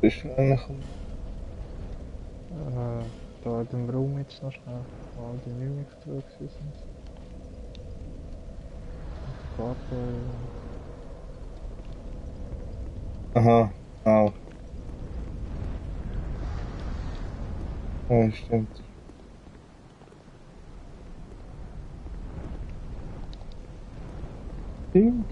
Bist du eigentlich Da in dem Raum jetzt noch schnell, wo all die Mimik drin sind. Farbe. Aha, auch. Ja, stimmt. Stimmt.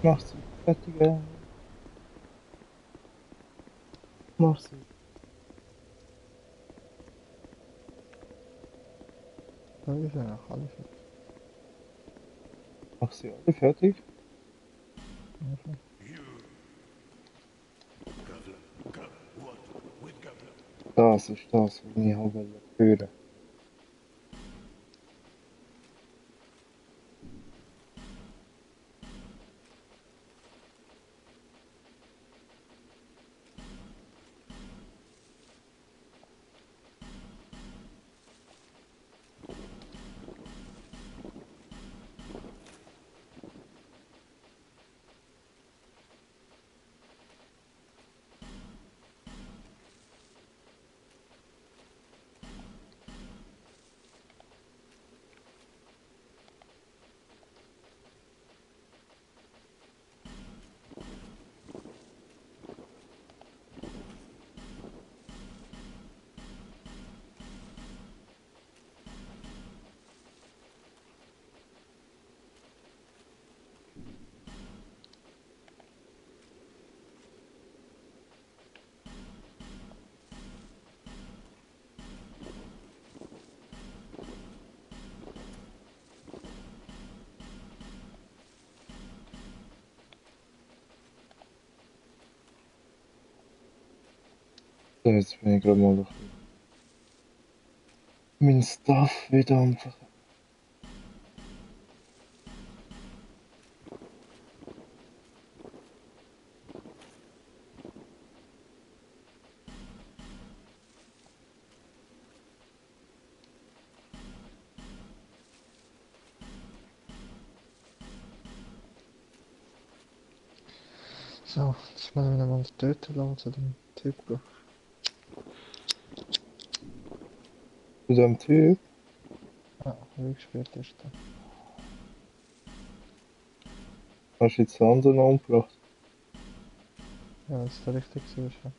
Mach sie fertiger. Mach sie. Da ist ja noch alles fertig. Mach sie alle fertig. Mhm. Das ist das, was ich habe hören. So, jetzt bin ich gerade mal durch mein Stuff wieder einfach. So, jetzt müssen wir nochmal töten lassen zu dem Typ gehen. Zu dem Typ. Ja, wie gespielt ist der? Hast du jetzt den anderen umgebracht? Ja, wenn es der richtig war.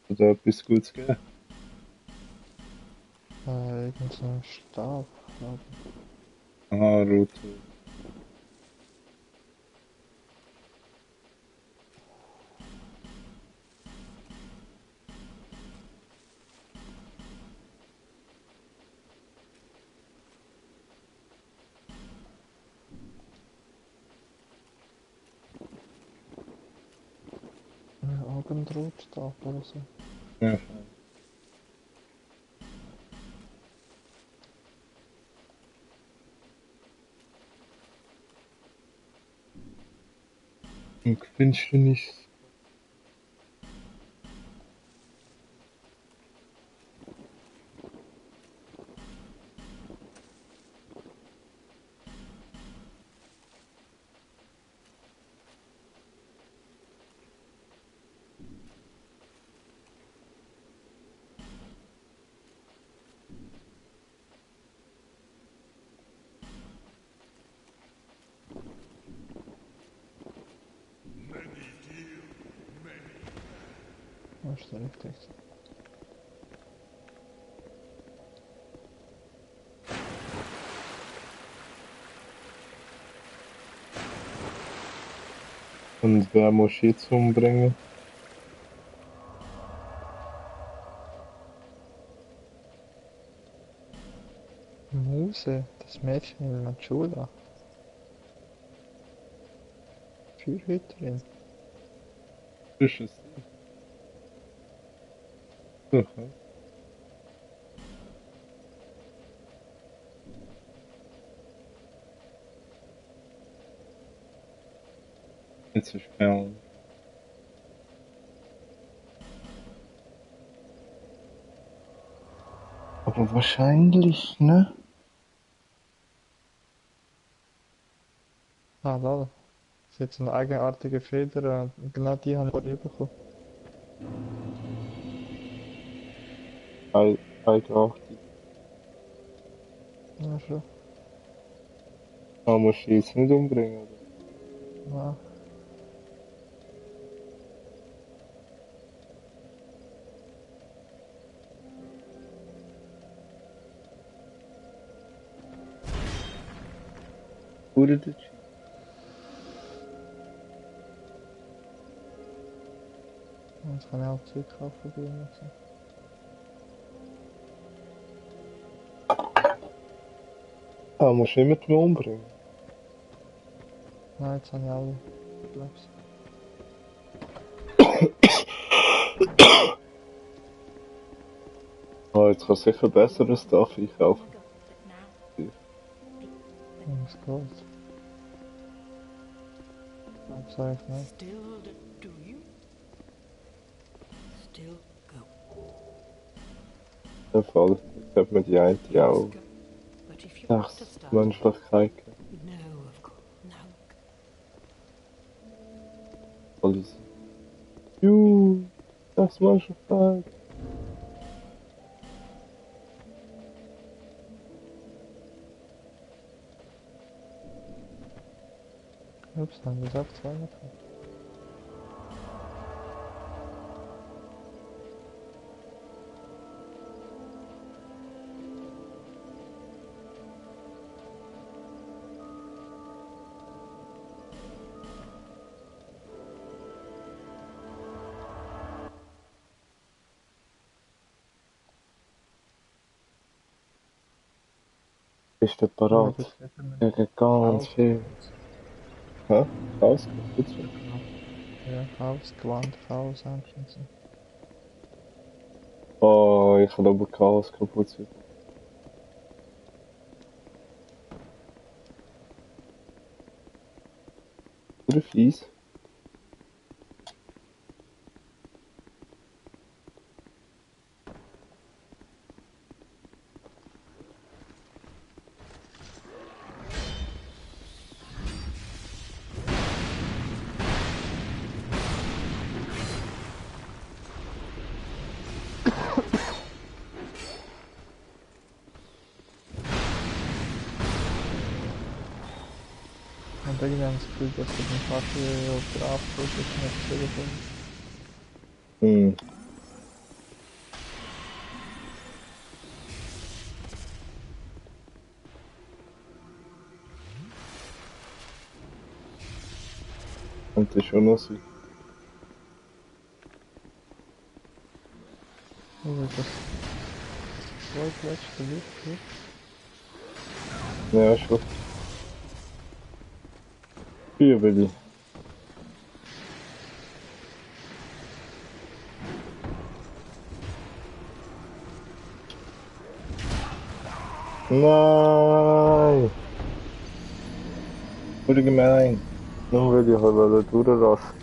Hat er etwas Gutes gegeben? Irgend so ein Stab, glaube Aha, Route. ich. Ein Abendrotstab oder so. Ja. Im Finsternis. Das ist richtig. Und wer muss jetzt umbringen? Muse, das Mädchen in Manchula. Fürhüterin. Ist es? Okay. Jetzt ist keine Ahnung. Aber wahrscheinlich, ne? Ah, lol. Das ist jetzt eine eigenartige Feder und genau die haben wir bekommen. Eigenartig. Ja, schon. Aber musst du jetzt nicht umbringen, oder? Ja. Oder der Cheat? Jetzt kann ich auch Zeug kaufen bei ihm. Also. Ah, musst du nicht mehr umbringen. Nein, jetzt habe ich alle. Glaub's. Ah, jetzt kann sicher besseres Stuff einkaufen. Was geht? Das sag ich nicht. Still do you? Still go. Im Fall. Jetzt hat man die eine auch. Go. But if you Ach, want to start, Menschlichkeit. no, of course, no. Alles. Das Menschlichkeit. Ups, dann haben wir es auch zwei davon. Bist du Ja, parat? das wird dann Gegen ganz viel. Hä? Chaos kaputt? ja, Haus, Gewand, Haus, und so. Oh, ich kann aber Chaos kaputt sein. Oder fies? Und irgendwie haben sie das Gefühl, dass sie den Kaffee auf der Abflug nicht zurückkommen. Hm. Und das schon noch so. Oh, das zweitletzte Licht, Ja, schon. Hier, Willi. Nein! Wurde gemein. Nur weil ich halt durchraschen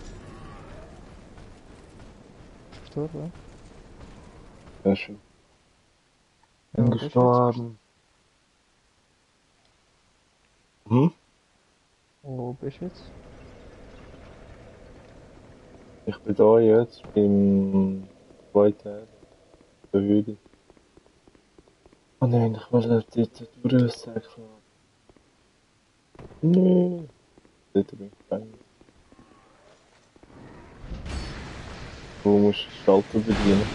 Gestorben? wollte. Schon. Ja, Bin bist du jetzt? gestorben. Hm? Wo bist du jetzt? Ich bin da jetzt beim zweiten der Höhle. Oh nein, ich will dort durchsäckeln. Nö. Dort bin ich gefangen. Du musst den Schalter bedienen.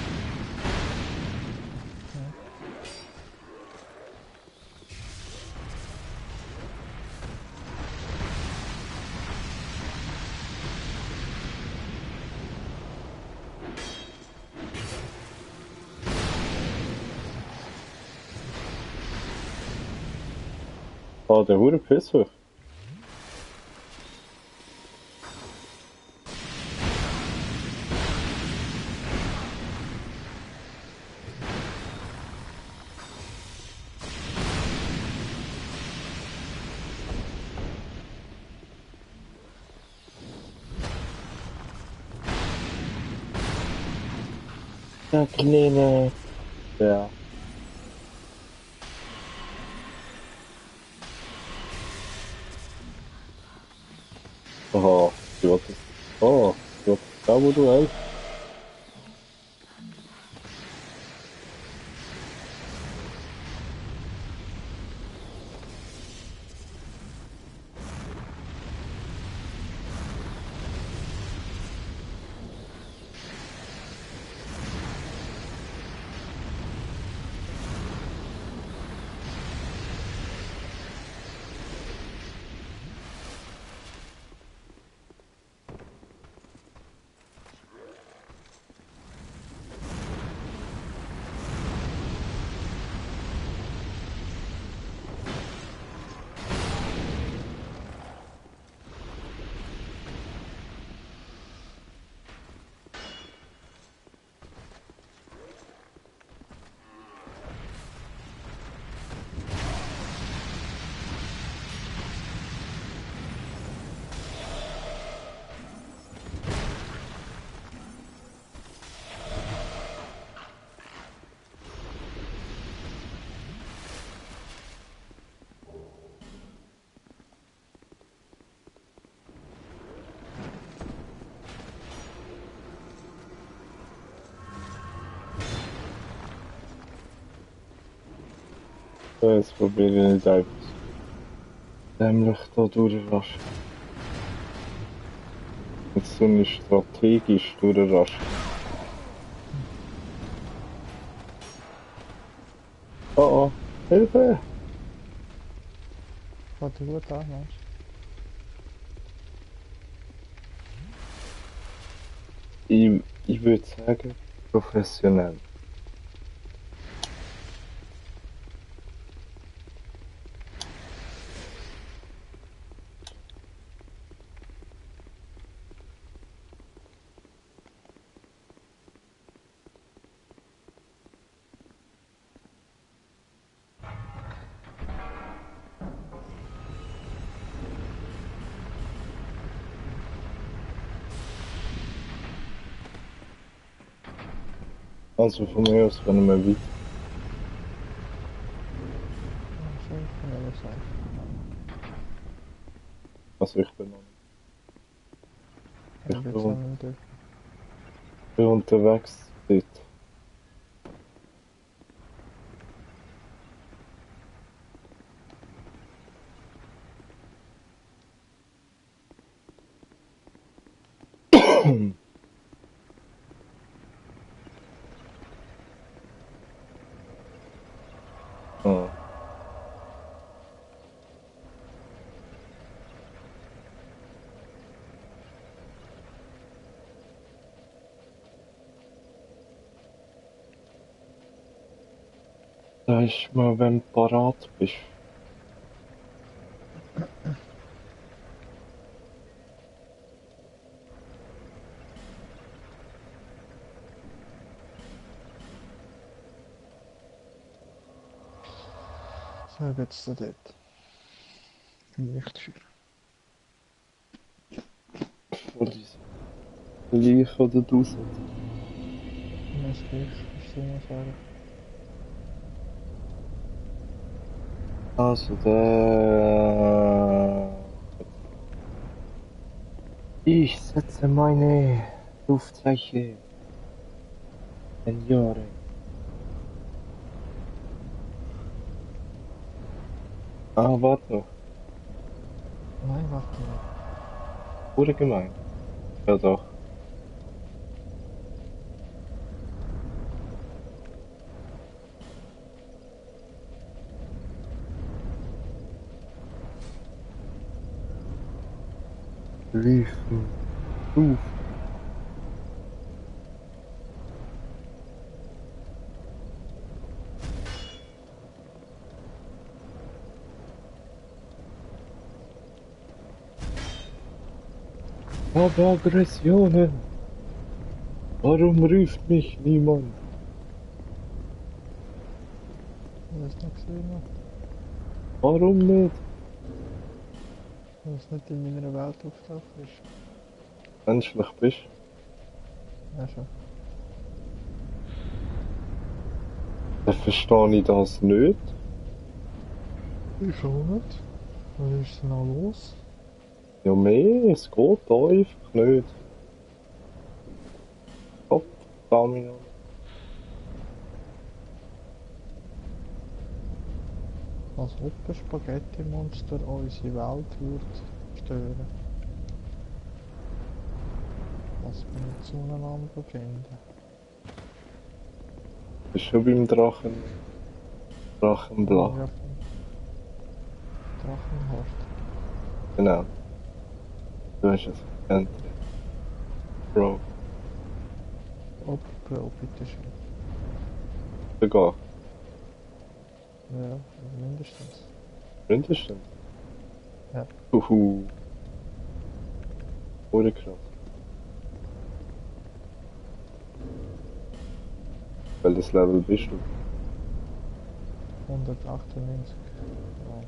Ah, der hure Pisser. Der Kleine. Ja. Aha, du hattest. Oh, du hattest da, wo du hältst. So, jetzt probiere ich es einfach. Nämlich da durchraschen. Jetzt so eine strategisch durchraschen. Oh oh, Hilfe! Fängt ja gut an, meinst Ich würde sagen, professionell. Also von mir aus, wenn wir weiter. du? Ja, schön, von der Seite. Also ich bin noch nicht. Ich Ich bin bin, jetzt noch nicht durch. bin unterwegs dort. Ah, da ist mal, wenn du parat bist. So, jetzt da dort. Lichtschür. wollte ich sagen? Lief oder draußen? Mir ist gleich, ist immer sagen. Also der... Ich setze meine Rufzeichen. Seniore. Ah, warte noch. Nein, warte nicht. Wurde gemein. Ja doch. Riefen. Ruf. Aber Aggressionen. Warum ruft mich niemand? Weil es nicht gesehen habe. Warum nicht? Weil es nicht in meiner Welt auftaucht ist. Menschlich bist. Ja schon. Dann verstehe ich das nicht. Ich auch nicht. Was ist denn noch los? Ja mehr, es geht da einfach nicht. Gott, Domino. Als ob ein Spaghetti-Monster unsere Welt würde stören. Was wir nicht zueinander finden. Das ist schon beim Drachen. Drachenblau. Ja, vom Drachenhort. Genau. Du hast es erkannt. Bro, Ob, Bro, bitteschön. sogar. Ja, also mindestens. Mindestens. Ja. Uhu. Oder krass. Welches Level bist du? 198. Nein.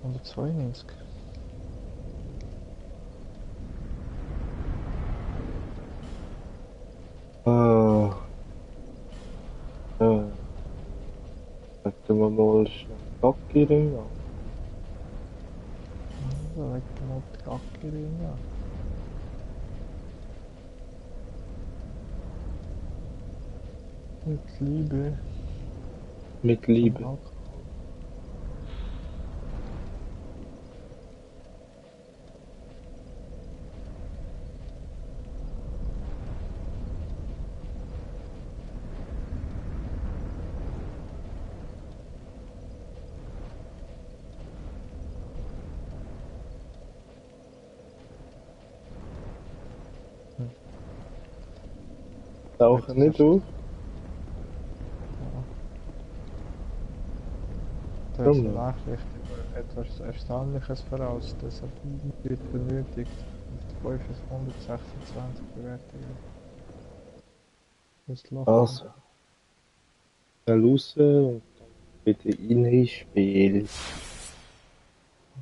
192. Ah. Ja. Hätten wir mal schnell Gacki-Ring an. Also, weg mal die Gacke rein, ja. Mit Liebe. Mit Liebe. Alkohol. Tauchen nicht auf. Da Warum ist nicht? eine Nachricht über etwas Erstaunliches voraus, deshalb wird benötigt. 526 Bewertungen. Das Loch. Also. Schnell raus und dann bitte in ins Spiel.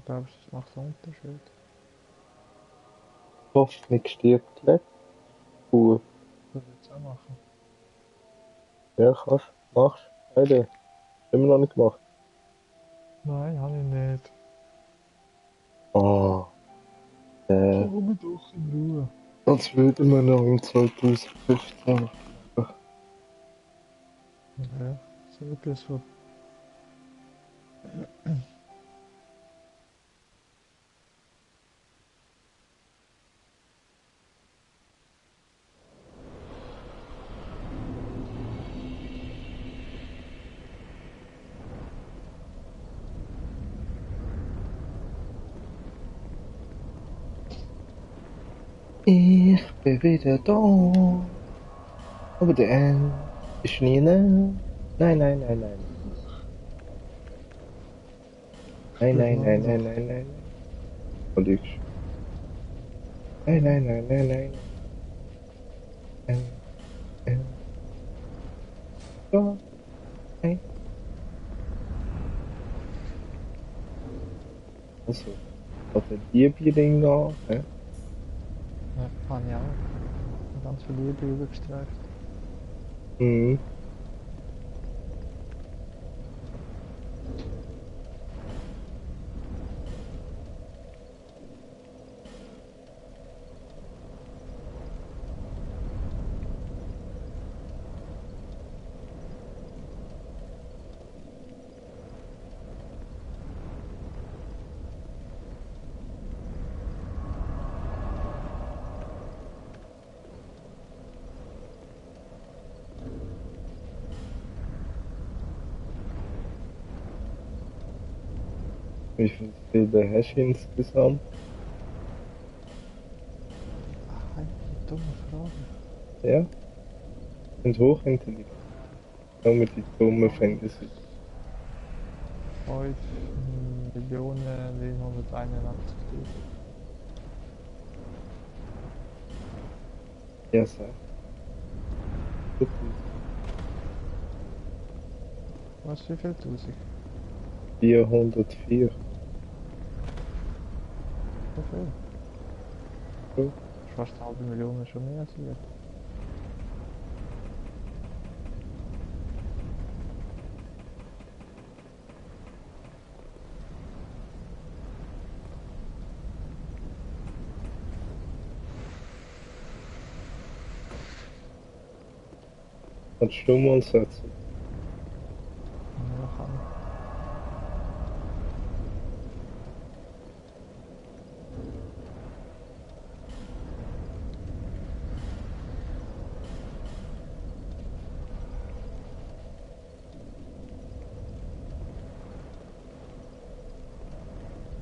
Glaubst du, das macht einen Unterschied? Hoffnung stirbt zuletzt. Cool. Das würde ich auch machen. Ja, kannst. Machst. Beide. Immer noch nicht gemacht. Nein, habe ich nicht. Ah. Lass mich doch in Ruhe. Als würden wir noch im 2015. Ja, so etwas von. Ich bin wieder da. Aber der End ist nie nah. Nein, nein, nein, nein. Nein, nein, nein, nein, nein, nein. Du lügst. Nein, nein, nein, nein, nein. Ja. Nein. Also, hat der Liebling an, hä? Habe ich auch. Ganz viel Liebe übergestreift. Mhm. Wie viele Seelen hast du insgesamt? Ach, eine dumme Frage. Ja, sind hochintelligent. Nur die Dummen finden sie. 5.781.000. Ja, sag. Gut. Was, wie viel tausend? 404. So viel? Ja. Fast eine halbe Million ist schon mehr als wir. Kannst du mal setzen? Ja, kann ich.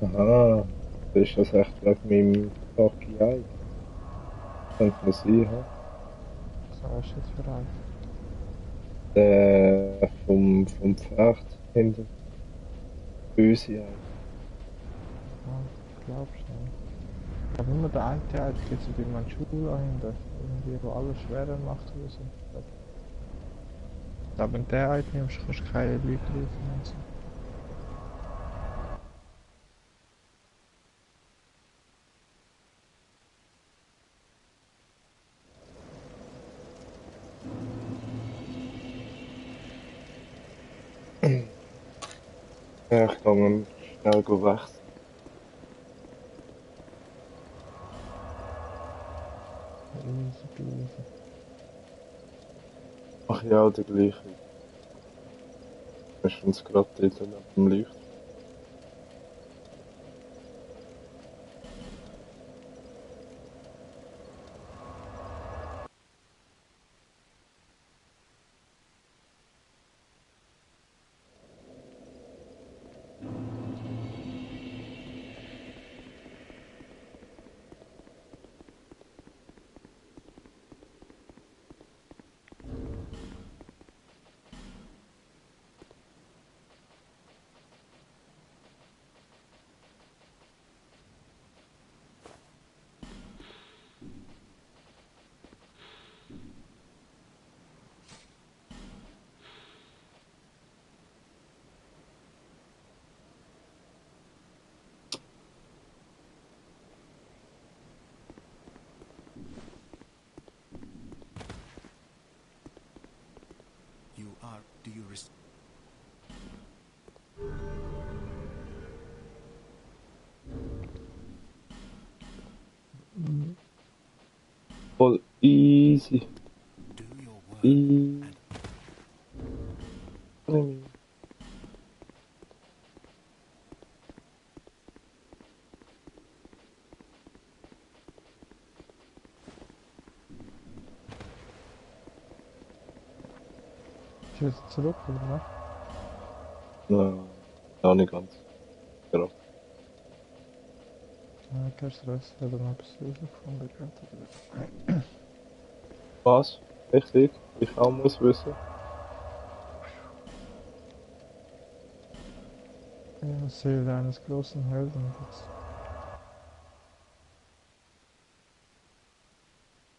Aha, ist das echt wegen meinem Hockey Eye? Könnte man sein, ha? Was ist jetzt für ein? Der vom Pferd hinten. Böse Eye. Ja, ich glaube schon. Ich glaube nur der eine Teil gibt es bei meinem Schul hinten. Irgendwie, wo alles schwerer macht oder so. Ich glaube, wenn du den einen nimmst, kannst du keine Leute rufen und so. Ja, ich kann ihn schnell wechseln. Easy peasy. Ach ja, der gleiche. Ist uns gerade dort neben dem Licht. You are. Do you res- Voll easy. do your work Easy. and Ist er jetzt zurück, oder was? Nein, auch nicht ganz. Genau. Ja, Kerstress hat er noch etwas rausgefunden gerade. Was? Richtig? Ich auch muss wissen. Ja, Seele eines großen Helden.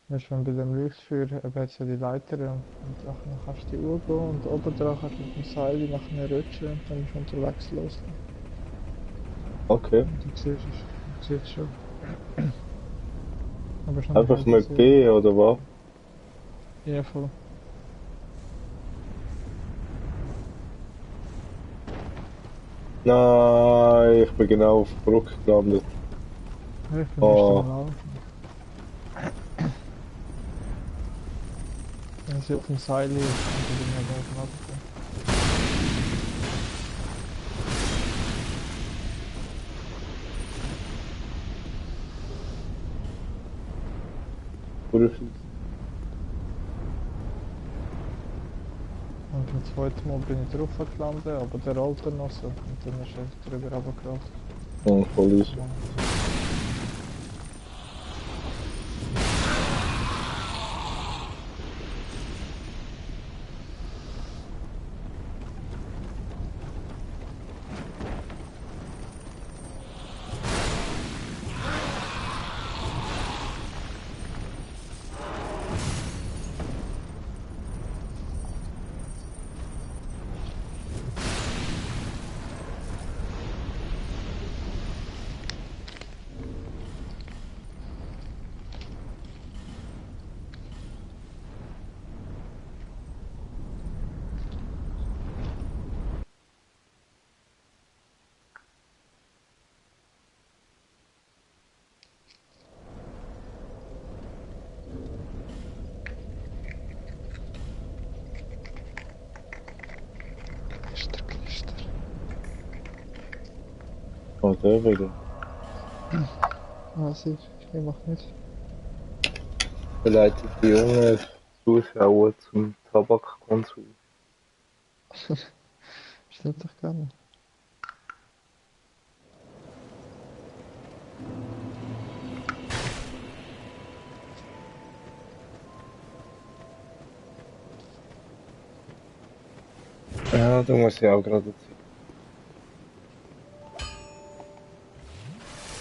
Weißt du, wenn bei dem Leuchtfeuer hat es ja die Leiter und dann kannst du die Uhr gehen und oben dran kannst du mit dem Seil nachher rutschen und dann ist unterwegs los. Okay. Und du siehst es schon. Aber ist noch nicht Einfach halb mit so. B oder was? Ja, voll. Nein, ich bin genau auf der Brücke gelandet. Ja, ich bin erst am Oh, Laufen. Wenn sie auf dem Seil ist, dann bin ich halt oben runtergekommen. Brüffel. Und beim zweiten Mal bin ich drauf gelandet, aber der rollt dann noch so. Und dann ist er drüber runtergerollt. Oh, voll easy. Knister. Oh, der wieder. Ah, sicher. Ich mach nicht. Verleitet die jungen Zuschauer zum Tabakkonsum. Stimmt doch gar nicht. Ja, da muss ich auch gerade sein.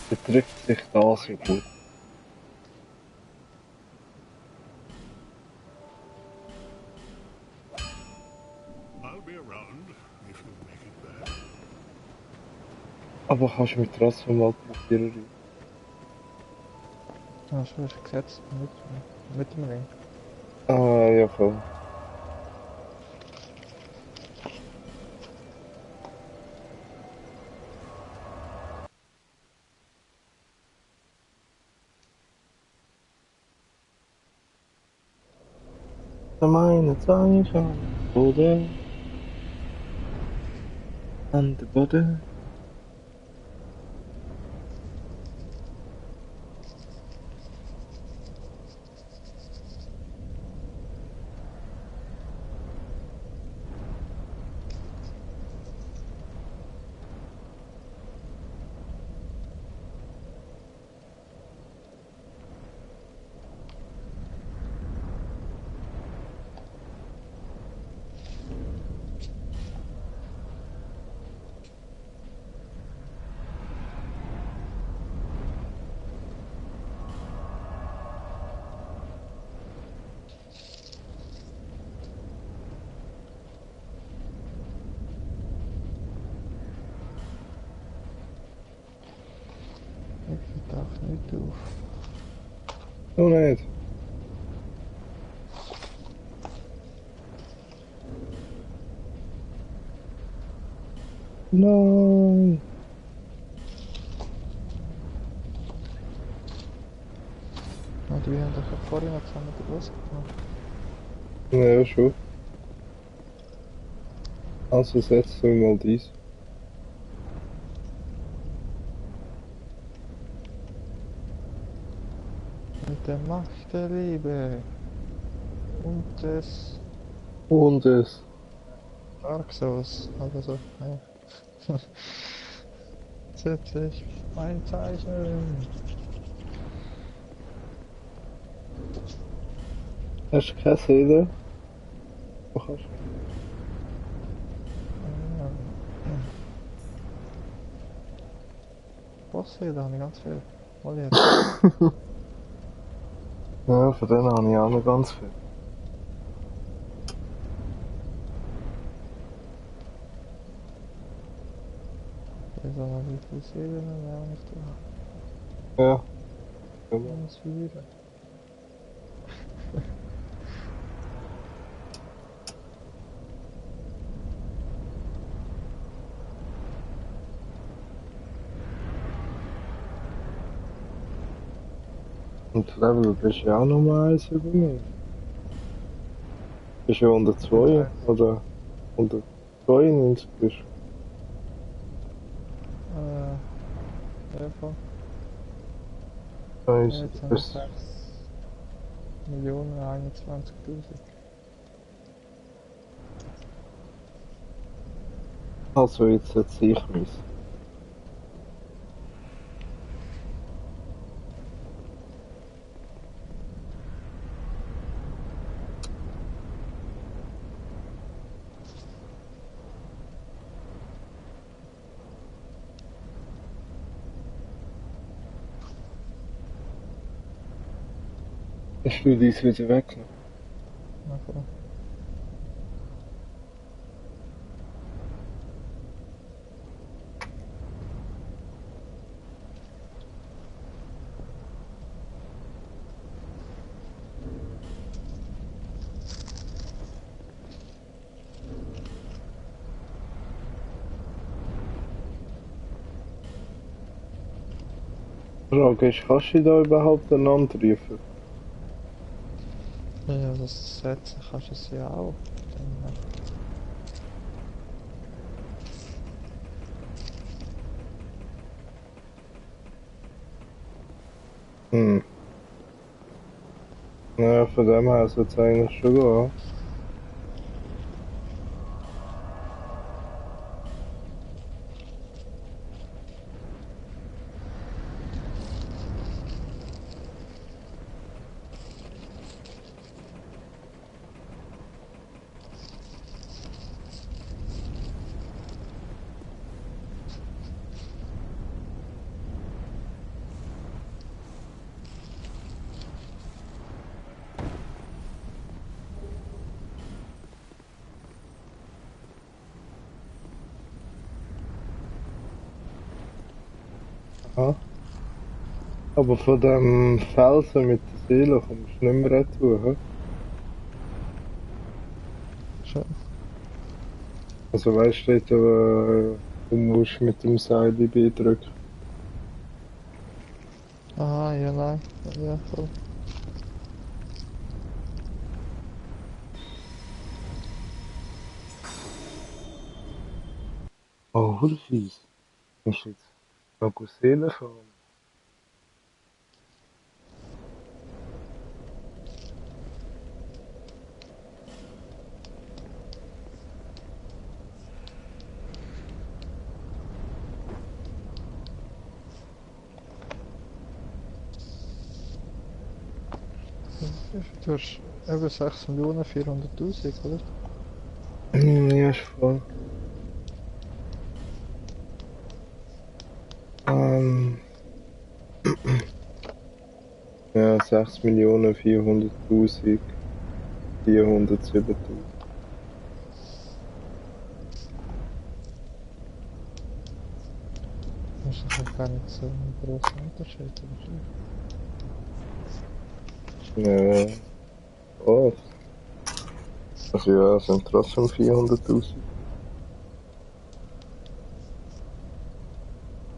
Betrifft sich da so gut. I'll be around if you make it bad. Aber kannst du mich trotzdem mal probieren? Ah, so ist gesetzt. Mit dem Ring. Ah, ja, voll. Meine Zeit oder an der Boden. Ich darf nicht auf. So nicht. Nein. Und wir haben doch vorhin noch zusammen losgemacht. Ja, schon. Also setzt du mal dies. Mit der Macht der Liebe und des Und es. Dark Souls. Also so, ja. Setze ich mein Zeichen. Hast du keine Seele? Du kannst. Ja. Bossseele habe ich ganz viel. Mal jetzt. Ja, von denen habe ich auch noch ganz viel. Ich sag mal, wie viele Seelen habe ich da? Ja. Genau. Das wieder. Und Level bist du ja auch nochmal eins über mich. Bist du ja 102 oder 192 bist Ja, voll. du. Ja, Eins, jetzt haben wir bis 6.021.000. also jetzt setze ich mich. Hast du dies wieder weggenommen? Ja, voll. Die Frage ist, kannst du da überhaupt einander rufen? Ja, das setzen kannst du es ja auch. Dann, Hm. Naja, von dem her sollte es eigentlich schon gehen. Aha. Aber von dem Felsen mit der Seele kommst du nicht mehr retour, hä? schon. Also weißt du, dort, du musst mit dem Seil B drücken. Aha, ja, nein. Ja, voll. Oh, Hulfis. Ist jetzt noch gut Seele fahren? Du hast über 6.400.000, oder? Ja, ist voll. Ähm, ja, 6.400.407. Das ist doch gar nicht so ein großer Unterschied, oder so? Ja, oh. Also ja, es sind trotzdem 400.000.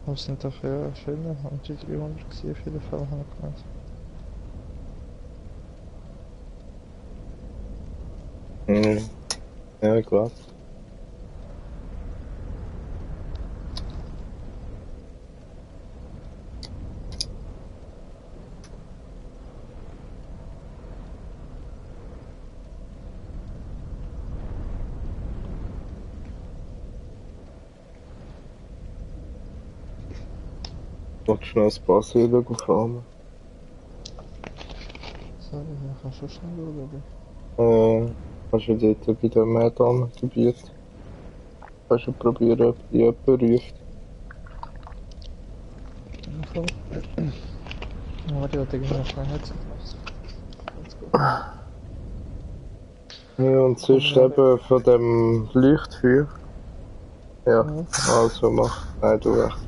Aber es sind doch ja schöne, haben die 300 gewesen, auf jeden Fall, habe ich gemeint. Mhm. Ja, klar. Wolltest du noch ein paar Seelen fahren? Sorry, ja, kannst du schnell schauen, Kannst du dort bei dem Mähdam-Gebiet kannst du probieren, ob die jemand ruft. aber... Voll. Warte, ich hatte irgendwie schnell Headset gemacht. Let's go. Ja, und Komm, sonst ja, eben von dem Leuchtfeuer. Ja, ja. also mach. Nein, du recht.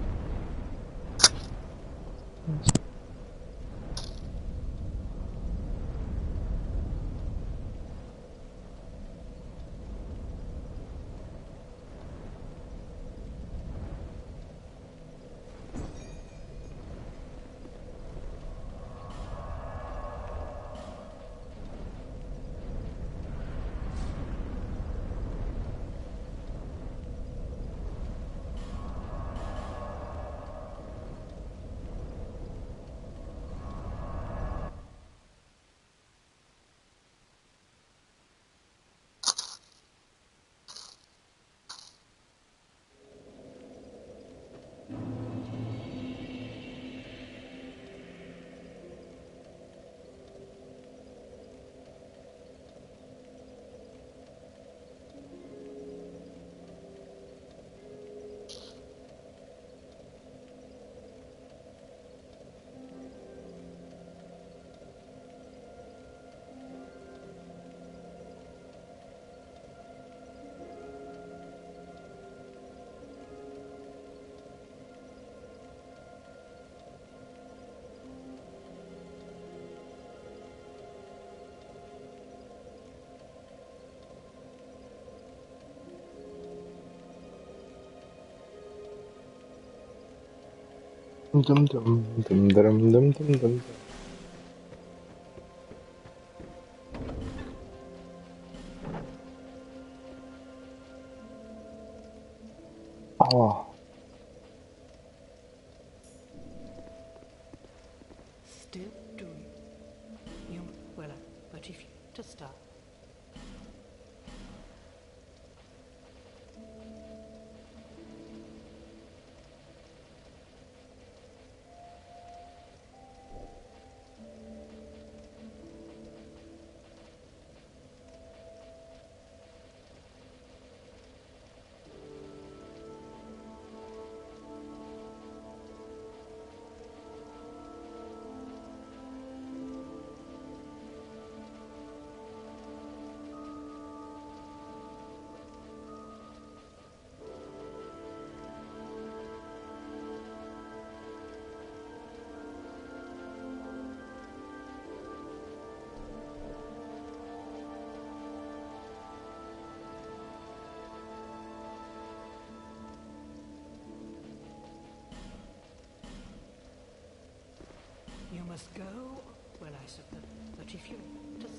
Dum dum dum dum dum dum dum. Oh, Still do you? Well, but if you to start. You must go. Well, I suppose. But if you just.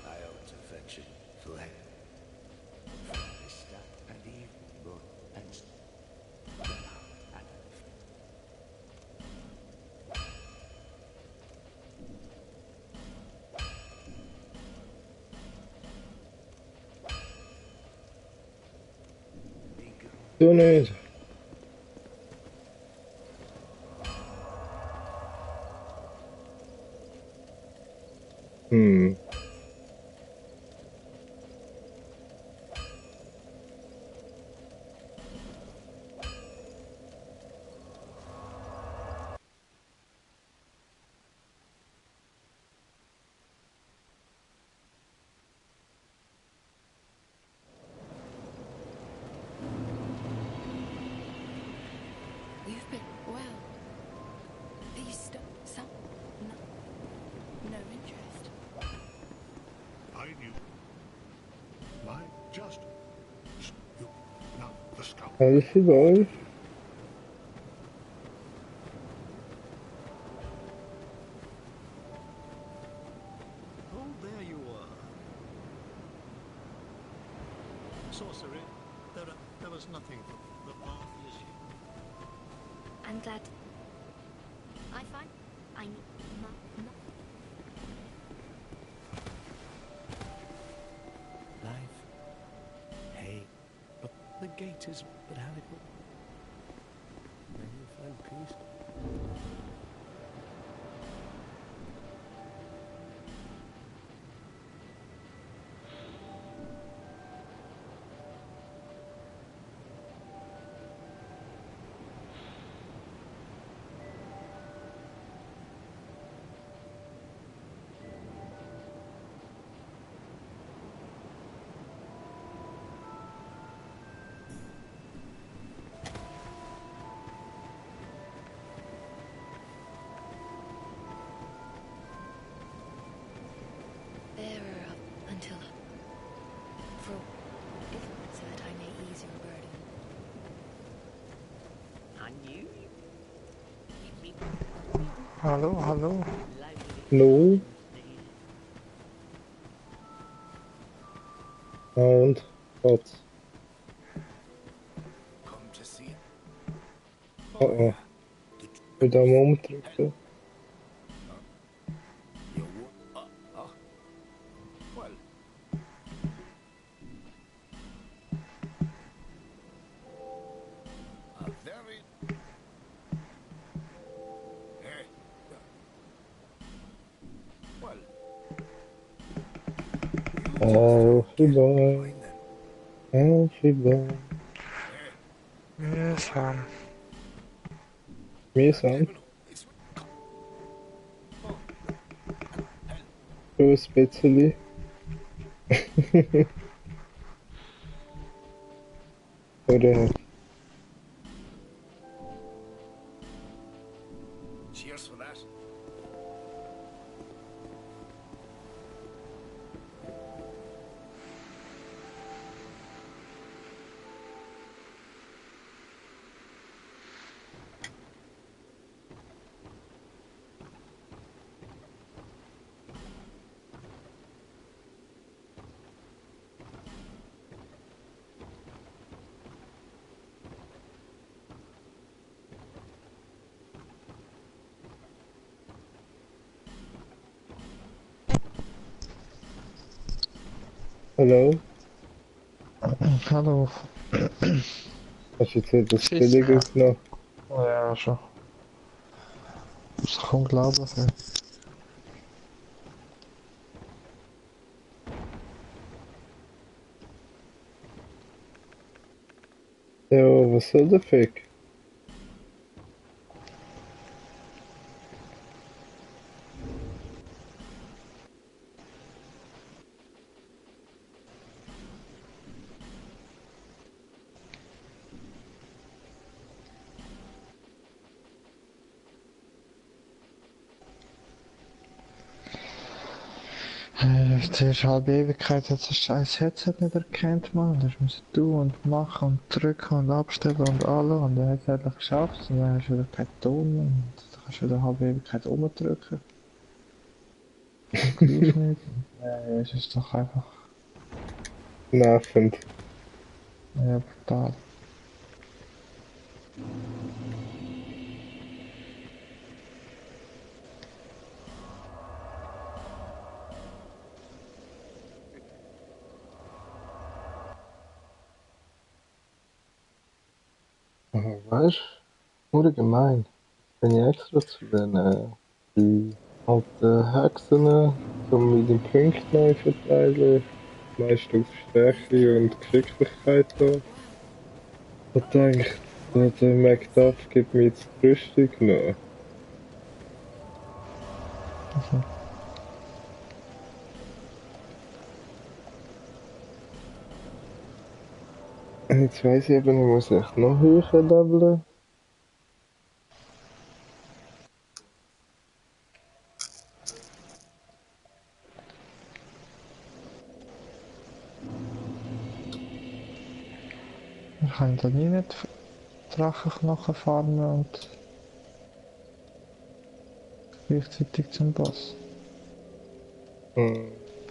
I ought to fetch it. Fled. From Vista and Eve, Lord, and doe niet. Hmm. You've been well. Are you still some? No, no interest. I knew. My just. You. Now, the scout. How is he going? Oh, there you are. Sorcery. There was nothing for the path is here. I'm glad. I find I need Life. Hey. But the gate is but how it will. May you find peace. bearer up until for if so that I may ease your burden. And you? Hallo, hallo. No. Und Gott. Come to see. Oh oh. Ich will da mal umdrücken. You well. A very Alfie Boy, Fine then. Alfie Boy. Mühsam. Mühsam, Devil, this way. Come on. Hell. so ein bisschen. Oder Cheers for that. hallo? Hallo. Hast du jetzt etwas Schieß, ja. Billiges genommen? Ja, schon. Das ist doch unglaublich. Ja. Ja, was soll der Fick? Zuerst halbe Ewigkeit hat das scheiß Headset nicht erkannt, man. Das musst du und machen und drücken und abstellen und alle. Und dann hat es endlich geschafft. Und dann hast du wieder keinen Ton mehr. Und dann kannst du wieder eine halbe Ewigkeit umdrücken. Und gleich nicht. Es ist doch einfach Nervend. brutal. Aber weißt du, oder gemein, bin ich extra zu den die alten Hexen, um meine Punkte neu verteilen, meist auf Stärke und Geschicklichkeit da. Und denkt, der Macduff gibt mir jetzt die Rüstung noch. Jetzt weiss ich eben, ich muss echt noch höher leveln. Wir können da nie nicht Drachenknochen farmen und gleichzeitig zum Boss.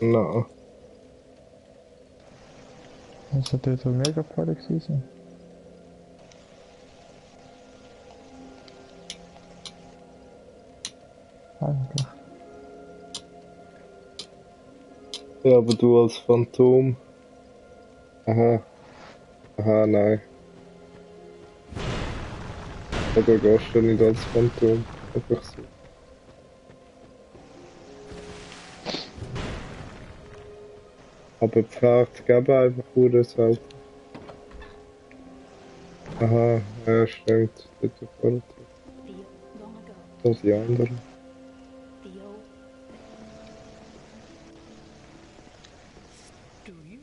No. Also dort soll mega voll sein. Eigentlich. Ja, aber du als Phantom. Aha. Aha, nein. Oder gehst du nicht als Phantom? Einfach so. Aber Pferd geben einfach nur selten. Aha, ja, stimmt. Das ist voll Theo, long ago, als die anderen. Theo. Do you?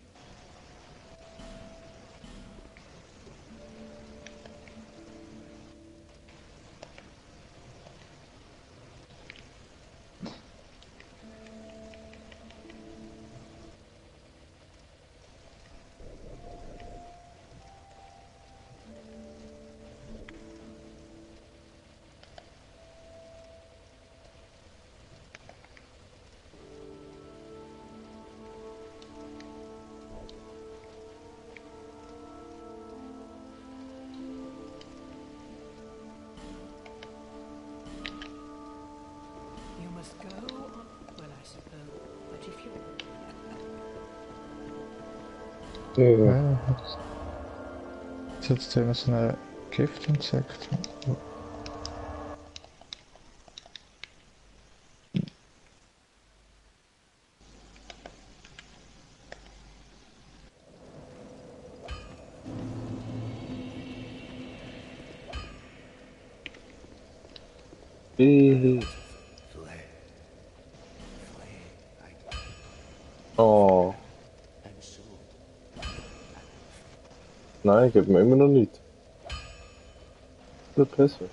You must go on. Well, I suppose. But if you. Ja, Ja, jetzt haben wir so ein Giftinsekt. Hihi. Fled. Oh, And so, nein, gibt mir immer noch nicht. Der Pässe.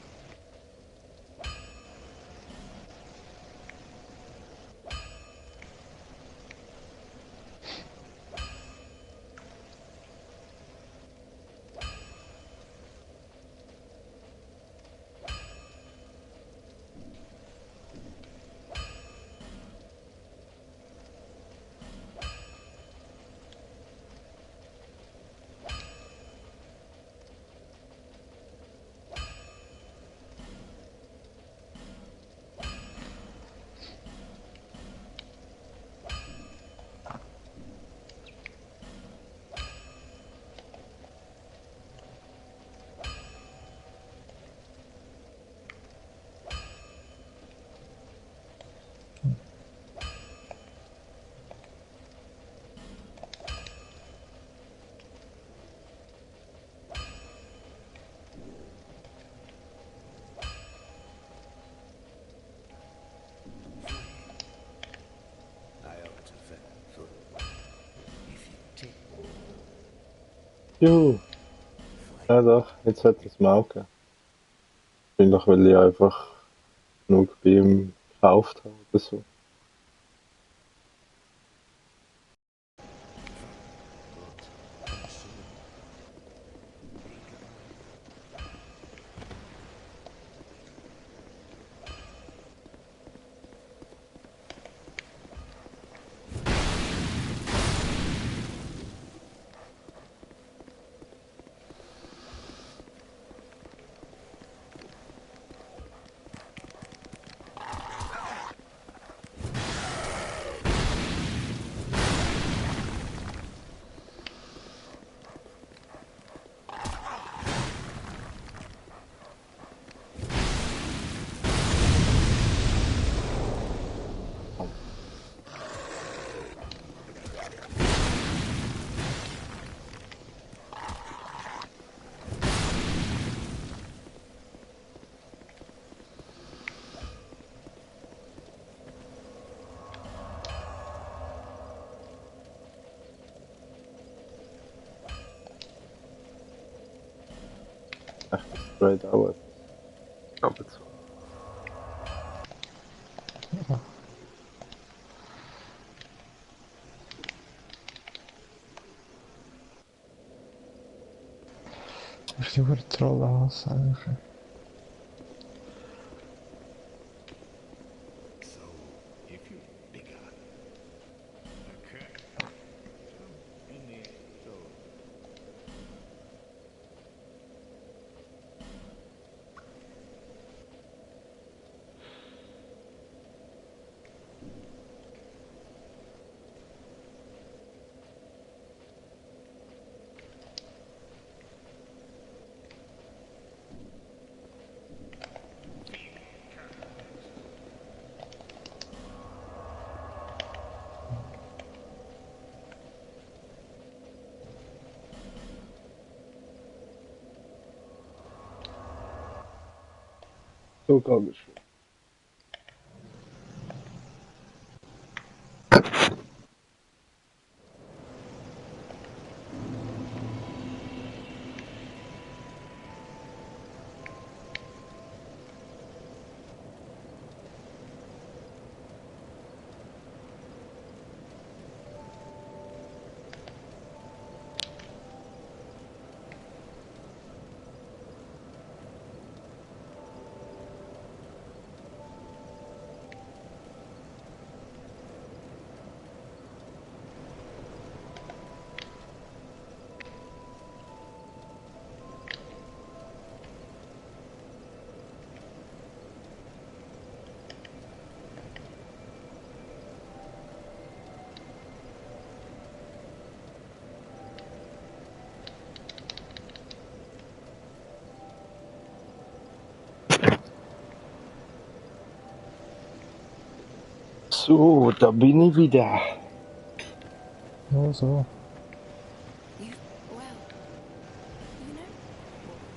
I ought to feel. If you take Juhu. Ja doch, jetzt hat es mal gegeben. Wahrscheinlich, weil ich einfach genug bei ihm gekauft habe oder so. Echt, das sprayt auch etwas. Aber so. Ich über Troll aus eigentlich. so, if you bigger. Okay. So, in the so. So kann es schon. So, da bin ich wieder. Nur so. You, well, you know,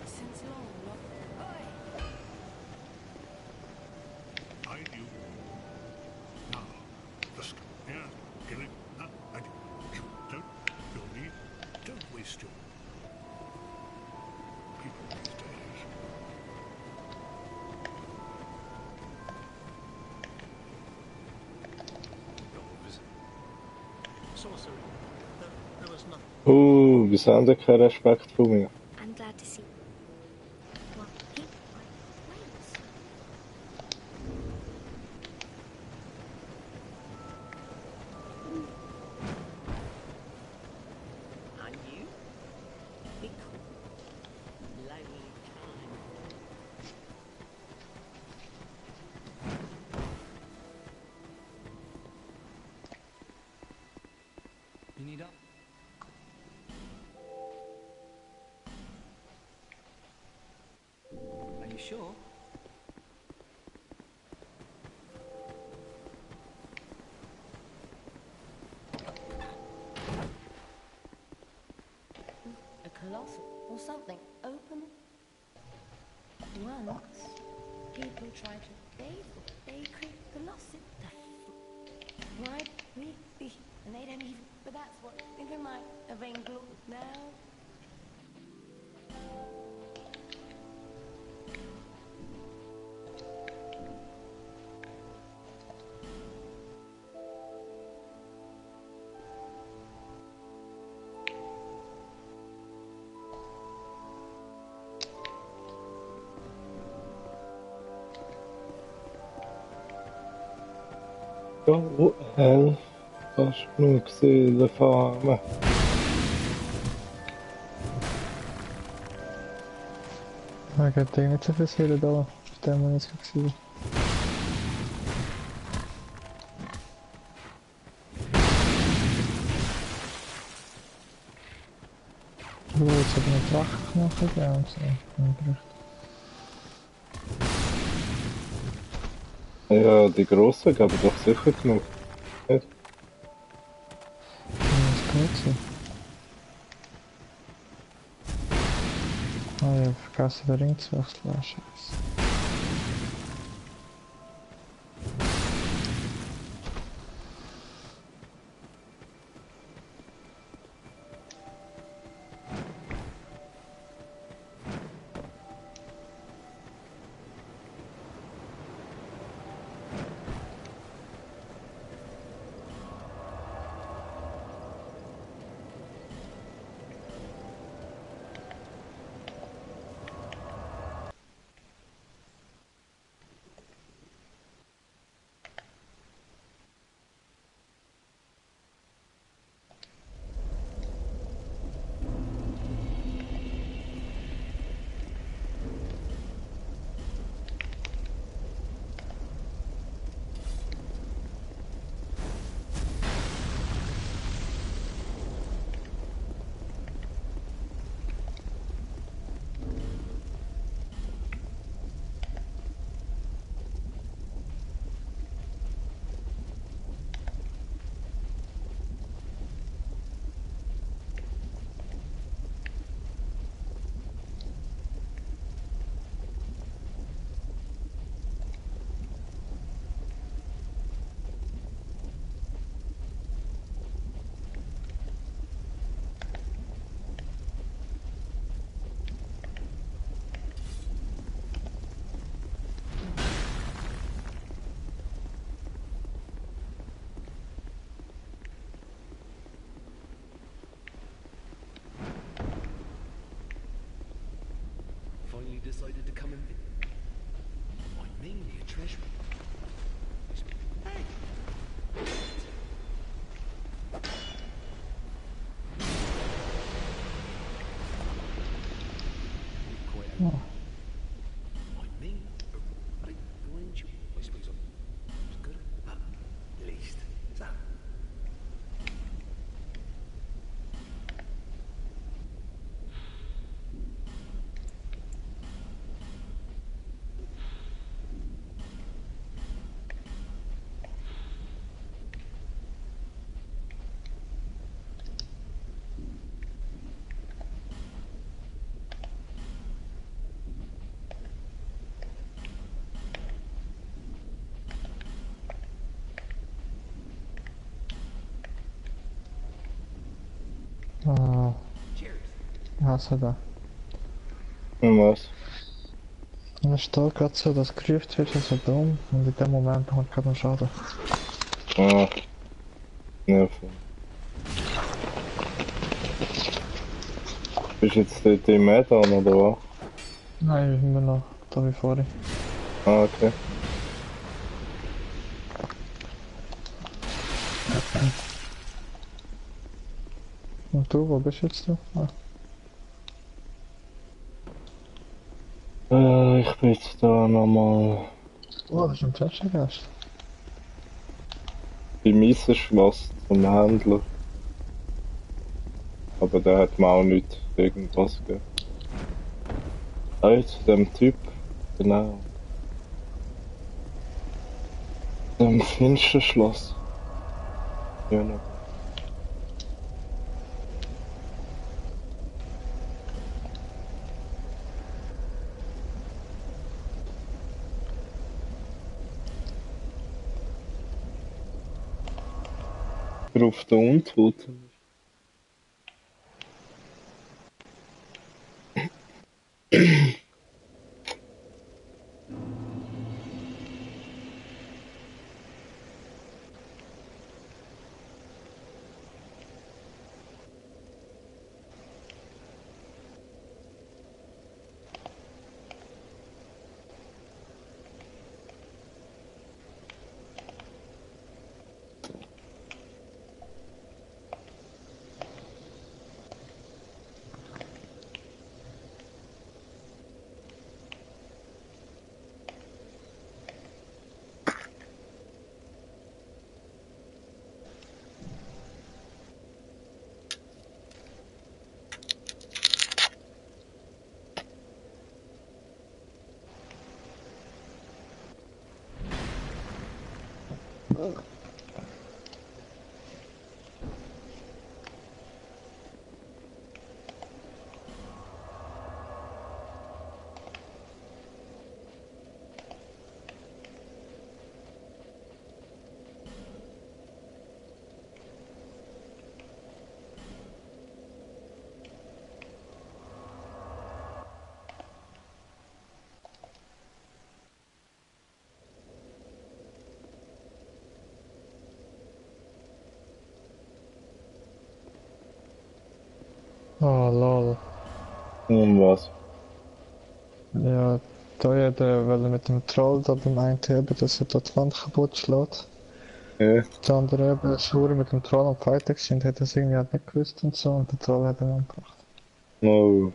since long not. Oi! sorcery. There was nothing. Wieso haben sie keinen Respekt vor mir? I'm glad to see. Well, he waits. And you? Be cool. Lonely time. You need up? Are you sure? A colossal or something open. Once, people tried to bathe they could colossus. Why we and they don't even. But that's what even my available now. Go hell. Fast genug Seelenfarmen. Ich hätte nicht so viel Seele da, auf dem wir jetzt gesehen. Oh, jetzt hat er einen Drachenknochen gegeben und so. Ja, die Grossen geben doch sicher genug. Nicht? Was geht so? Ah, ich hab vergessen, den Ring zu wechseln. Ah, scheiße. Finally decided to come and I mean the treasure. Hey! Quite Oh. I mean, I want you. I suppose I was good at least. So. Ah, Cheers. ich hasse das. Und was? Und es steht gerade so, dass gerufen wird, so dumm. Und in dem Moment macht gerade noch Schaden. Ah. Ja, voll. Bist du jetzt dort im Add-on oder was? Nein, immer noch da wie vorhin. Ah, okay. Und du, wo bist du jetzt? Ich bin jetzt da nochmal Oh, das ist ein Flaschengast. beim Eisenschloss zum Händler. Aber der hat mir auch nicht irgendwas gegeben. Zu dem Typ, genau. Dem Finsterschloss. Ja, noch. Auf der Untoten. Oh, lol. Und was? Ja, da jeder, weil er mit dem Troll da beim einen eben, dass er dort die Wand kaputt schlägt. Ja. Der andere eben, Schwur mit dem Troll am Fighter und hat das irgendwie halt nicht gewusst und so und der Troll hat ihn umgebracht. No.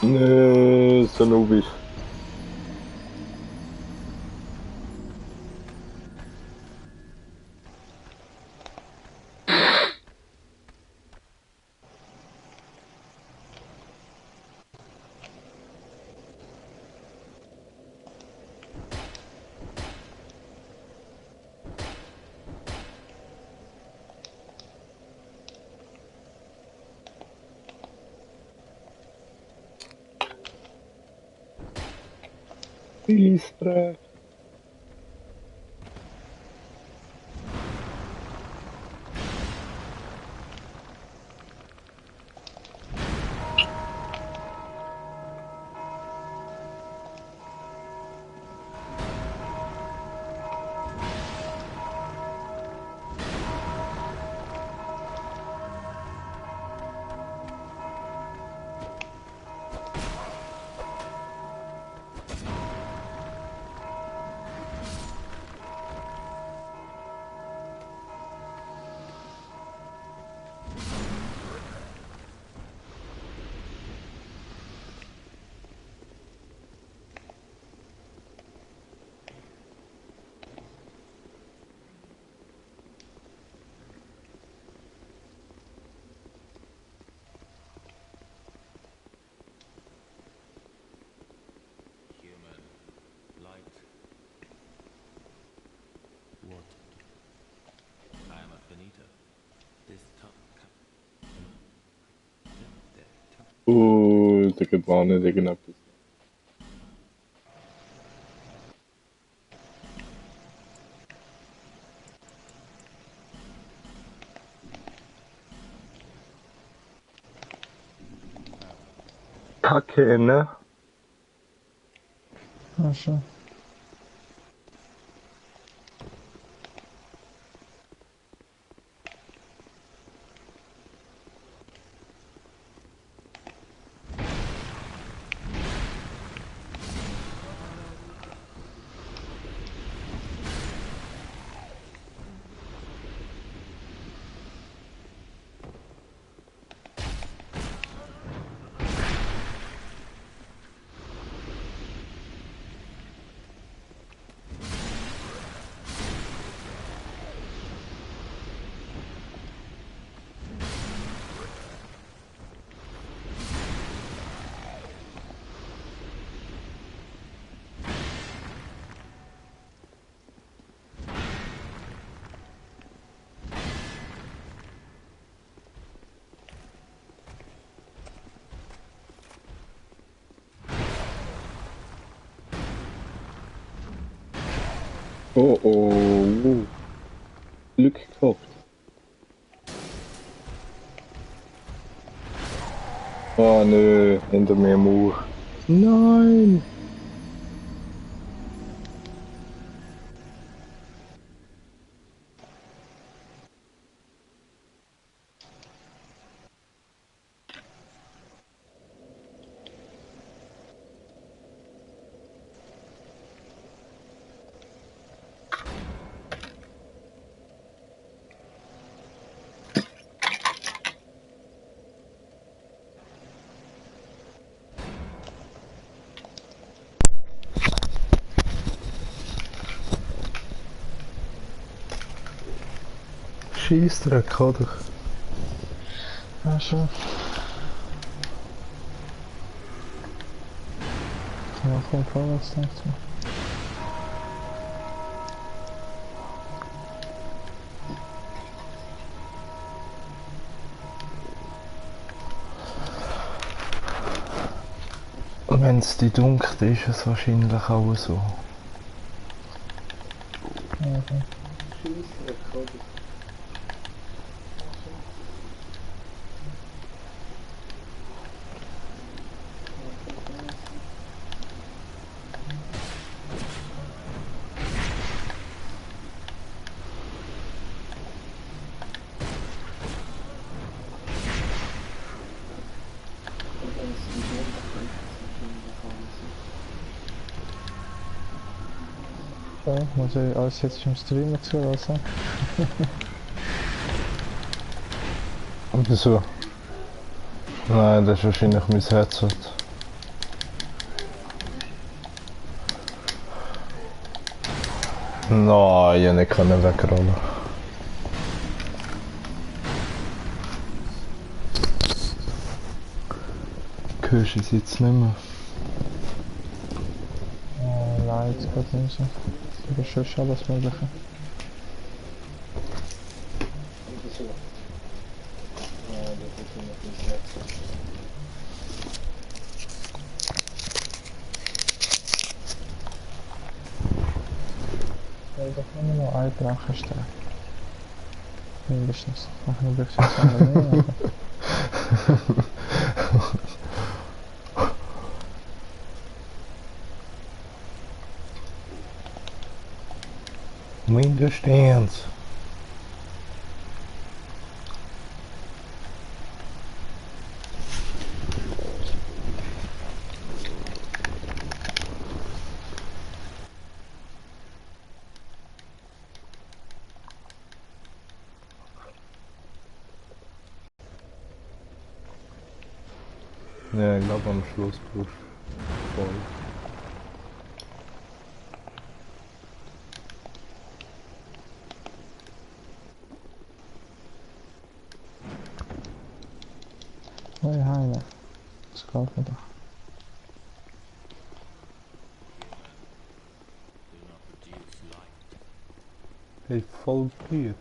Nee, so nubisch. Istra. Da geht man auch nicht irgendetwas. Kacke, ne? Ah, schon. Oh oh. Glück gehabt. Oh nö, hinter mir Mauer. Nein! Scheissdreck, oder? Ah, schon. Ja, komm vorwärts, denkst du. Wenn es die dunkelt, ist es wahrscheinlich auch so. Ja, okay. So, muss ich alles jetzt im Streamer zulassen? Wieso? Nein, das ist wahrscheinlich mein Headset. Nein, ich nicht können wegrollen. Hörst du es jetzt nicht mehr? Nein, jetzt geht nicht so. Aber schon alles Mögliche. Ja, da kann nur einen Drachen stellen. Mindestens. Nachher braucht es jetzt auch mehr, aber... Mindestens. Ja, ich glaube am Schluss brauchst du voll. Hey, Heine. Das geht wieder. Hey, voll gut.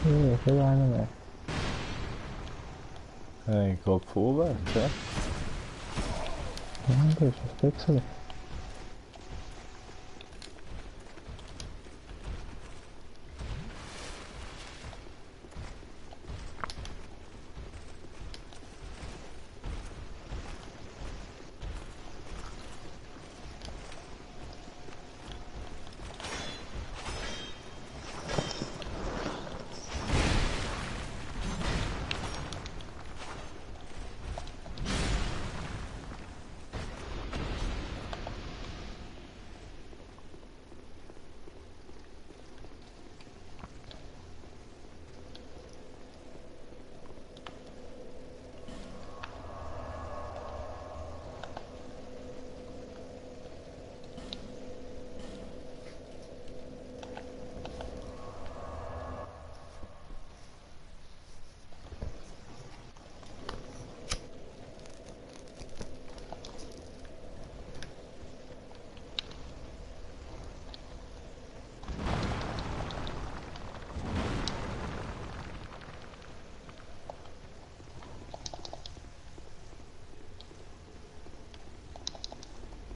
Ja, viel einer mehr. Hey, ich glaube vorwärts, ja? Ja, das ist ein bisschen.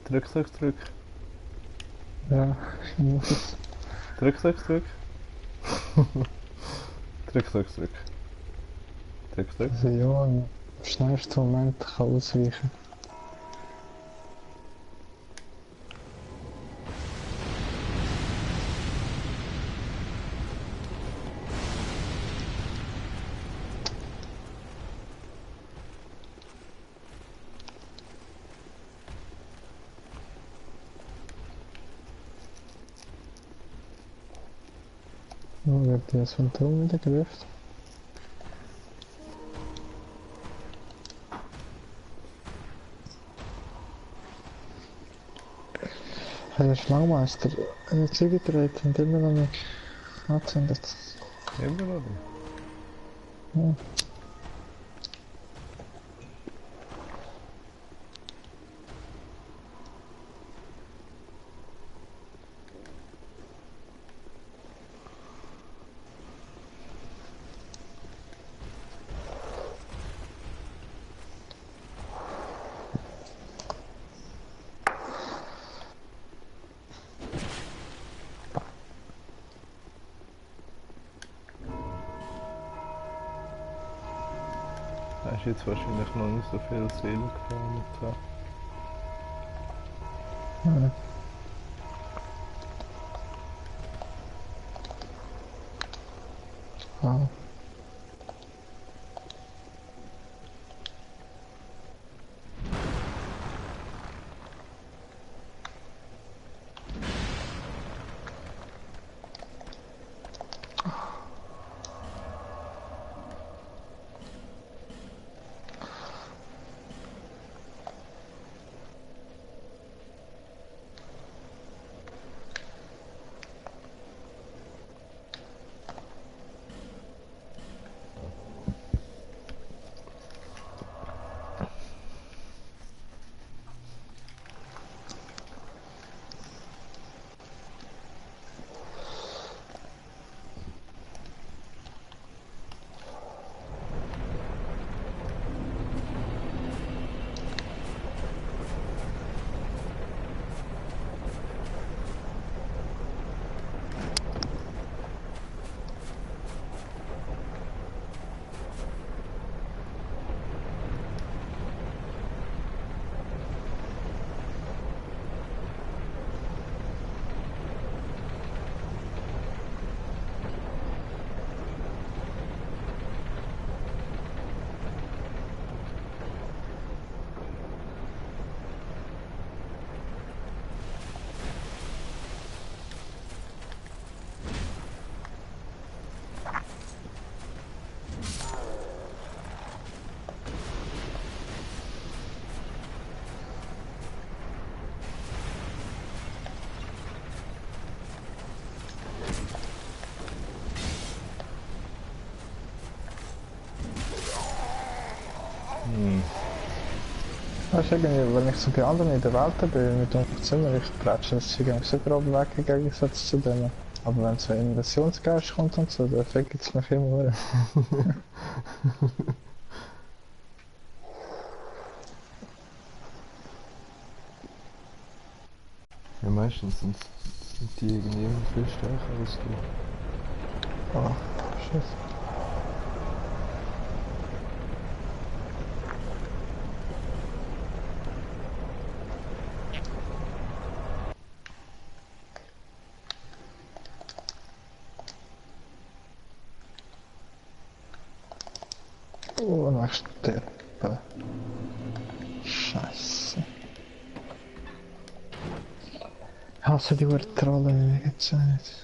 Drück, drück, drück. Ja, ich muss es. Drück, drück, drück. Drück, drück, drück. Drück, drück. Also ja, im schnellsten Moment kann ausweichen. Oh, ich hab das Phantom wieder gelöst. Hey, der Schlangenmeister, eine Züge gedreht und immer noch nicht angezündet. Immer noch nicht. Ja. Da ist jetzt wahrscheinlich noch nicht so viel Seele gefahren. Ja. Wow. Weißt du, irgendwie, wenn ich so bei anderen in der Welt bin, mit dem Zimmer, ich prätsche das Zeug eigentlich so grob weg im Gegensatz zu denen. Aber wenn so ein Invasionsgeist kommt und so, dann fängt es mich immer an. Ja, meistens sind die irgendwie viel stärker als du. Ah, shit. Oh, noch Steppe. Scheiße. Ich hasse die Urtrollen, jetzt nicht.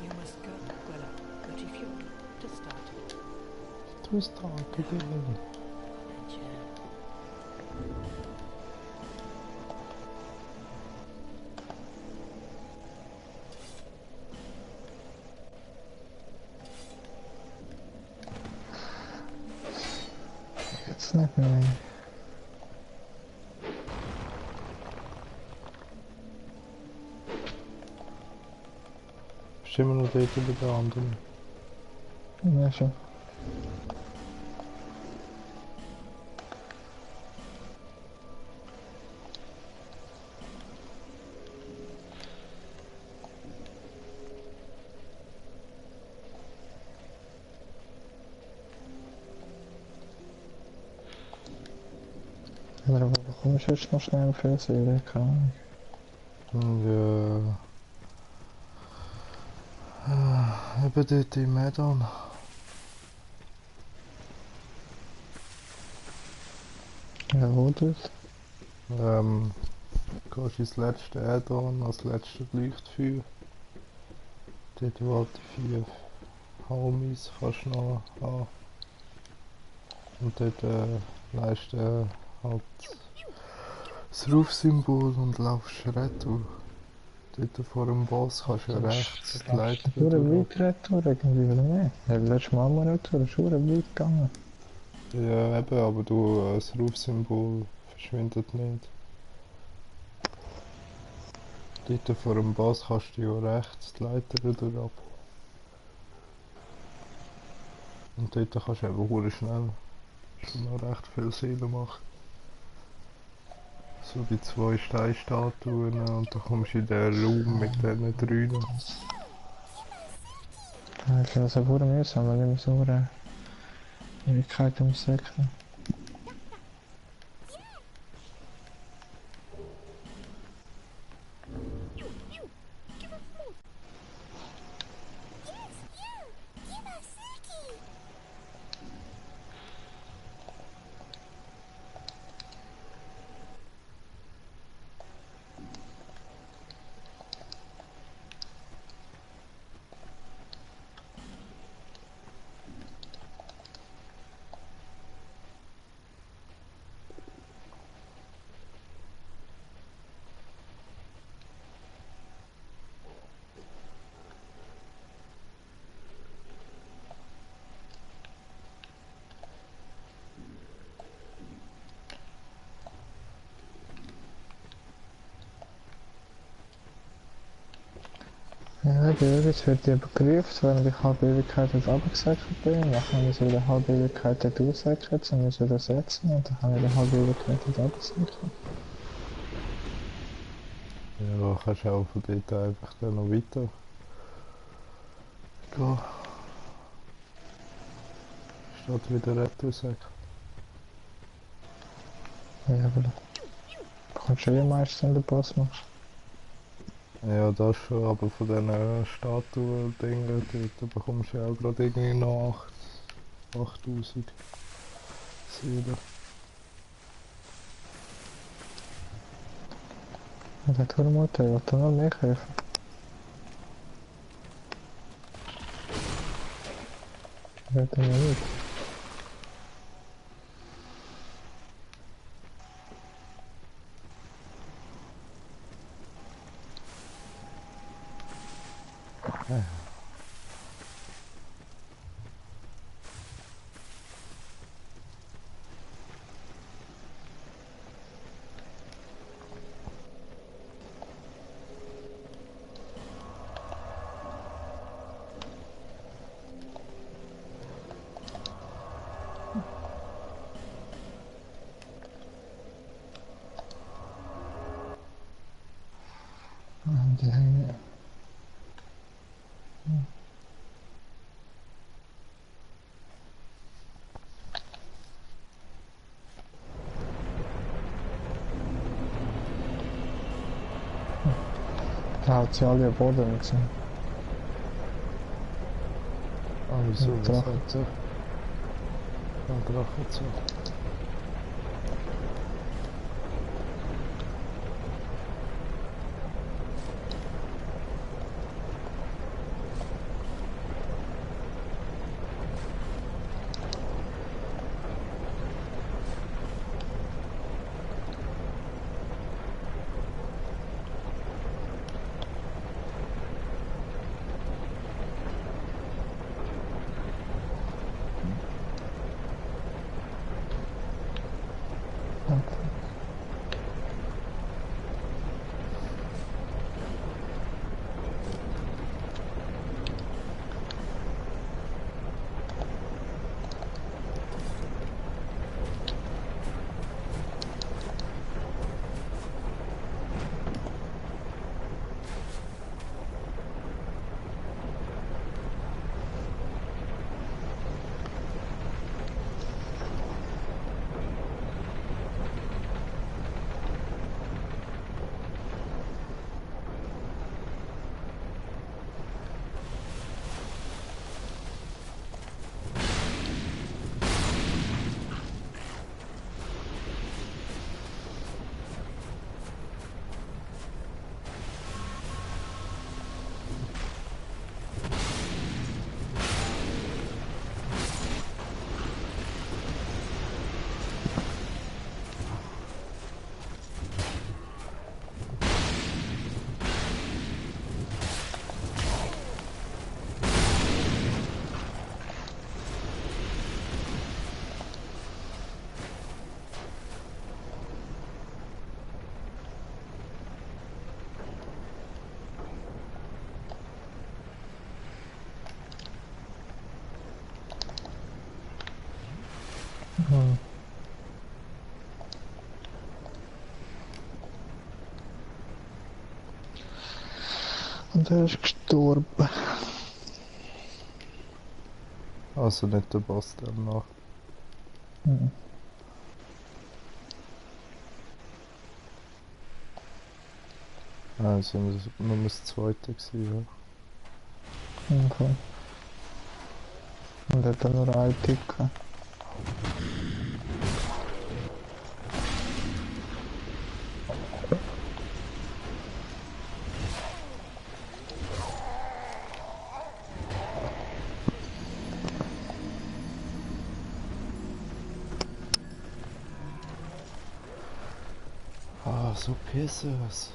You must go, Gwella. But if you want to start it, Du bist da, bitte. adventure. Jetzt nicht mehr. Bist immer noch dort bei den anderen. Ja, schon. Aber wo kommst du jetzt noch schnell auf die Seele? Keine Ahnung. Ja. Eben dort im Medan. Ja, wo das? Gehst ins letzte Add-on, als letztes Leuchtfeuer. Dort wo halt die 4 Homies kannst du noch haben. Und dort leist du halt das Rufsymbol und laufst retour. Dort vor dem Boss kannst du ja rechts die Leiter Nur durch. weit Retour irgendwie, oder nicht? Ja, letztes Mal mal Retour, ist schon weit gegangen. Ja, eben, aber das Rufsymbol verschwindet nicht. Dort vor dem Boss kannst du ja rechts die Leiter durch ab. Und dort kannst du eben hure schnell schon noch recht viel Seele machen. So die 2 Steinstatuen und dann kommst du in den Raum mit diesen 3. Ja, ich finde das auch verdammt mühsam, weil ich immer so eine Ewigkeit umsäckeln. Ja, jetzt wird die überprüft, wenn ich halbe Ewigkeit jetzt runtergesäckelt bin, dann muss ich wieder halbe Ewigkeit dort aussäckeln, dann muss ich wieder setzen und dann kann ich wieder halbe Ewigkeit dort runtersäckeln. Ja, kannst auch von dort einfach dann noch weiter gehen. Statt wieder Rettungssack. Ja, aber du kommst schon meistens, wenn du Boss machst. Ja, das schon, aber von diesen Statuen-Dingen, dort bekommst du ja auch gerade irgendwie noch 8000 Seelen. Und dann tun wir mal, ich will noch mehr helfen. Ich will mir nicht. Die hängen. Da hat sie alle am Boden gesehen. Ah, wieso? Ein Was Drache. hat sie? Ein Drache zu. Hm. Und er ist gestorben. Also nicht der Boss dann noch. Hm. Also nur das zweite gewesen, Okay. Und er hat dann nur einen Tick gehabt. ja. Ah, so Pisses.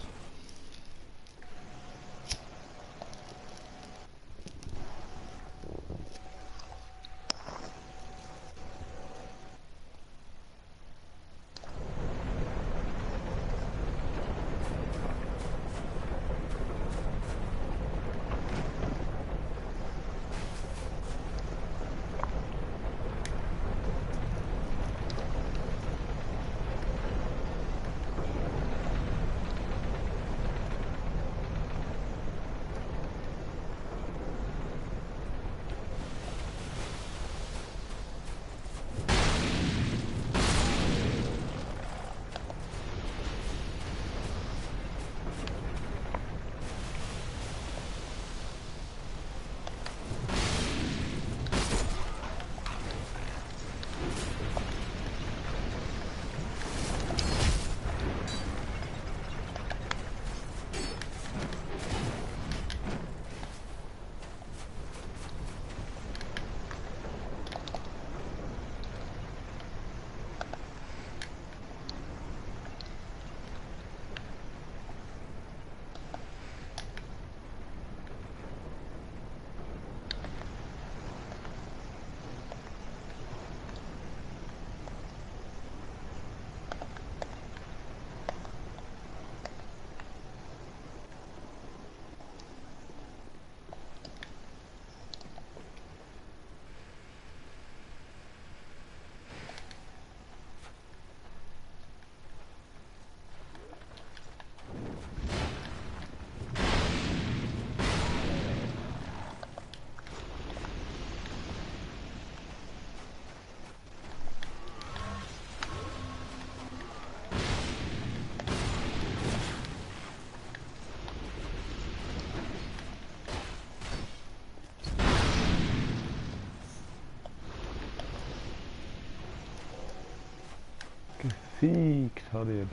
Gefiegt hat er.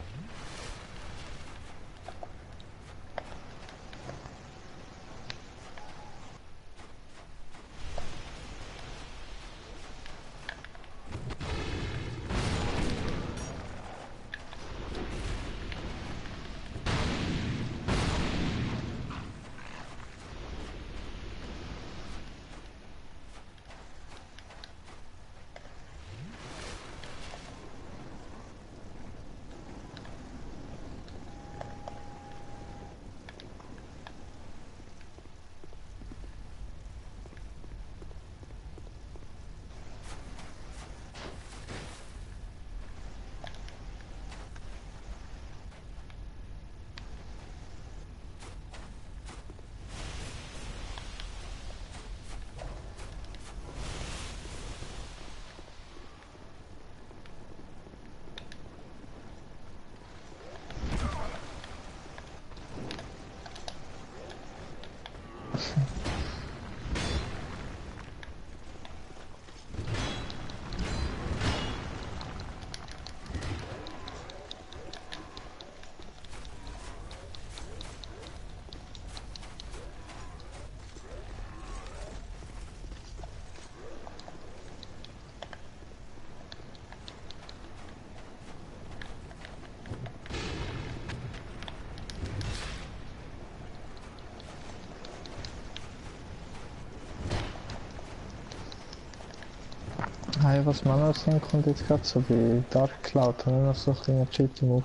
Hey, was man noch sehen konnte, jetzt gerade so wie Dark Cloud, haben wir noch so ein kleiner Cheaty-Move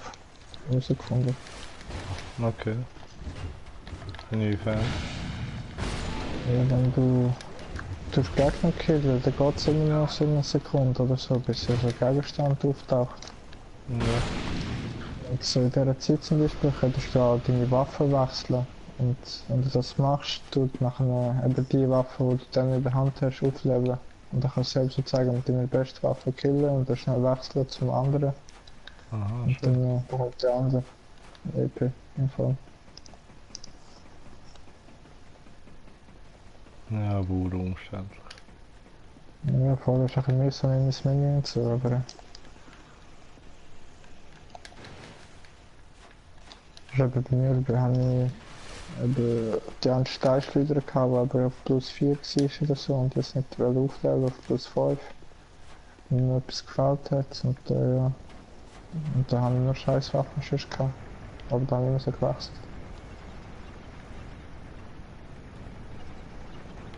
rausgefunden. Okay. Inwiefern? Ja, wenn du durch Gegner killst, dann geht es immer noch so eine Sekunde oder so, bis so ein Gegenstand auftaucht. Ja. Und so in dieser Zeit zum Beispiel könntest du auch deine Waffe wechseln. Und wenn du das machst, tut nachher eben die Waffe, die du dann in der Hand hast, aufleveln. Und dann kannst du selbst sozusagen mit deiner besten Waffe killen und dann schnell wechseln zum anderen. Aha, Und schön. dann bekommt der andere EP im Fall. Ja, aber umständlich. Ja, voll ist ein bisschen mühsam in das Menü und so, aber... Das ist eben bei mir, wir haben eben die anderen Steinschleuder gehabt, die aber auf plus 4 war oder so und jetzt nicht aufleveln auf plus 5. Und mir etwas gefällt hat und ja. Und da haben wir nur scheiß Waffen sonst gehabt. Aber dann haben wir so gewechselt.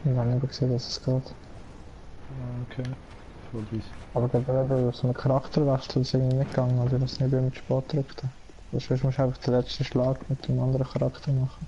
Und dann haben wir gesehen, dass es geht. Okay. Vorbei. Aber gerade so einen Charakterwechsel ist irgendwie nicht gegangen, oder das nicht mit Sport drückte. Sonst musst du einfach den letzten Schlag mit dem anderen Charakter machen.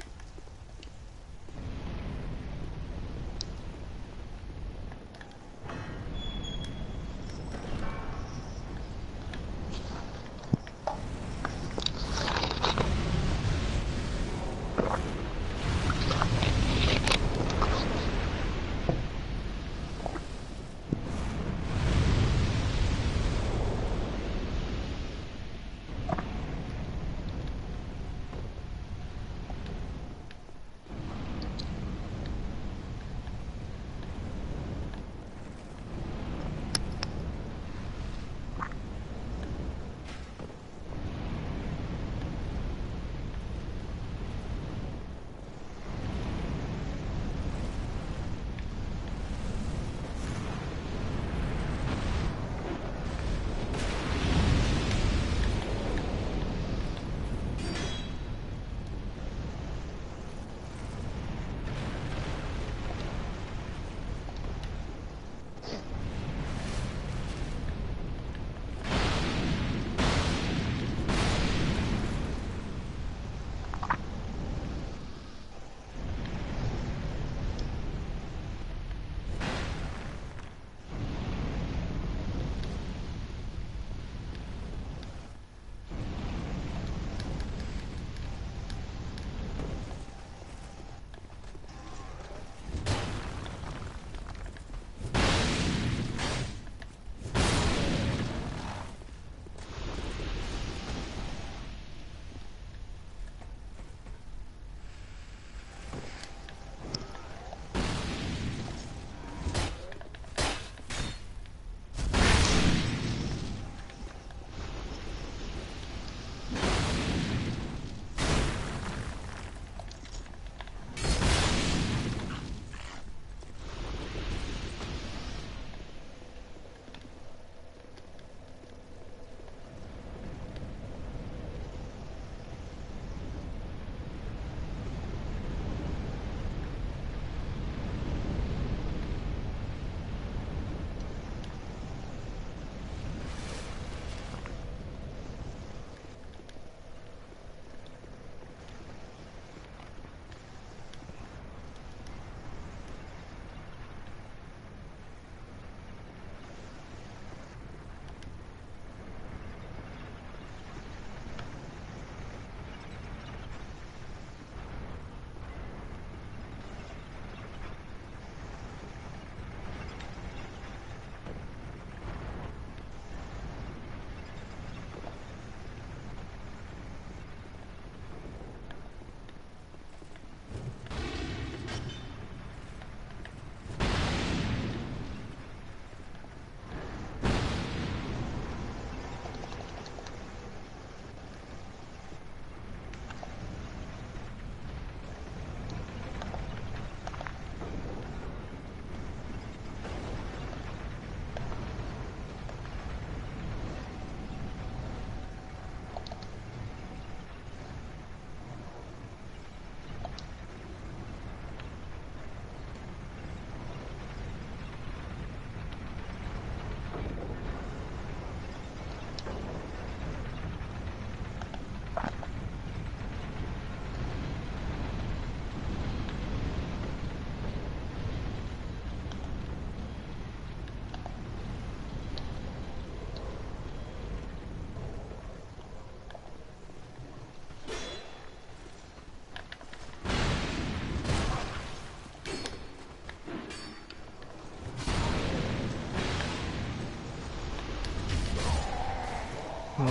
Nein.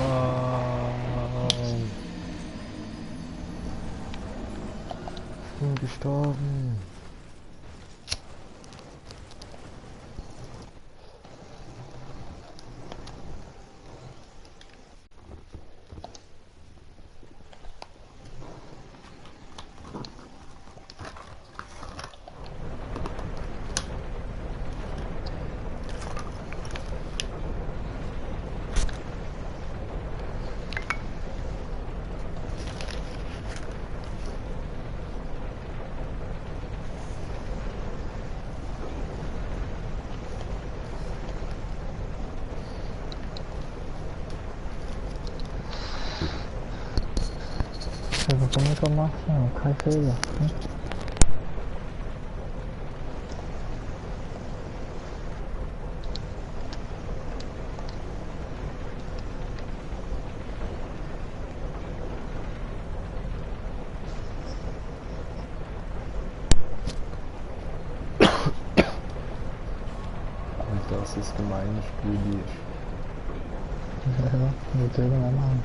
Ich bin gestorben. Also von mir gemacht, ja, kein Fehler. Hm? Und das ist gemein spielst. Ja, mit irgendeinem Mann.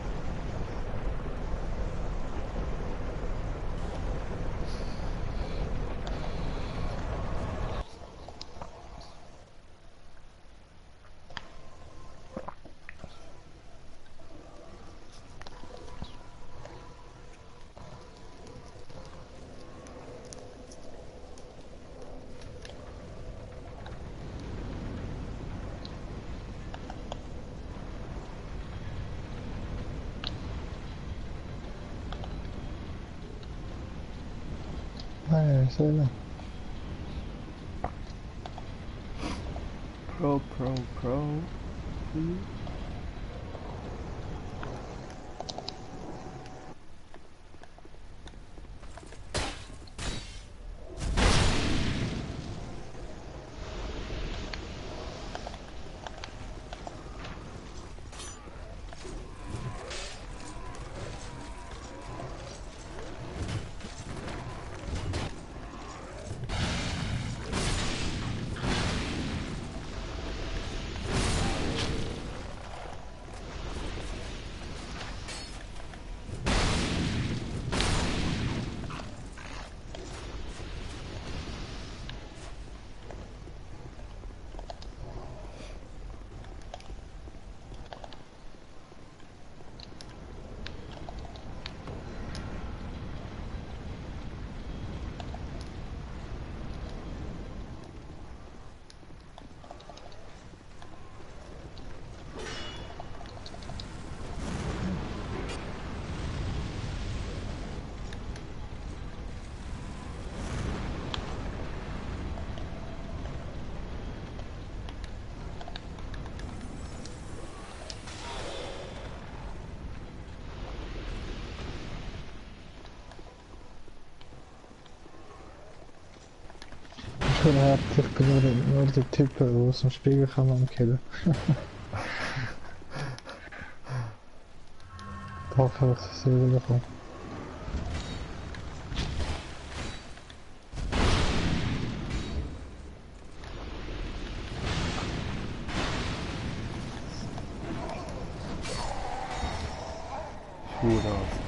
Hey, Seele. Pro. Ich bin hart, ich bin nur der Typ, der aus dem Spiegel kann man killen. Ich hoffe, dass ich sie wiederkomme. Schuhras.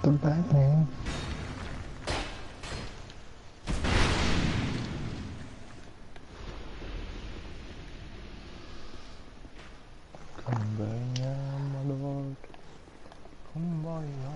Bang. Kumbaya, my lord. Kumbaya.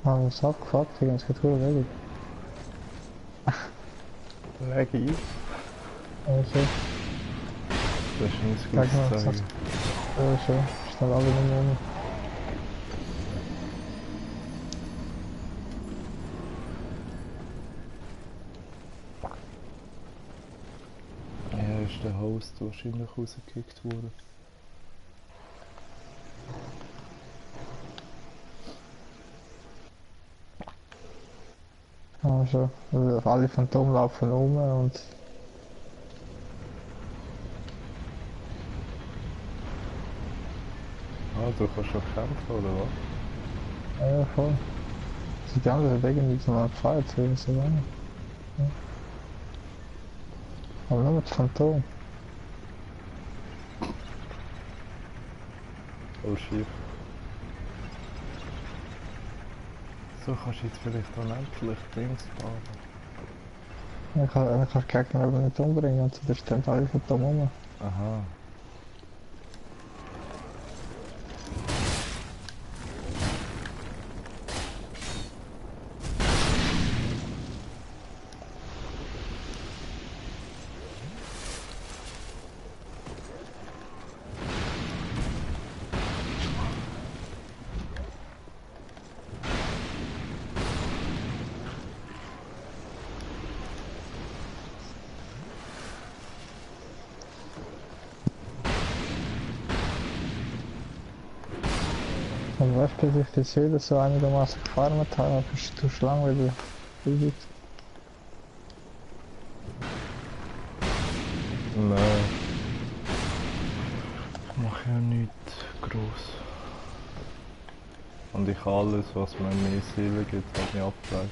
Ah, was abgefuckt, die ganze Kultur weg. Laggy. Also, Das ist ein sag mal, gutes was Zeichen. so, schnell alle nehmen. Ja, ist der Host wahrscheinlich rausgekickt worden. Also, alle Phantom laufen um und Ah, du kannst schon kämpfen, oder was? ja, voll. Also die anderen wegen nicht mal gefeiert, so lange. Ja. Aber nur mit Phantom. Voll schief. So kannst du jetzt vielleicht dann endlich Dings bauen. Dann kannst du Gegner aber nicht umbringen und so stehen alle Phantom um. Aha. Und weißt du, bis ich das wieder so einigermaßen gefarmt habe, bist du schon lange wieder übrig. Nein. Ich mache ja nichts gross. Und ich alles, was mir mehr Seele gibt, hat mich abgeleitet.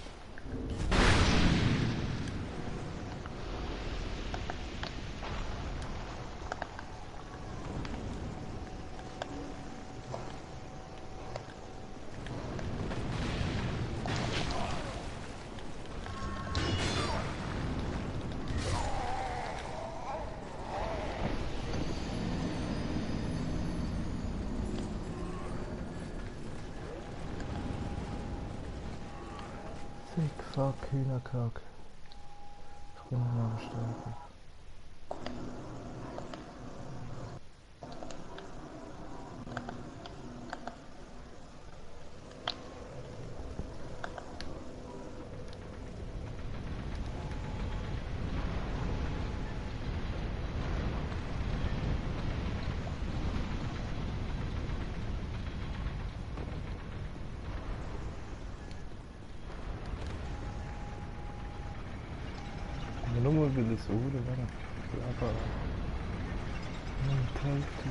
fuck, Hühnerkack. Ich bin noch am Sterben. Aber nur weil es Uhren wäre. Aber... die Hälfte.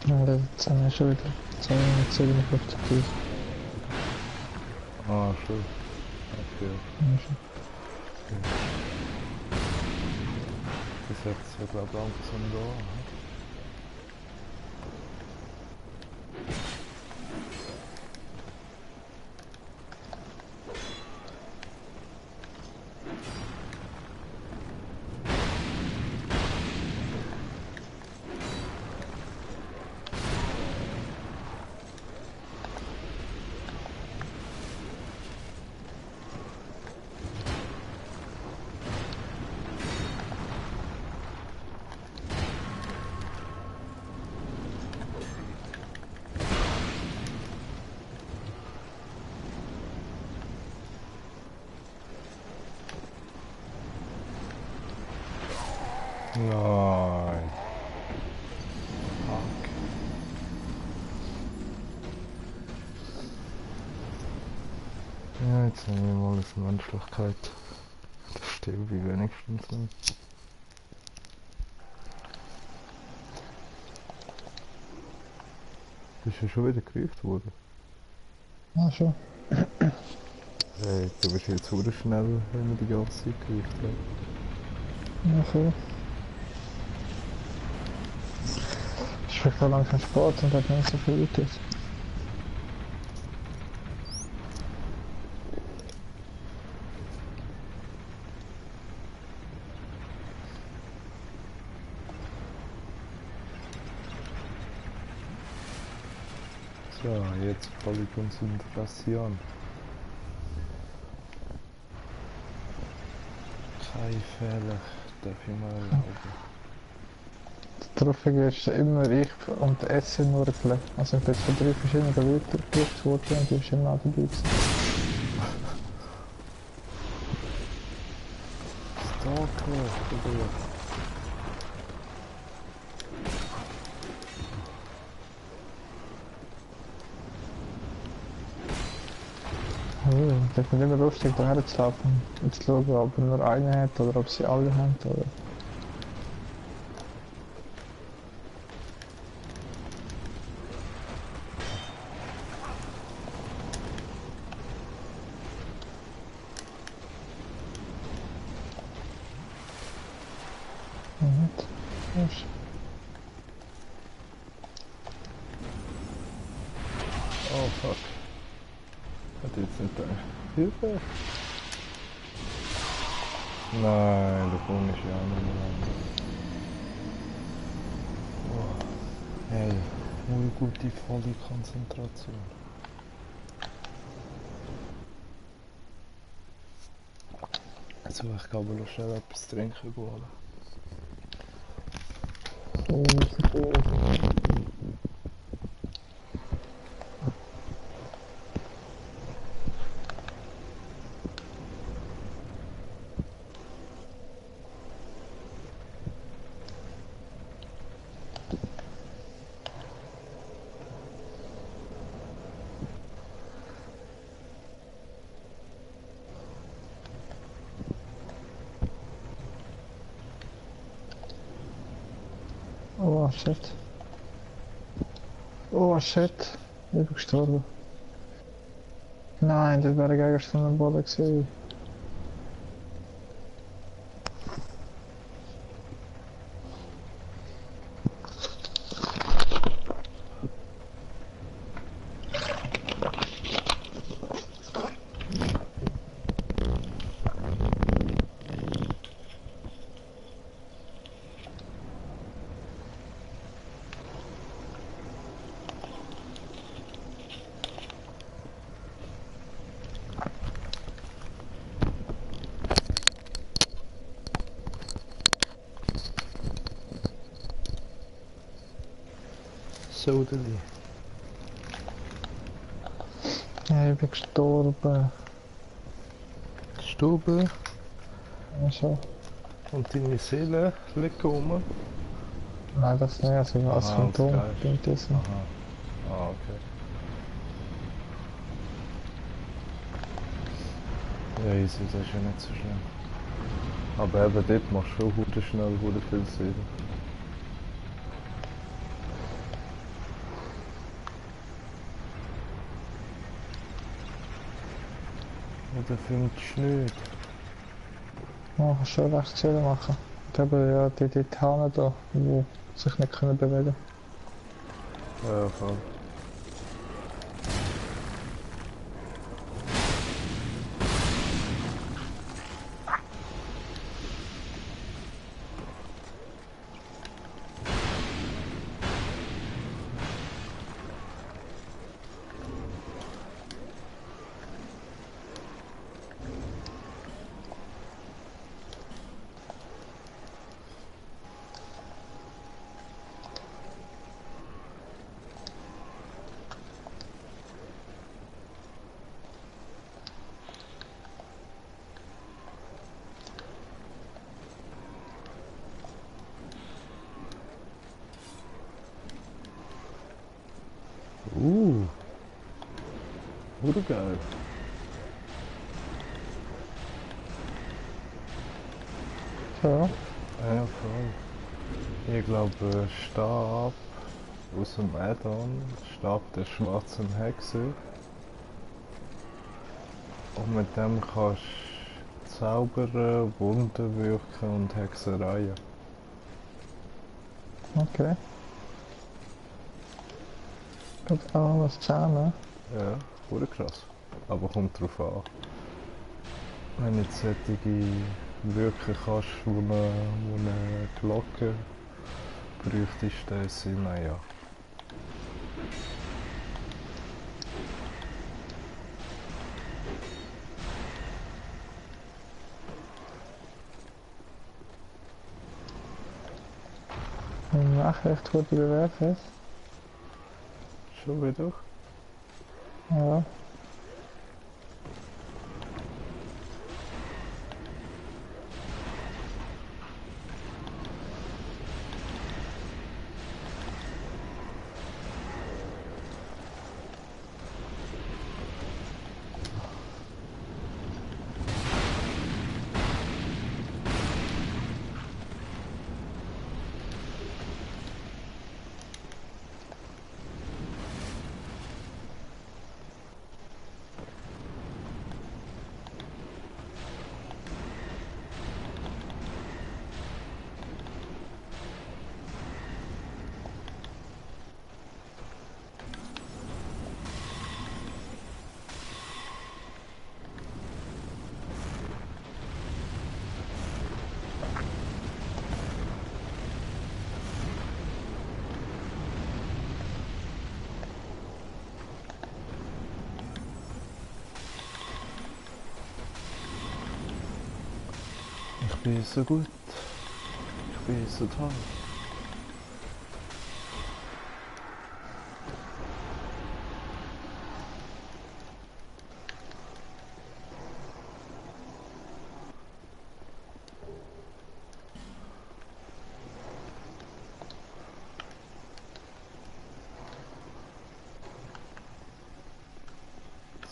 Ja, jetzt haben wir schon wieder 257'000. Ah, schön. Okay. Ja, schon. Das hat es ja glaube ich langsam da. Nein. Fuck. Ja, jetzt nehmen wir mal als Menschlichkeit. Das stimmt wie wenigstens nicht. Bist du schon wieder gerufen worden? Ah, schon. Hey, du bist jetzt so schnell, wenn wir die ganze Zeit gerufen haben. Ja, cool. Ich bin so langsam Sport und hat nicht so viel Gutes. So, jetzt volle Konzentration. Kein Fehler darf ich mal erlauben. Trophäe ist immer ich und Essen nur gelegt. Also ich bin jetzt von 3 verschiedenen Leuten gerufen worden und die sind immer dabei gewesen. Stalker, Bruder. Ich finde immer lustig, daher zu laufen und zu schauen, ob er nur einen hat oder ob sie alle haben. Oder... Moment. Yes. Oh fuck. Hätte jetzt nicht gedacht. Hilfe! Nein, da komme ich ja nicht mehr rein. Oh. Hey, nur gute volle Konzentration. Also ich glaube, noch schnell etwas trinken holen. Oh shit. Oh shit. Ich bin gestorben. Nein, das wäre Gegenstand am Boden gewesen. Sodeli. Ja, ich bin gestorben. Gestorben Also, und deine Seele liegt rum. nein, das nicht. Also, als Aha, Phantom als Geist. bin ich das. Aha. Ah, okay. Ja, easy, das ist ja nicht so schlimm. Aber eben dort machst du schon hure schnell hure viel Seele. Oder findest du nicht? Man kann schon recht chill machen. Ich habe ja die Hahn da, die sich nicht können bewegen. Ja, voll. Hure geil. Ja, Ja, voll. Ich glaube, Stab aus dem Add-on, Stab der schwarzen Hexe. Und mit dem kannst du zaubern, Wunden wirken und Hexereien. okay. Kommt auch was zusammen. Ja, hure krass. Aber kommt drauf an. Wenn du jetzt solche wirken kannst, wo eine Glocke bräuchtest, dann sind ja. Im Nachricht gut bewertet. Schon wieder? Ja. Ich bin so gut. Ich bin so toll.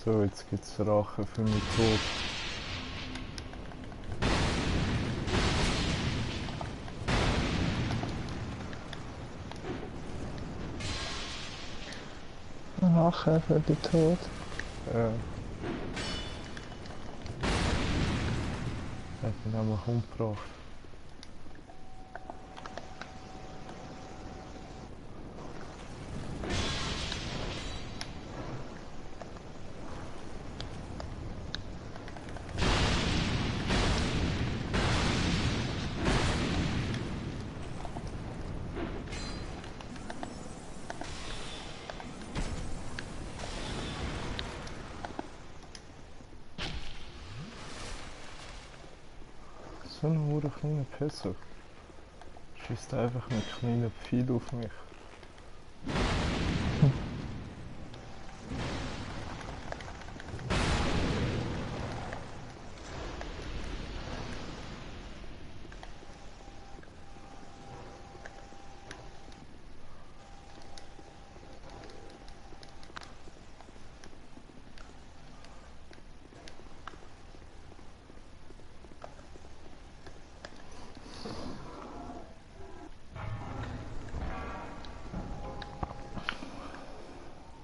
So, jetzt gibt's Rache für meinen Tod. Rache für den Tod. Ja. Hat ihn nämlich umgebracht. So ein hure kleiner Pisser. Schießt einfach einen kleinen Pfeil auf mich.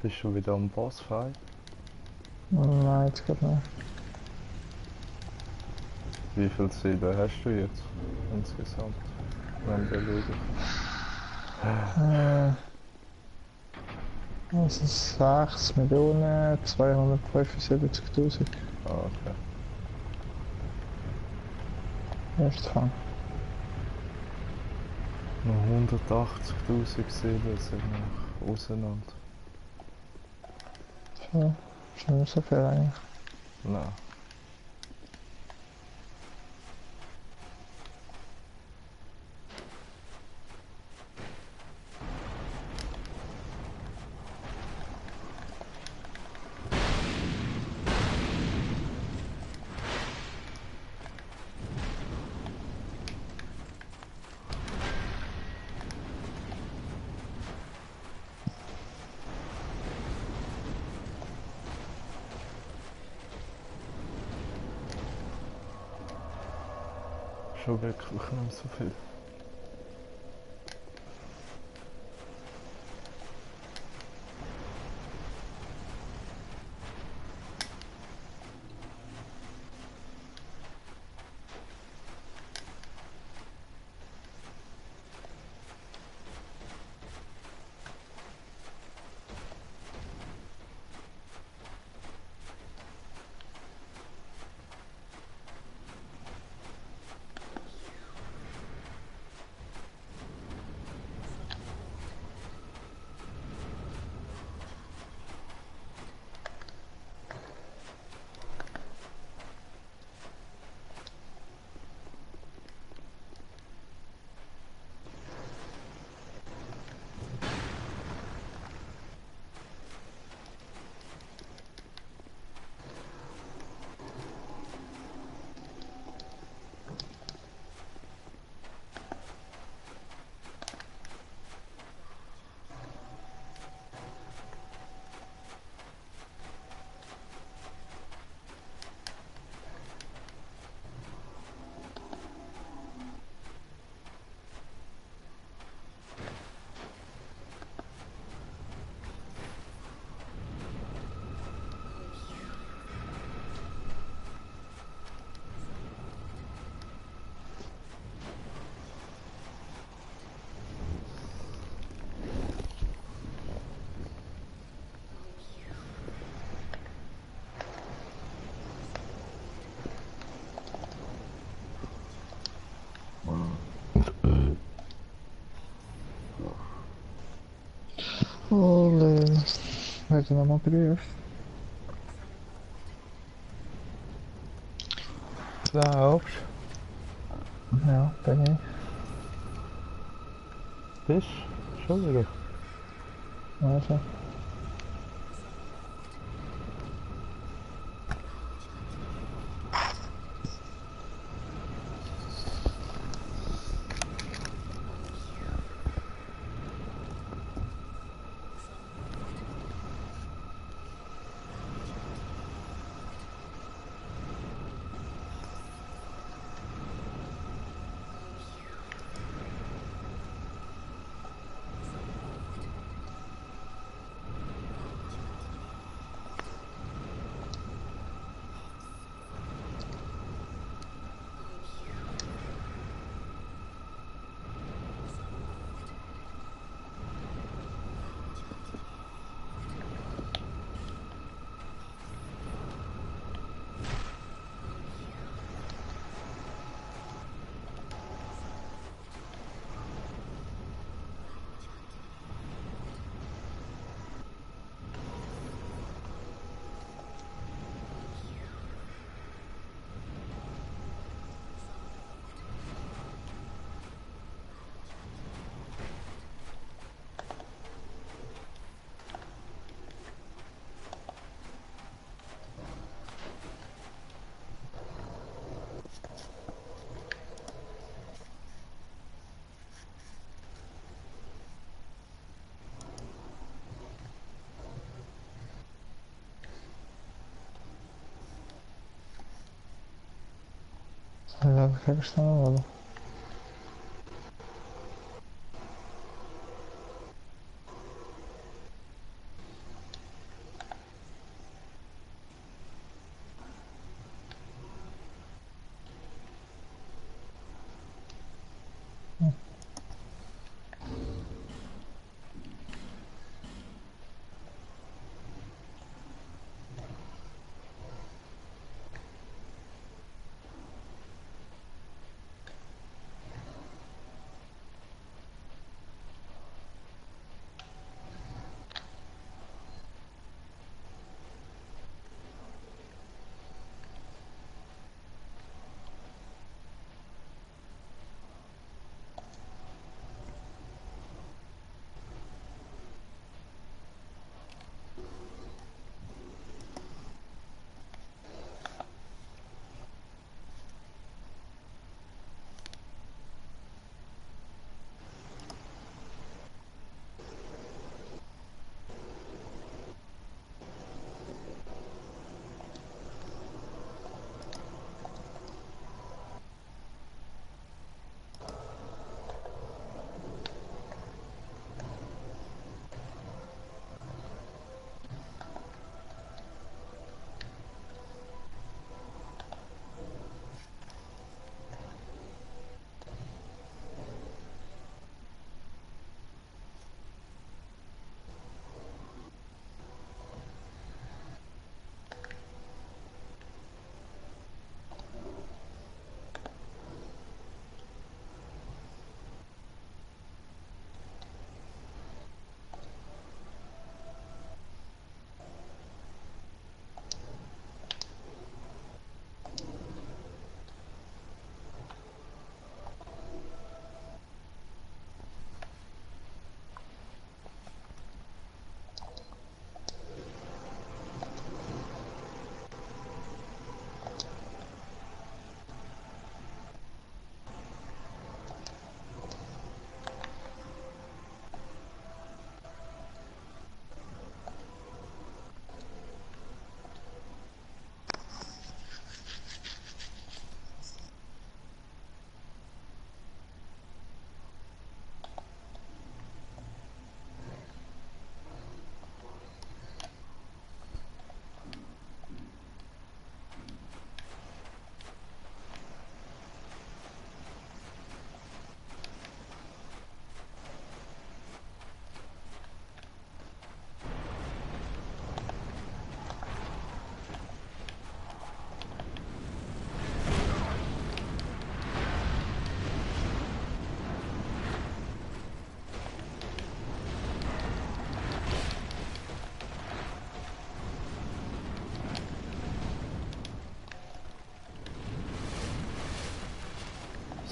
Bist du wieder am Bossfight? Nein, jetzt geht nicht. Wie viele Sieben hast du jetzt insgesamt? Wenn wir schauen. Das sind 6.275.000. Ah, okay. Erstfang. Noch 180.000 Sieben sind noch auseinander. So, schon nicht so viel eigentlich. Nein. Schon wirklich nicht so viel. Holy. Weet je nog maar brief? Glaubst Ja, ben ik. du? Bist du? Schon wieder? Also. لا بكرش أنا ولا.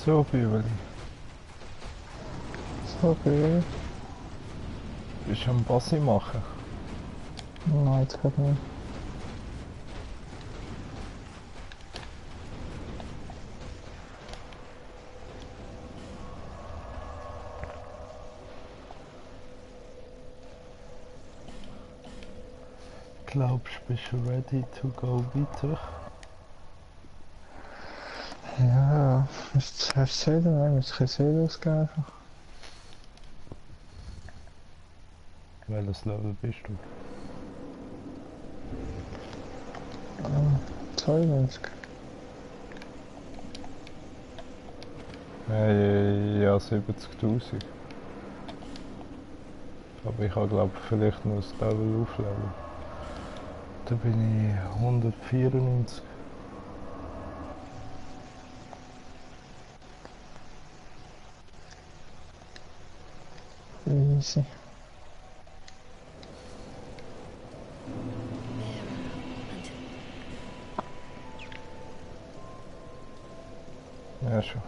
So viel. So viel. Bist du am Bassi machen? Nein, jetzt gerade nicht. Glaubst du, bist du ready to go weiter? Ja, hast du Seele? Nein, musst keine Seele ausgeben einfach. Welches Level bist du? 92. Hey, ja, 70.000. Aber ich habe glaube vielleicht noch das Level aufleveln. Da bin ich 194. Easy. Ja, schon.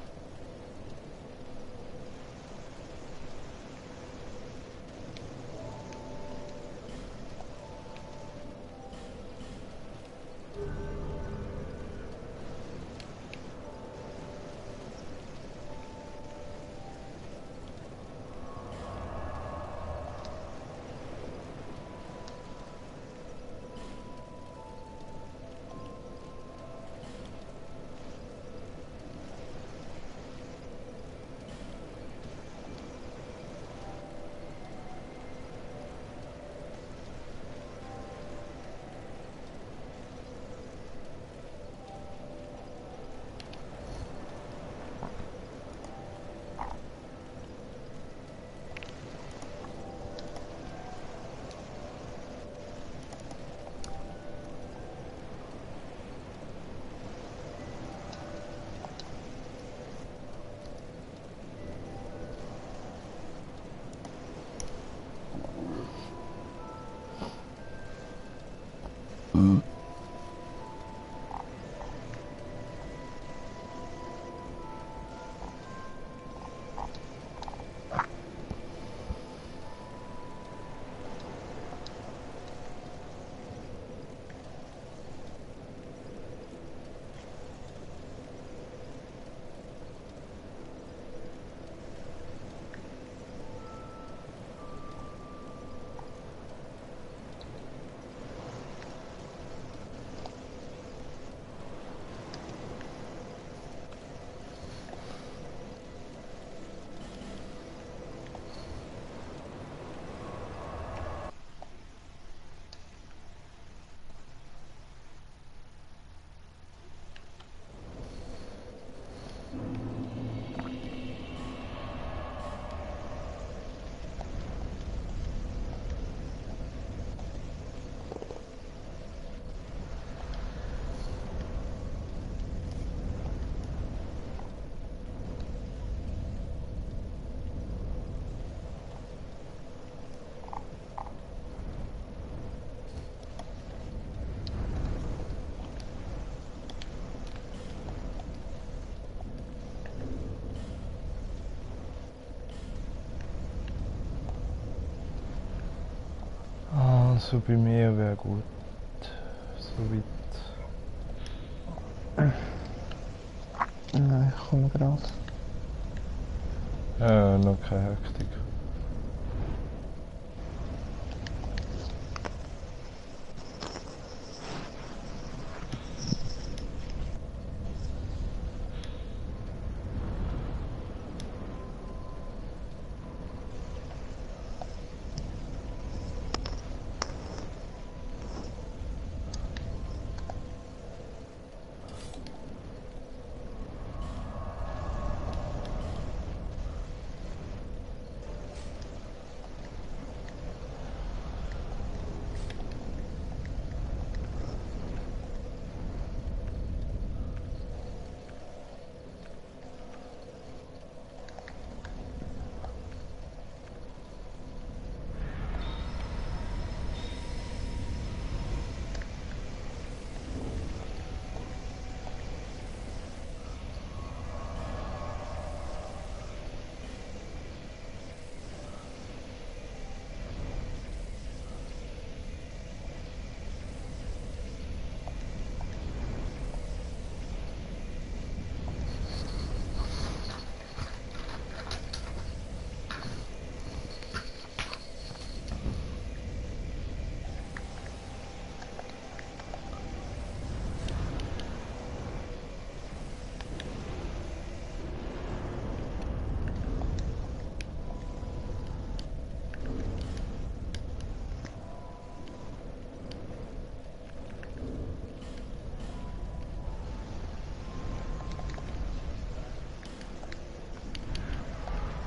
So bei mir wäre gut. So weit. Nein, ich komme gerade. Noch keine Hektik.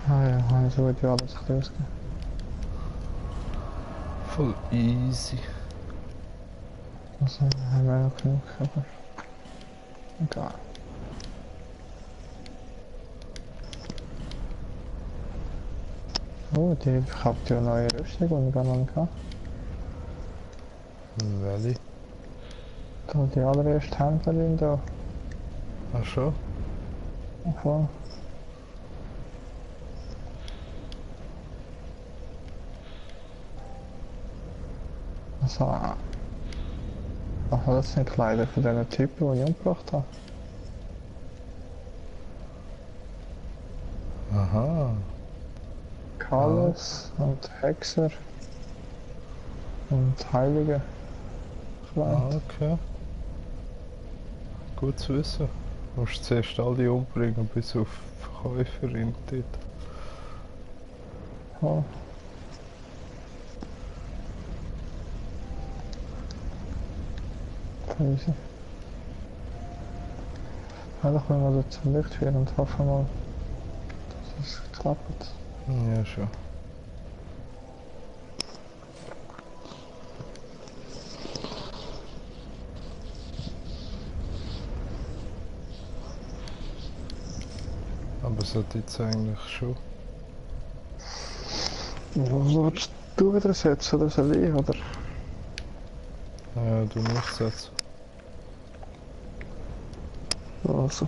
Ah ja, habe ich so gut wie alles rausgegeben. Voll easy. Also, haben wir noch genug, aber... Egal. Oh, die verkauft ja eine neue Rüstung, die ich gar noch nicht hatte. Welche? Da die allererste Händlerin da. Ach schon? Voll. Also... Ach, das sind Kleider von diesen Typen, die ich umgebracht habe. Aha. Kales und Hexer und Heilige Kleid. Ah, okay. Gut zu wissen. Du musst zuerst alle umbringen, bis auf Verkäuferin dort. Ja. Crazy. Ja, doch wenn wir zum Licht führen und hoffen mal, dass es klappt. Ja, schon. Aber es hat jetzt eigentlich schon. Was willst du wieder setzen oder soll ich, oder? Ja, du musst setzen. Also.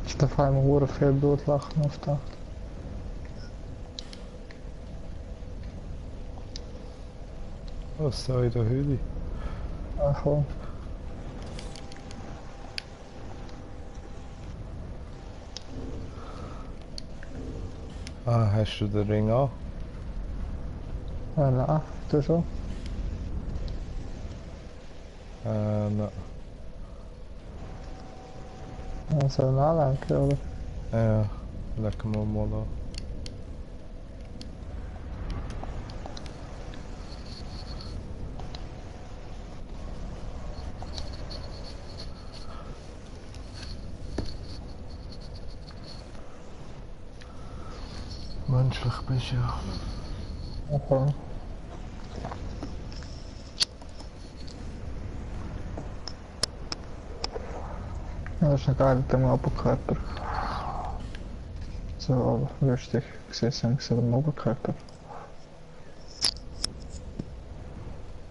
Ist auf einmal hure viel Blutlachen auftaucht. Was da in der Höhle? Ach komm. Ah, hast du den Ring an? Nein, du schon. Nein. Also anlenken, oder? Ja, legen wir mal an. Menschlich bist du ja. Okay. Ja, das ist ein geiler Oberkörper. So lustig gesehen mit dem Oberkörper.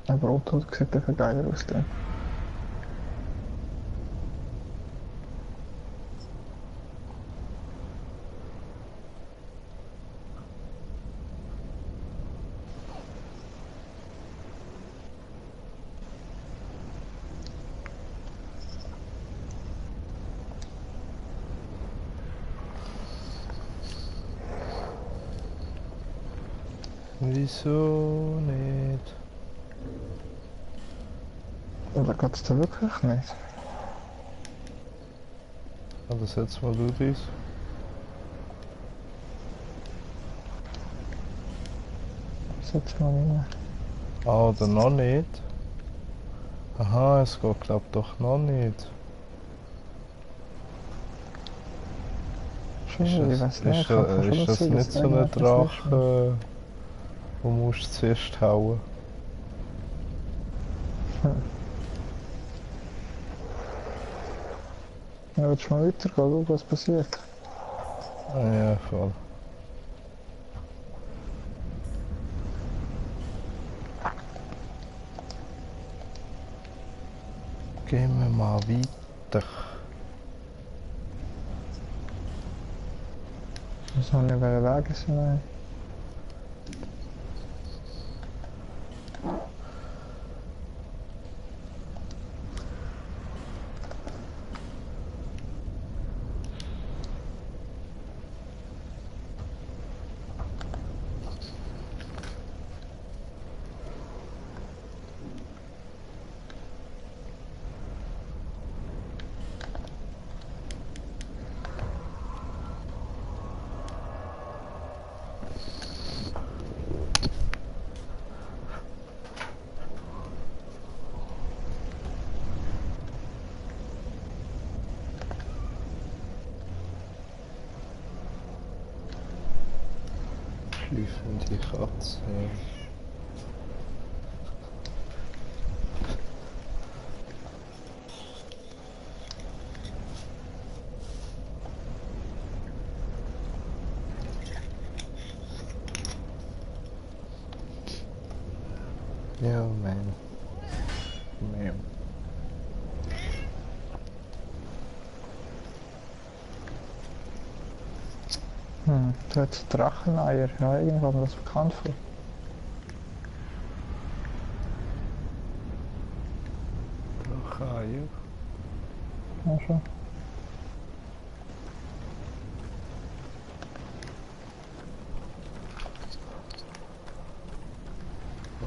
Aber Otto sieht einfach geiler aus dann. Wieso nicht? Oder geht es da wirklich nicht? Aber setz mal du dies. Setz mal rein. Ah, oder noch nicht? Aha, es geht glaub doch noch nicht. Schon, ich weiß nicht, Ist, kann schon ist das sein, nicht dass so ein irgendetwas ist. Drache, wo musst du zuerst hauen? Ja, willst du mal weitergehen, schau, was passiert? Ah ja, voll. Gehen wir mal weiter. Ich muss nicht weg sein. Schlieffende Katze. Ja, man. Man. Du hast Dracheneier. Ja, irgendwie kommt mir das bekannt vor. Dracheneier. Ja, schon.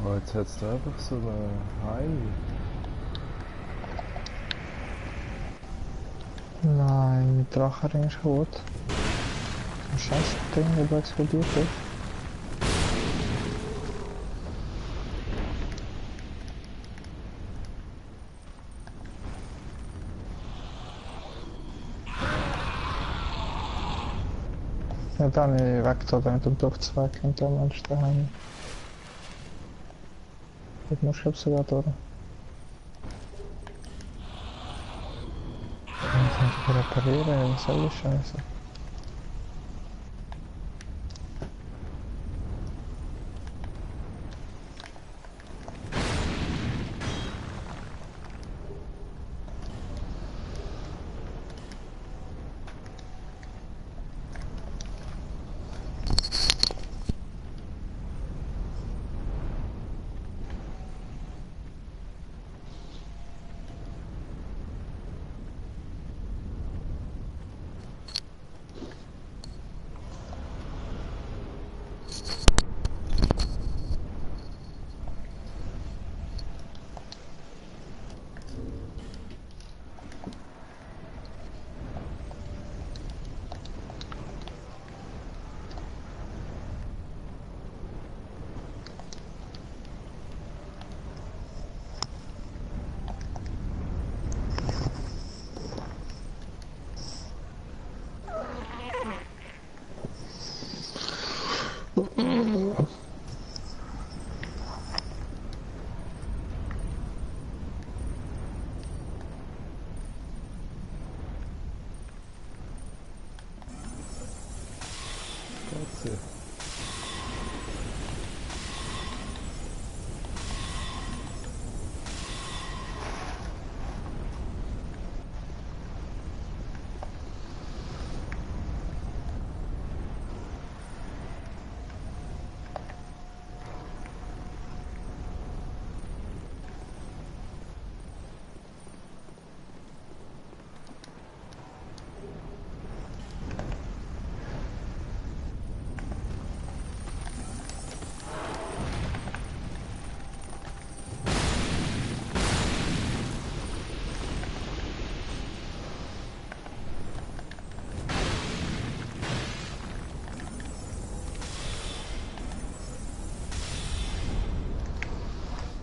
Oh, jetzt hat es da einfach so eine Hai. Nein, der Drachenring ist gut. Ein scheiß Ding, das explodiert ist. Ja, dann weg da, damit du durchzweig und der Mensch daheim. Ich muss schon sogar durch. Ich kann reparieren, was soll die Scheiße?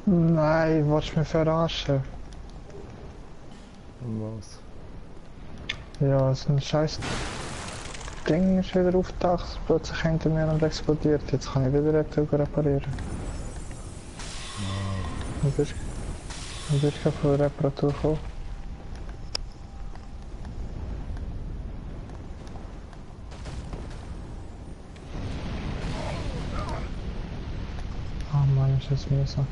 Nein, willst du mich verarschen? Was? Ja, so ein scheiß Ding ist wieder aufgetaucht, plötzlich hinter mir und explodiert. Jetzt kann ich wieder reparieren. Du bist gerade von der Reparatur gekommen. Ah Mann, ist das mühsam.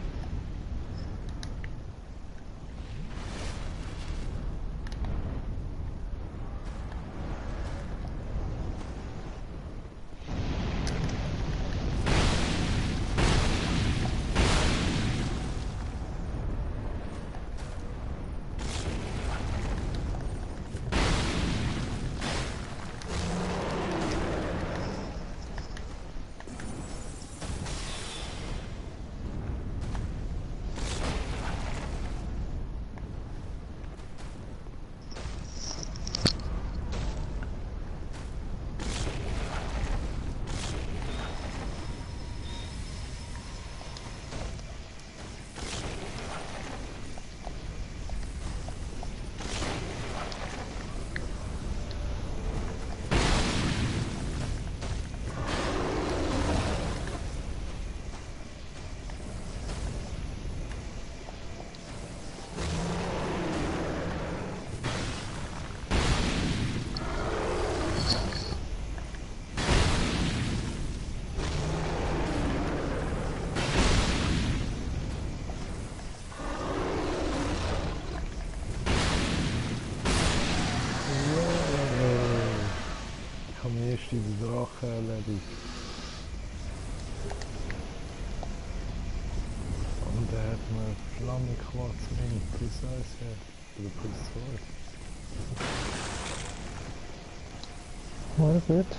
Ich habe mir erst den Drachen erledigt. Und er hat mir Flammenquarz ring plus 1 her. Oder plus 2. War gut.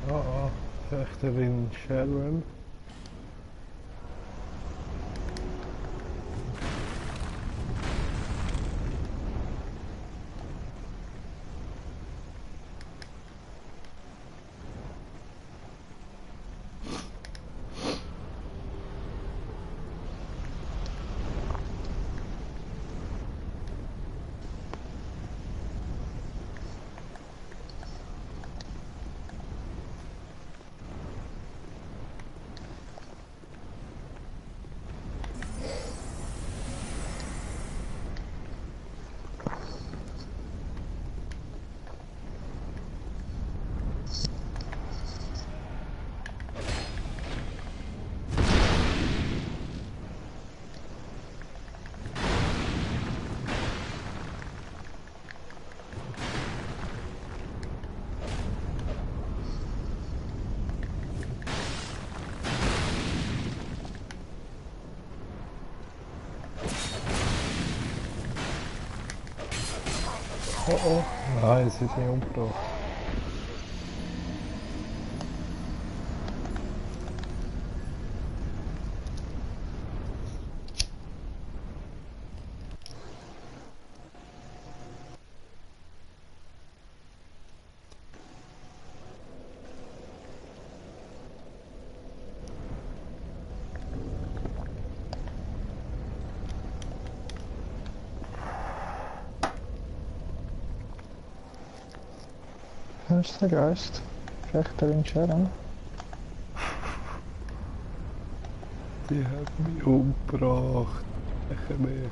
Oh, Vechterin Sharon. Oh, nein, es wird nicht umgebracht. Wer ist der Geist? Schächterin Sharon? Die hat mich umgebracht. Ich mich.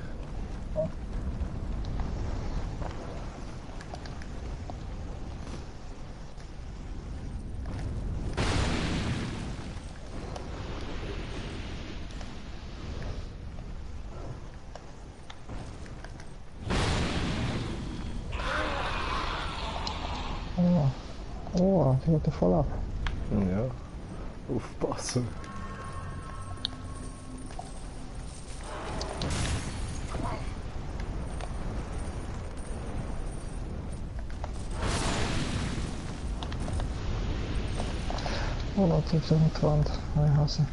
Oh, oh, die geht er voll ab. Ja, aufpassen. Oh, da drückt er mit die Wand. Ich hasse.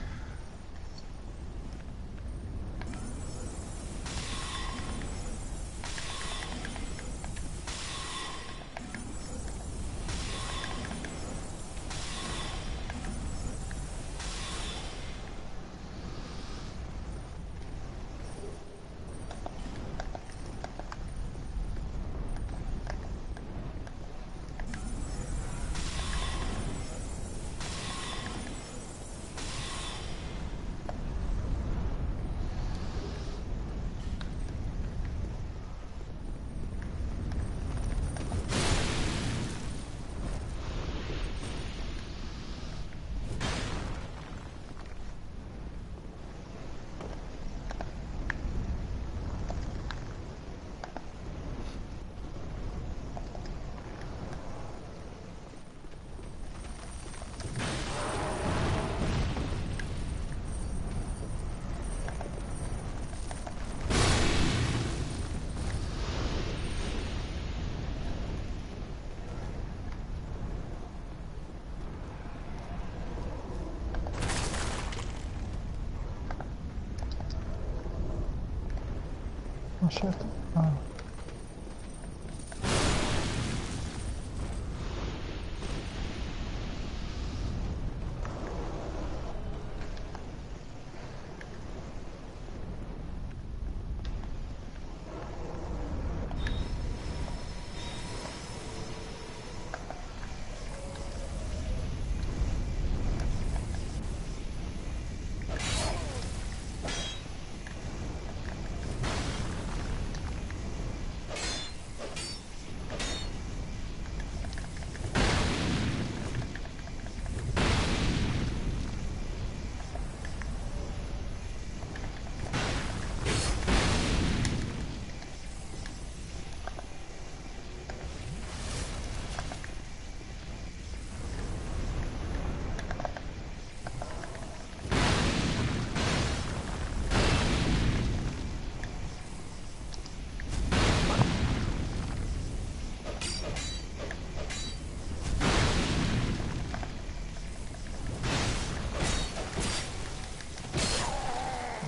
Oh shit. Ah.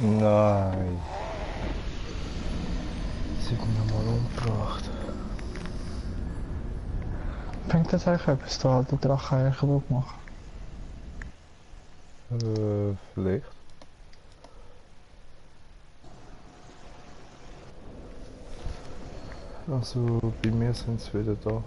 Nein. Sie hat mich nochmal umgebracht. Bringt das eigentlich etwas, da den Drachen eigentlich kaputt machen? Vielleicht. Also bei mir sind sie wieder da.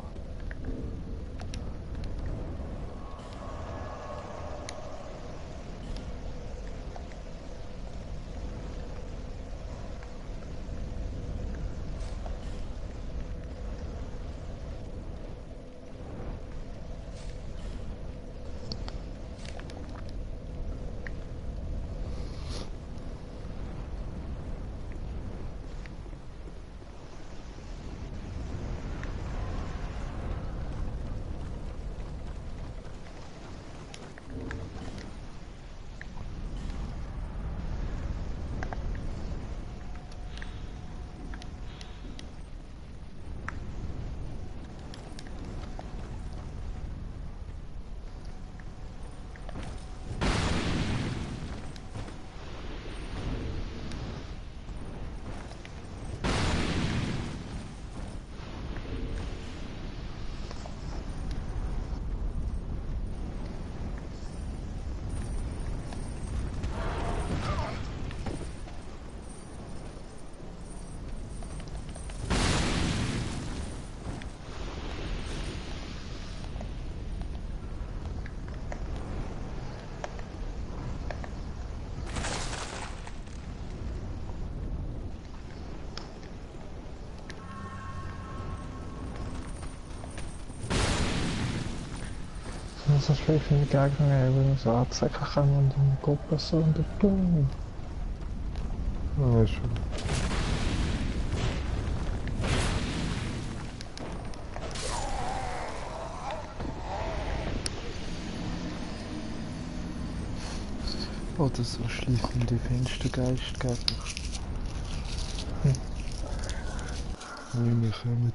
Das ist vielleicht in der Gegend, wenn man so absäcken kann und dann Gruppe so und dann boom. Ja, schon. Oder so schleichende Fenstergeistgegner. Wir kommen.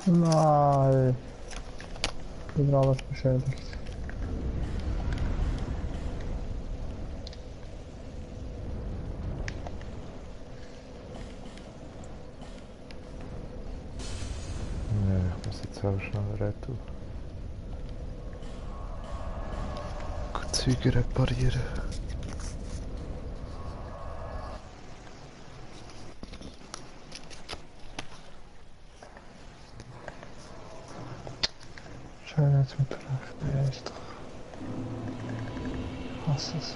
Nein. Wieder alles beschädigt. Ja, ich muss jetzt auch schnell retten. Züge reparieren. Schön jetzt mit recht. Ja, ist doch. Ich hasse es.